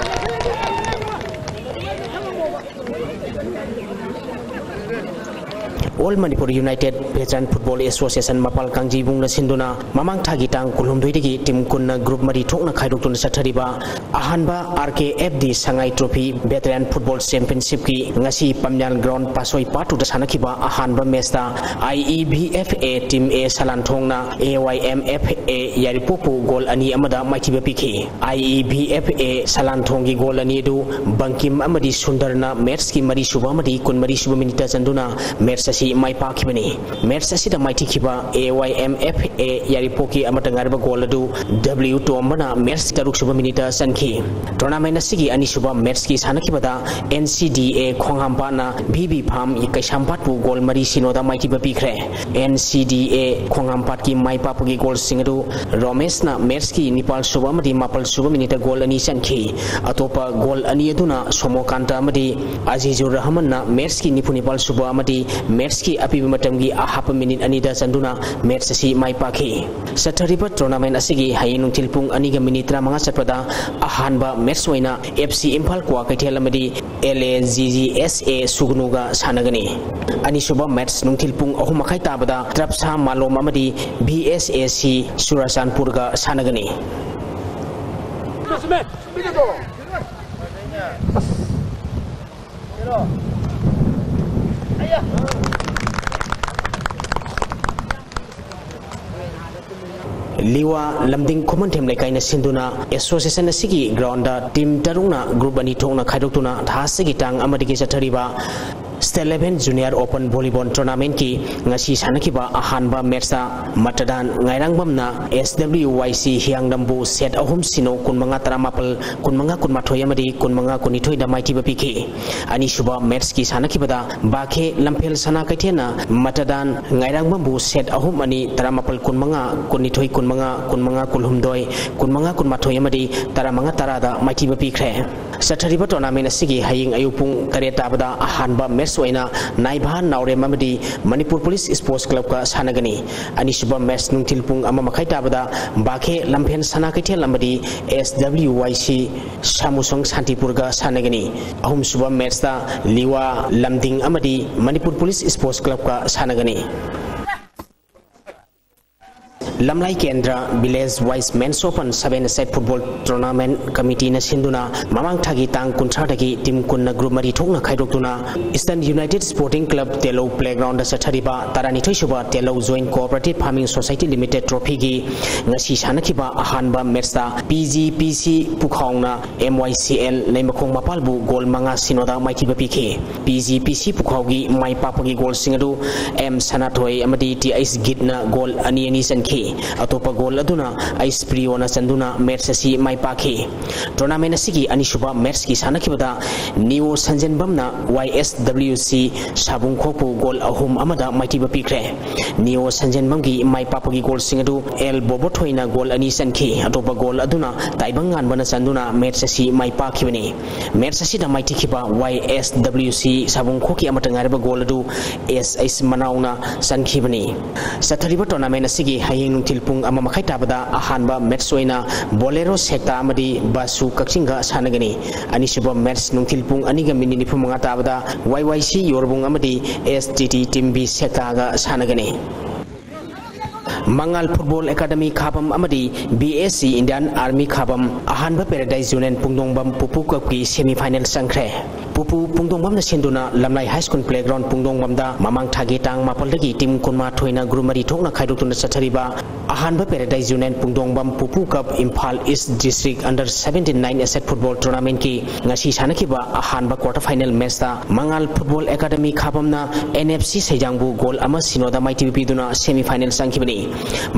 All Manipur united veteran football association ꯃꯄꯥꯜ ꯀꯥꯡꯖꯩꯕꯨꯡꯅ ꯁꯤꯟꯗꯨꯅ ꯃꯃꯥꯡ ꯊꯥꯒꯤ ꯇꯥꯡ ꯀꯨꯟꯍꯨꯝꯗꯣꯏꯗꯒꯤ ꯇꯤꯝ ꯀꯨꯟꯅ ꯒ꯭ꯔꯨꯞ ꯃꯔꯤ ꯊꯣꯛꯅ ꯈꯥꯏꯗꯣꯛꯇꯨꯅ ꯆꯠꯊꯔꯤꯕ ꯑꯍꯥꯟꯕ ꯑꯥꯔ ꯀꯦ ꯑꯦꯐ ꯗꯤ ꯁꯉꯥꯏ ꯇ꯭ꯔꯣꯐꯤ ꯚꯦꯇꯔꯥꯟ ꯐꯨꯠꯕꯣꯜ ꯆꯦꯝꯄꯤꯌꯟꯁꯤꯞꯀꯤ ꯉꯁꯤ ꯄꯝꯌꯥꯜ ꯒ꯭ꯔꯥꯎꯟ ꯄꯥꯁꯣꯏ ꯄꯥꯠ ꯇꯨꯗ ꯁꯥꯟꯅꯈꯤꯕ ꯑꯍꯥꯟꯕ ꯃꯦꯠꯁꯇ ꯑꯥꯏ E V F A team A ꯁꯂꯥꯟꯊꯣꯡꯅ A Y M F A ꯌꯥꯏꯔꯤꯄꯣꯛꯄꯨ goal ꯑꯅꯤ ꯑꯃꯗ ꯃꯥꯏꯊꯤꯕ ꯄꯤꯈꯤ꯫ ꯑꯥꯏ ꯏ ꯚꯤ ꯑꯦꯐ ꯑꯦ ꯁꯂꯥꯟꯊꯣꯡꯒꯤ ꯒꯣꯜ ꯑꯅꯤ ꯑꯗꯨ ꯕꯪꯀꯤꯝ ꯑꯃꯗꯤ ꯁꯨꯟꯗꯔꯅ ꯃꯦꯠꯁꯀꯤ ꯃꯔꯤꯁꯨꯕ ꯑꯃꯗꯤ ꯀꯨꯟꯃꯔꯤꯁꯨꯕ ꯃꯤꯅꯤꯠꯇ ꯆꯟꯗꯨꯅ ꯃꯦꯠꯁ ꯑꯁꯤ ꯃꯥꯏ ꯄꯥꯛꯈꯤꯕꯅꯤ꯫ ꯃꯦꯠꯁ ꯑꯁꯤꯗ ꯃꯥꯏꯊꯤꯈꯤꯕ ꯑꯦ ꯋꯥꯏ ꯑꯦꯝ ꯑꯦꯐ ꯑꯦ ꯌꯥꯏꯔꯤꯄꯣꯛꯀꯤ ꯑꯃꯠꯇ ꯉꯥꯏꯔꯕ ꯒꯣꯜ ꯑꯗꯨ ꯗꯕ꯭ꯂꯤꯎ ꯇꯣꯝꯕꯅ ꯃꯦꯠꯁ ꯇꯔꯨꯛꯁꯨꯕ ꯃꯤꯅꯤꯠꯇ ꯆꯟꯈꯤ꯫ ꯇꯣꯔꯅꯥꯃꯦꯟ ꯑꯁꯤꯒꯤ ꯑꯅꯤꯁꯨꯕ ꯃꯦꯠꯁꯀꯤ ꯁꯥꯟꯅꯈꯤꯕꯗ ꯑꯦꯟ ꯁꯤ ꯗꯤ ꯑꯦ ꯈꯣꯡꯍꯥꯝꯄꯥꯠꯅ ꯚꯤ ꯕꯤ ꯐꯥꯝ ꯀꯩꯁꯥꯝꯄꯥꯠꯄꯨ ꯒꯣꯜ ꯃꯔꯤ ꯁꯤꯅꯣꯗ ꯃꯥꯏꯊꯤꯕ ꯄꯤꯈ꯭ꯔꯦ꯫ ꯑꯦꯟ ꯁꯤ ꯗꯤ ꯑꯦ ꯈꯣꯡꯍꯥꯝꯄꯥꯠꯀꯤ ꯃꯥꯏ ꯄꯥꯛꯄꯒꯤ ꯒꯣꯜꯁꯤꯡ ꯑꯗꯨ ꯔꯣꯃꯦꯁꯅ ꯃꯦꯠꯁꯀꯤ ꯅꯤꯄꯥꯜ ꯁꯨꯕ ꯑꯃꯗꯤ ꯃꯥꯄꯜ ꯁꯨꯕ ꯃꯤꯅꯤꯠꯇ ꯒꯣꯜ ꯑꯅꯤ ꯆꯟꯈꯤ꯫ ꯑꯇꯣꯞꯄ ꯒꯣꯜ ꯑꯅꯤ ꯑꯗꯨꯅ ꯁꯣꯃꯣꯀꯥꯟꯇ ꯑꯃꯗꯤ ꯑꯖꯤꯖꯨꯔ ꯔꯍꯃꯟꯅ ꯃꯦꯠꯁꯀꯤ ꯅꯤꯐꯨ ꯅꯤꯄꯥꯜ ꯁꯨꯕ ꯑꯃꯗꯤ ꯃꯦꯠꯁ ꯀꯤ ꯑꯄꯤꯕ ꯃꯇꯝꯒꯤ ꯑꯍꯥꯞꯄ ꯃꯤꯅꯤꯠ ꯑꯅꯤꯗ ꯆꯟꯗꯨꯅ ꯃꯦꯠꯆ ꯑꯁꯤ ꯃꯥꯏ ꯄꯥꯛꯈꯤ꯫ ꯆꯠꯊꯔꯤꯕ ꯇꯣꯔꯅꯥꯃꯦꯟ ꯑꯁꯤꯒꯤ ꯍꯌꯦꯡ ꯅꯨꯡꯊꯤꯜ ꯄꯨꯡ ꯑꯅꯤꯒ ꯃꯤꯅꯤꯠ ꯇꯔꯥꯃꯉꯥ ꯆꯠꯄꯗ ꯑꯍꯥꯟꯕ ꯃꯦꯠꯆ ꯑꯣꯏꯅ ꯑꯦꯐ ꯁꯤ ꯏꯝꯐꯥꯜ ꯀ꯭ꯋꯥꯀꯩꯊꯦꯜ ꯑꯃꯗꯤ ꯑꯦꯜ ꯑꯦ ꯖꯤ ꯖꯤ ꯑꯦꯁ ꯑꯦ ꯁꯨꯒꯅꯨꯒ ꯁꯥꯟꯅꯒꯅꯤ꯫ ꯑꯅꯤꯁꯨꯕ ꯃꯦꯠꯆ ꯅꯨꯡꯊꯤꯜ ꯄꯨꯡ ꯑꯍꯨꯝ ꯃꯈꯥꯏ ꯇꯥꯕꯗ ꯇ꯭ꯔꯞꯁꯥ ꯃꯥꯂꯣꯝ ꯑꯃꯗꯤ ꯚꯤ ꯑꯦꯁ ꯑꯦ ꯁꯤ ꯆꯨꯔꯥꯆꯥꯟꯄꯨꯔꯒ ꯁꯥꯟꯅꯒꯅꯤ꯫ ꯂꯤꯋꯥ ꯂꯝꯗꯤꯡ ꯈꯨꯃꯟꯊꯦꯝ ꯂꯩꯀꯥꯏꯅ ꯁꯤꯟꯗꯨꯅ ꯑꯦꯁꯣꯁꯤꯌꯦꯁꯟ ꯑꯁꯤꯒꯤ ꯒ꯭ꯔꯥꯎꯟꯗ ꯇꯤꯝ ꯇꯔꯨꯛꯅ ꯒ꯭ꯔꯨꯞ ꯑꯅꯤ ꯊꯣꯛꯅ ꯈꯥꯏꯗꯣꯛꯇꯨꯅ ꯊꯥ ꯑꯁꯤꯒꯤ ꯇꯥꯡ ꯑꯃꯗꯒꯤ ꯆꯠꯊꯔꯤꯕ state level junior open volleyball ꯇꯣꯔꯅꯥꯃꯦꯟꯠꯀꯤ ꯉꯁꯤ ꯁꯥꯟꯅꯈꯤꯕ ꯑꯍꯥꯟꯕ ꯃꯦꯠꯆꯇ ꯃꯇꯗꯥꯟ ꯉꯥꯏꯔꯥꯡꯕꯝꯅ ꯑꯦꯁ ꯗꯕ꯭ꯂꯤꯎ ꯋꯥꯏ ꯁꯤ ꯍꯤꯌꯥꯡꯗꯝꯕꯨ ꯁꯦꯠ ꯑꯍꯨꯝ ꯁꯤꯅꯣ ꯀꯨꯟꯃꯉꯥ ꯇꯔꯥꯃꯥꯄꯜ, ꯀꯨꯟꯃꯉꯥ ꯀꯨꯟꯃꯥꯊꯣꯏ ꯑꯃꯗꯤ ꯀꯨꯟꯃꯉꯥ ꯀꯨꯟꯅꯤꯊꯣꯏꯗ ꯃꯥꯏꯊꯤꯕ ꯄꯤꯈꯤ꯫ ꯑꯅꯤꯁꯨꯕ ꯃꯦꯠꯆꯀꯤ ꯁꯥꯟꯅꯈꯤꯕꯗ ꯕꯥꯈꯦ ꯂꯝꯐꯦꯜ ꯁꯅꯥ ꯀꯩꯊꯦꯜꯅ ꯃꯇꯗꯥꯟ ꯉꯥꯏꯔꯥꯡꯕꯝꯕꯨ ꯁꯦꯠ ꯑꯍꯨꯝ ꯑꯅꯤ, ꯇꯔꯥꯃꯥꯄꯜ ꯀꯨꯟꯃꯉꯥ, ꯀꯨꯟꯅꯤꯊꯣꯏ ꯀꯨꯟꯃꯉꯥ, ꯀꯨꯟꯃꯉꯥ ꯀꯨꯟꯍꯨꯝꯗꯣꯏ, ꯀꯨꯟꯃꯉꯥ ꯀꯨꯟꯃꯥꯊꯣꯏ ꯑꯃꯗꯤ ꯇꯔꯥꯃꯉꯥ ꯇꯔꯥꯗ ꯃꯥꯏꯊꯤꯕ ꯄꯤꯈ꯭ꯔꯦ꯫ ꯆꯠꯊꯔꯤꯕ ꯇꯣꯔꯅꯥꯃꯦꯟ ꯑꯁꯤꯒꯤ ꯍꯌꯦꯡ ꯑꯌꯨꯛ ꯄꯨꯡ ꯇꯔꯦꯠ ꯇꯥꯕꯗ ꯑꯍꯥꯟꯕ ꯃꯦꯠꯆ ꯑꯣꯏꯅ ꯅꯥꯏꯚꯥ ꯅꯥꯎꯔꯦꯝ ꯑꯃꯗꯤ ꯃꯅꯤꯄꯨꯔ ꯄꯨꯂꯤꯁ ꯁ꯭ꯄꯣꯔꯠꯁ ꯀ꯭ꯂꯕꯀ ꯁꯥꯟꯅꯒꯅꯤ꯫ ꯑꯅꯤꯁꯨꯕ ꯃꯦꯠꯆ ꯅꯨꯡꯊꯤꯜ ꯄꯨꯡ ꯑꯃ ꯃꯈꯥꯏ ꯇꯥꯕꯗ ꯕꯥꯈꯦ ꯂꯝꯐꯦꯟ ꯁꯅꯥ ꯀꯩꯊꯦꯜ ꯑꯃꯗꯤ ꯑꯦꯁ ꯗꯕ꯭ꯂꯤꯎ ꯋꯥꯏ ꯁꯤ ꯁꯥꯃꯨꯁꯪ ꯁꯥꯟꯇꯤꯄꯨꯔꯒ ꯁꯥꯟꯅꯒꯅꯤ꯫ ꯑꯍꯨꯝꯁꯨꯕ ꯃꯦꯠꯆꯇ ꯂꯤꯋꯥ ꯂꯝꯗꯤꯡ ꯑꯃꯗꯤ ꯃꯅꯤꯄꯨꯔ ꯄꯨꯂꯤꯁ ꯁ꯭ꯄꯣꯔꯠꯁ ꯀ꯭ꯂꯕꯀ ꯁꯥꯟꯅꯒꯅꯤ꯫ ꯂꯝꯂꯥꯏ ꯀꯦꯟꯗ꯭ꯔ ꯚꯤꯂꯦꯖ ꯋꯥꯏꯁ ꯃꯦꯟꯁ ꯑꯣꯄꯟ ꯁꯚꯦꯟ ꯑꯦ ꯁꯥꯏꯠ ꯐꯨꯠꯕꯣꯜ ꯇꯣꯔꯅꯥꯃꯦꯟ ꯀꯃꯤꯇꯤꯅ ꯁꯤꯟꯗꯨꯅ ꯃꯃꯥꯡ ꯊꯥꯒꯤ ꯇꯥꯡ ꯀꯨꯟꯊ꯭ꯔꯥꯗꯒꯤ ꯇꯤꯝ ꯀꯨꯟꯅ ꯒ꯭ꯔꯨꯞ ꯃꯔꯤ ꯊꯣꯛꯅ ꯈꯥꯏꯗꯣꯛꯇꯨꯅ eastern united sporting club Telou playground ꯆꯠꯊꯔꯤꯕ ꯇꯔꯥꯅꯤꯊꯣꯏꯁꯨꯕ Telou joint cooperative farming society limited ꯇ꯭ꯔꯣꯐꯤꯒꯤ ꯉꯁꯤ ꯁꯥꯟꯅꯈꯤꯕ ꯑꯍꯥꯟꯕ ꯃꯦꯠꯆꯇ ꯄꯤ ꯖꯤ ꯄꯤ ꯁꯤ ꯄꯨꯈꯥꯎꯅ ꯑꯦꯝ ꯋꯥꯏ ꯁꯤ ꯑꯦꯜ ꯂꯩꯃꯈꯣꯡ ꯃꯄꯥꯜꯕꯨ ꯒꯣꯜ ꯃꯉꯥ ꯁꯤꯅꯣꯗ ꯃꯥꯏꯊꯤꯕ ꯄꯤꯈꯤ꯫ ꯄꯤ ꯖꯤ ꯄꯤ ꯁꯤ ꯄꯨꯈꯥꯎꯒꯤ ꯃꯥꯏ ꯄꯥꯛꯄꯒꯤ ꯒꯣꯜꯁꯤꯡ ꯑꯗꯨ ꯑꯦꯝ ꯁꯅꯥꯊꯣꯏ ꯑꯃꯗꯤ ꯇꯤ ꯑꯩꯆ ꯒꯤꯠꯅ ꯒꯣꯜ ꯑꯅꯤ ꯑꯅꯤ ꯆꯟꯈꯤ꯫ ꯑꯇꯣꯞꯄ ꯒꯣꯜ ꯑꯗꯨꯅ ꯑꯩꯁ ꯄ꯭ꯔꯤꯌꯣꯅ ꯆꯟꯗꯨꯅ ꯃꯦꯠꯆ ꯑꯁꯤ ꯃꯥꯏ ꯄꯥꯛꯈꯤ꯫ ꯇꯣꯔꯅꯥꯃꯦꯟ ꯑꯁꯤꯒꯤ ꯑꯅꯤꯁꯨꯕ ꯃꯦꯠꯆꯀꯤ ꯁꯥꯟꯅꯈꯤꯕꯗ ꯅꯤꯌꯣ ꯁꯟꯖꯦꯟꯕꯝꯅ ꯋꯥꯏ ꯑꯦꯁ ꯗꯕ꯭ꯂꯤꯎ ꯁꯤ ꯁꯥꯕꯨꯡꯈꯣꯛꯄꯨ ꯒꯣꯜ ꯑꯍꯨꯝ ꯑꯃꯗ ꯃꯥꯏꯊꯤꯕ ꯄꯤꯈ꯭ꯔꯦ꯫ ꯅꯤꯌꯣ ꯁꯟꯖꯦꯟꯕꯝꯒꯤ ꯃꯥꯏ ꯄꯥꯛꯄꯒꯤ ꯒꯣꯜꯁꯤꯡ ꯑꯗꯨ ꯑꯦꯜ ꯕꯣꯕꯣꯊꯣꯏꯅ ꯒꯣꯜ ꯑꯅꯤ ꯆꯟꯈꯤ꯫ ꯑꯇꯣꯞꯄ ꯒꯣꯜ ꯑꯗꯨꯅ ꯇꯥꯏꯕꯪ ꯉꯥꯟꯕꯅ ꯆꯟꯗꯨꯅ ꯃꯦꯠꯆ ꯑꯁꯤ ꯃꯥꯏ ꯄꯥꯛꯈꯤꯕꯅꯤ꯫ ꯃꯦꯠꯆ ꯑꯁꯤꯗ ꯃꯥꯏꯊꯤꯈꯤꯕ ꯋꯥꯏ ꯑꯦꯁ ꯗꯕ꯭ꯂꯤꯎ ꯁꯤ ꯁꯥꯕꯨꯡꯈꯣꯛꯀꯤ ꯑꯃꯠꯇ ꯉꯥꯏꯔꯕ ꯒꯣꯜ ꯑꯗꯨ ꯑꯦꯁ ꯑꯩꯆ ꯃꯅꯥꯎꯅ ꯆꯟꯈꯤꯕꯅꯤ꯫ ꯆꯠꯊꯔꯤꯕ ꯇꯣꯔꯅꯥꯃꯦꯟ ꯑꯁꯤꯒꯤ ꯍꯌꯦꯡ ꯅꯨꯡꯊꯤꯜ ꯄꯨꯡ ꯑꯃ ꯃꯈꯥꯏ ꯇꯥꯕꯗ ꯑꯍꯥꯟꯕ ꯃꯦꯠꯆ ꯑꯣꯏꯅ ꯕꯣꯂꯦꯔꯣ ꯁꯦꯛꯇꯥ ꯑꯃꯗꯤ ꯕꯥꯁꯨ ꯀꯛꯆꯤꯡꯒ ꯁꯥꯟꯅꯒꯅꯤ꯫ ꯑꯅꯤꯁꯨꯕ ꯃꯦꯠꯆ ꯅꯨꯡꯊꯤꯜ ꯄꯨꯡ ꯑꯅꯤꯒ ꯃꯤꯅꯤꯠ ꯅꯤꯐꯨ ꯃꯉꯥ ꯇꯥꯕꯗ ꯋꯥꯏ ꯋꯥꯏ ꯁꯤ ꯌꯣꯔꯕꯨꯡ ꯑꯃꯗꯤ ꯑꯦꯁ ꯇꯤ ꯇꯤ ꯇꯤꯝ ꯕꯤ ꯁꯦꯛꯇꯥꯒ ꯁꯥꯟꯅꯒꯅꯤ꯫ ꯃꯉꯥꯜ ꯐꯨꯠꯕꯣꯜ ꯑꯦꯀꯥꯗꯃꯤ ꯈꯥꯕꯝ ꯑꯃꯗꯤ ꯕꯤ ꯑꯦꯁ ꯁꯤ ꯏꯟꯗꯤꯌꯥꯟ ꯑꯥꯔꯃꯤ ꯈꯥꯕꯝ ꯑꯍꯥꯟꯕ ꯄꯦꯔꯥꯗꯥꯏꯁ ꯌꯨꯅꯤꯌꯟ ꯄꯨꯡꯗꯣꯡꯕꯝ ꯄꯨꯄꯨ ꯀꯞꯀꯤ ꯁꯦꯃꯤ ꯐꯥꯏꯅꯦꯜ ꯆꯪꯈ꯭ꯔꯦ꯫ ꯄꯨꯄꯨ ꯄꯨꯡꯗꯣꯡꯕꯝꯅ ꯁꯦꯝꯗꯨꯅ ꯂꯝꯂꯥꯏ ꯍꯥꯏ ꯁ꯭ꯀꯨꯜ ꯄ꯭ꯂꯦꯒ꯭ꯔꯥꯎꯟ ꯄꯨꯡꯗꯣꯡꯕꯝꯗ ꯃꯃꯥꯡ ꯊꯥꯒꯤ ꯇꯥꯡ ꯃꯥꯄꯜꯗꯒꯤ ꯇꯤꯝ ꯀꯨꯟꯃꯥꯊꯣꯏꯅ ꯒ꯭ꯔꯨꯞ ꯃꯔꯤ ꯊꯣꯛꯅ ꯈꯥꯏꯗꯣꯛꯇꯨꯅ ꯆꯠꯊꯔꯤꯕ ꯑꯍꯥꯟꯕ paradise union Pungdongbam Pupu cup Imphal east district under seventeen nine a side football ꯇꯣꯔꯅꯥꯃꯦꯟꯠꯀꯤ ꯉꯁꯤ ꯁꯥꯟꯅꯈꯤꯕ ꯑꯍꯥꯟꯕ ꯀ꯭ꯋꯥꯇꯔ ꯐꯥꯏꯅꯦꯜ ꯃꯦꯆꯇ ꯃꯉꯥꯜ ꯐꯨꯠꯕꯣꯜ ꯑꯦꯀꯥꯗꯃꯤ ꯈꯥꯕꯝꯅ ꯑꯦꯟ ꯑꯦꯐ ꯁꯤ ꯁꯩꯖꯥꯡꯕꯨ ꯒꯣꯜ ꯑꯃ ꯁꯤꯅꯣꯗ ꯃꯥꯏꯊꯤꯕ ꯄꯤꯗꯨꯅ ꯁꯦꯃꯤ ꯐꯥꯏꯅꯦꯜ ꯆꯪꯈꯤꯕꯅꯤ꯫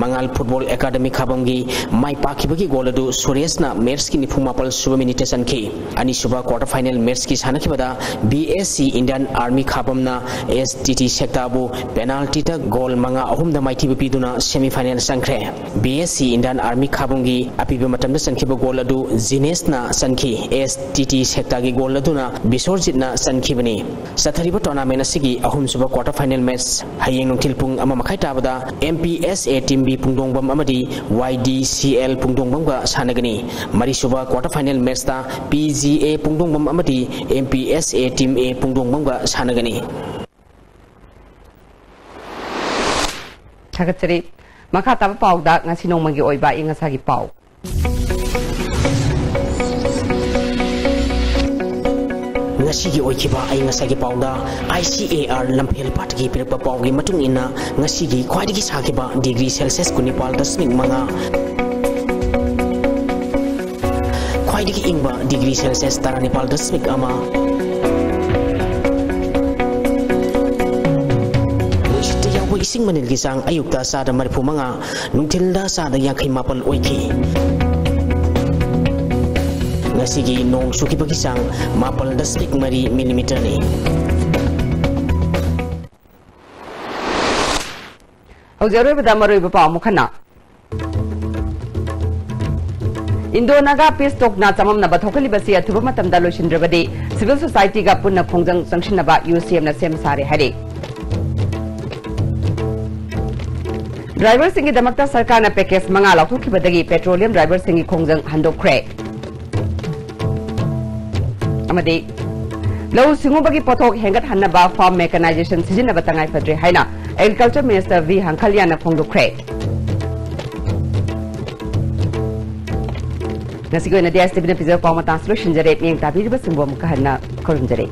ꯃꯉꯥꯜ ꯐꯨꯠꯕꯣꯜ ꯑꯦꯀꯥꯗꯃꯤ ꯈꯥꯕꯝꯒꯤ ꯃꯥꯏ ꯄꯥꯛꯈꯤꯕꯒꯤ ꯒꯣꯜ ꯑꯗꯨ ꯁꯨꯔꯦꯁꯅ ꯃꯦꯠꯁꯀꯤ ꯅꯤꯐꯨ ꯃꯥꯄꯜ ꯁꯨꯕ ꯃꯤꯅꯤꯠꯇ ꯆꯟꯈꯤ꯫ ꯑꯅꯤꯁꯨꯕ ꯀ꯭ꯋꯥꯇꯔ ꯐꯥꯏꯅꯦꯜ ꯃꯦꯠꯁꯀꯤ ꯁꯥꯟꯅꯈꯤꯕꯗ B S C Indian army ꯈꯥꯕꯝꯅ ꯑꯦꯁ ꯇꯤ ꯇꯤ ꯁꯦꯛꯇꯥꯕꯨ ꯄꯦꯅꯥꯜꯇꯤꯗ ꯒꯣꯜ ꯃꯉꯥ ꯑꯍꯨꯝꯗ ꯃꯥꯏꯊꯤꯕ ꯄꯤꯗꯨꯅ ꯁꯦꯃꯤ ꯐꯥꯏꯅꯦꯜ ꯆꯪꯈ꯭ꯔꯦ꯫ B S C Indian army ꯈꯥꯕꯝꯒꯤ ꯑꯄꯤꯕ ꯃꯇꯝꯗ ꯆꯟꯈꯤꯕ ꯒꯣꯜ ꯑꯗꯨ ꯖꯤꯅꯦꯁꯅ ꯆꯟꯈꯤ꯫ ꯑꯦꯁ ꯇꯤ ꯇꯤ ꯁꯦꯛꯇꯥꯒꯤ ꯒꯣꯜ ꯑꯗꯨꯅ ꯕꯤꯁꯣꯔꯖꯤꯠꯅ ꯆꯟꯈꯤꯕꯅꯤ꯫ ꯆꯠꯊꯔꯤꯕ ꯇꯣꯔꯅꯥꯃꯦꯟ ꯑꯁꯤꯒꯤ ꯑꯍꯨꯝꯁꯨꯕ ꯀ꯭ꯋꯥꯇꯔ ꯐꯥꯏꯅꯦꯜ ꯃꯦꯠꯆ ꯍꯌꯦꯡ ꯅꯨꯡꯊꯤꯜ ꯄꯨꯡ ꯑꯃ ꯃꯈꯥꯏ ꯇꯥꯕꯗ M P S A team B Pungdongbam ꯑꯃꯗꯤ ꯋꯥꯏ ꯗꯤ ꯁꯤ ꯑꯦꯜ ꯄꯨꯡꯗꯣꯡꯕꯝꯒ ꯁꯥꯟꯅꯒꯅꯤ꯫ ꯃꯔꯤꯁꯨꯕ ꯀ꯭ꯋꯥꯇꯔ ꯐꯥꯏꯅꯦꯜ ꯃꯦꯠꯆꯇ ꯄꯤ ꯖꯤ ꯑꯦ ꯄꯨꯡꯗꯣꯡꯕꯝ ꯑꯃꯗꯤ M P S A team ꯑꯦ ꯄꯨꯡꯗꯣꯡꯕꯝꯒ ꯁꯥꯟꯅꯒꯅꯤ꯫ ꯊꯥꯒꯠꯆꯔꯤ꯫ ꯃꯈꯥ ꯇꯥꯕ ꯄꯥꯎꯗ ꯉꯁꯤ ꯅꯣꯡꯃꯒꯤ ꯑꯣꯏꯕ ꯑꯏꯪ ꯑꯁꯥꯒꯤ ꯄꯥꯎ꯫ ꯉꯁꯤꯒꯤ ꯑꯣꯏꯈꯤꯕ ꯑꯏꯪ ꯑꯁꯥꯒꯤ ꯄꯥꯎꯗ ꯑꯥꯏ ꯁꯤ ꯑꯦ ꯑꯥꯔ ꯂꯝꯐꯦꯜ ꯄꯥꯠꯇꯒꯤ ꯄꯤꯔꯛꯄ ꯄꯥꯎꯒꯤ ꯃꯇꯨꯡ ꯏꯟꯅ, ꯉꯁꯤꯒꯤ ꯈ꯭ꯋꯥꯏꯗꯒꯤ ꯁꯥꯈꯤꯕ ꯗꯤꯒ꯭ꯔꯤ ꯁꯦꯜꯁꯤꯌꯁ ꯀꯨꯟꯅꯤꯄꯥꯜ ꯗꯁꯃꯤꯛ ꯃꯉꯥ, ꯈ꯭ꯋꯥꯏꯗꯒꯤ ꯏꯪꯕ ꯗꯤꯒ꯭ꯔꯤ ꯁꯦꯜꯁꯤꯌꯁ ꯇꯔꯥꯅꯤꯄꯥꯜ ꯗꯁꯃꯤꯛ ꯑꯃ, ꯅꯨꯡꯁꯤꯠꯇ ꯌꯥꯎꯕ ꯏꯁꯤꯡ ꯃꯅꯤꯜꯒꯤ ꯆꯥꯡ ꯑꯌꯨꯛꯇ ꯆꯥꯗ ꯃꯔꯤꯐꯨ ꯃꯉꯥ, ꯅꯨꯡꯊꯤꯜꯗ ꯆꯥꯗ ꯌꯥꯡꯈꯩ ꯃꯥꯄꯜ ꯑꯣꯏꯈꯤ꯫ ꯉꯁꯤꯒꯤ ꯅꯣꯡ ꯆꯨꯈꯤꯕꯒꯤ ꯆꯥꯡ ꯃꯥꯄꯜ ꯗꯁꯃꯤꯛ ꯃꯔꯤ ꯃꯤꯂꯤꯃꯤꯇꯔꯅꯤ꯫ ꯍꯧꯖꯤꯛ ꯑꯔꯣꯏꯕꯗ ꯃꯔꯨꯑꯣꯏꯕ ꯄꯥꯎ ꯑꯃꯨꯛ ꯍꯟꯅ꯫ ꯏꯟꯗꯣ ꯅꯥꯒꯥ ꯄꯤꯁ ꯇꯣꯛꯅ ꯆꯃꯝꯅꯕ ꯊꯣꯛꯍꯜꯂꯤꯕꯁꯤ ꯑꯊꯨꯕ ꯃꯇꯝꯗ ꯂꯣꯏꯁꯤꯟꯗ꯭ꯔꯕꯗꯤ ꯁꯤꯚꯤꯜ ꯁꯣꯁꯥꯏꯇꯤꯒ ꯄꯨꯟꯅ ꯈꯣꯡꯖꯪ ꯆꯪꯁꯤꯟꯅꯕ ꯌꯨ ꯁꯤ ꯑꯦꯝꯅ ꯁꯦꯝ ꯁꯥꯔꯦ ꯍꯥꯏꯔꯤ꯫ ꯗ꯭ꯔꯥꯏꯚꯔꯁꯤꯡꯒꯤꯗꯃꯛꯇ ꯁꯔꯀꯥꯔꯅ ꯄꯦꯀꯦꯖ ꯃꯉꯥ ꯂꯥꯎꯊꯣꯛꯈꯤꯕꯗꯒꯤ ꯄꯦꯇ꯭ꯔꯣꯂꯤꯌꯝ ꯗ꯭ꯔꯥꯏꯚꯔꯁꯤꯡꯒꯤ ꯈꯣꯡꯖꯪ ꯍꯟꯗꯣꯛꯈ꯭ꯔꯦ꯫ ꯑꯃꯗꯤ ꯂꯧꯎ ꯁꯤꯡꯎꯕꯒꯤ ꯄꯣꯠꯊꯣꯛ ꯍꯦꯟꯒꯠꯍꯟꯅꯕ ꯐꯥꯔꯝ ꯃꯦꯀꯅꯥꯏꯖꯦꯁꯟ ꯁꯤꯖꯤꯟꯅꯕ ꯇꯉꯥꯏꯐꯗ꯭ꯔꯦ ꯍꯥꯏꯅ ꯑꯦꯒ꯭ꯔꯤꯀꯜꯆꯔ ꯃꯤꯅꯤꯁꯇꯔ ꯚꯤ ꯍꯪꯈꯜꯌꯥꯅ ꯐꯣꯡꯗꯣꯛꯈ꯭ꯔꯦ꯫ ꯉꯁꯤꯒꯤ ꯑꯣꯏꯅꯗꯤ ꯑꯦꯁ ꯇꯤ ꯚꯤꯅ ꯄꯤꯖꯕ ꯄꯥꯎ ꯃꯇꯥꯡꯁꯤ ꯂꯣꯏꯁꯤꯟꯖꯔꯦ꯫ ꯃꯤꯠꯌꯦꯡ ꯇꯥꯕꯤꯔꯤꯕꯁꯤꯡꯕꯨ ꯑꯃꯨꯛꯀ ꯍꯟꯅ ꯈꯨꯔꯨꯝꯖꯔꯤ꯫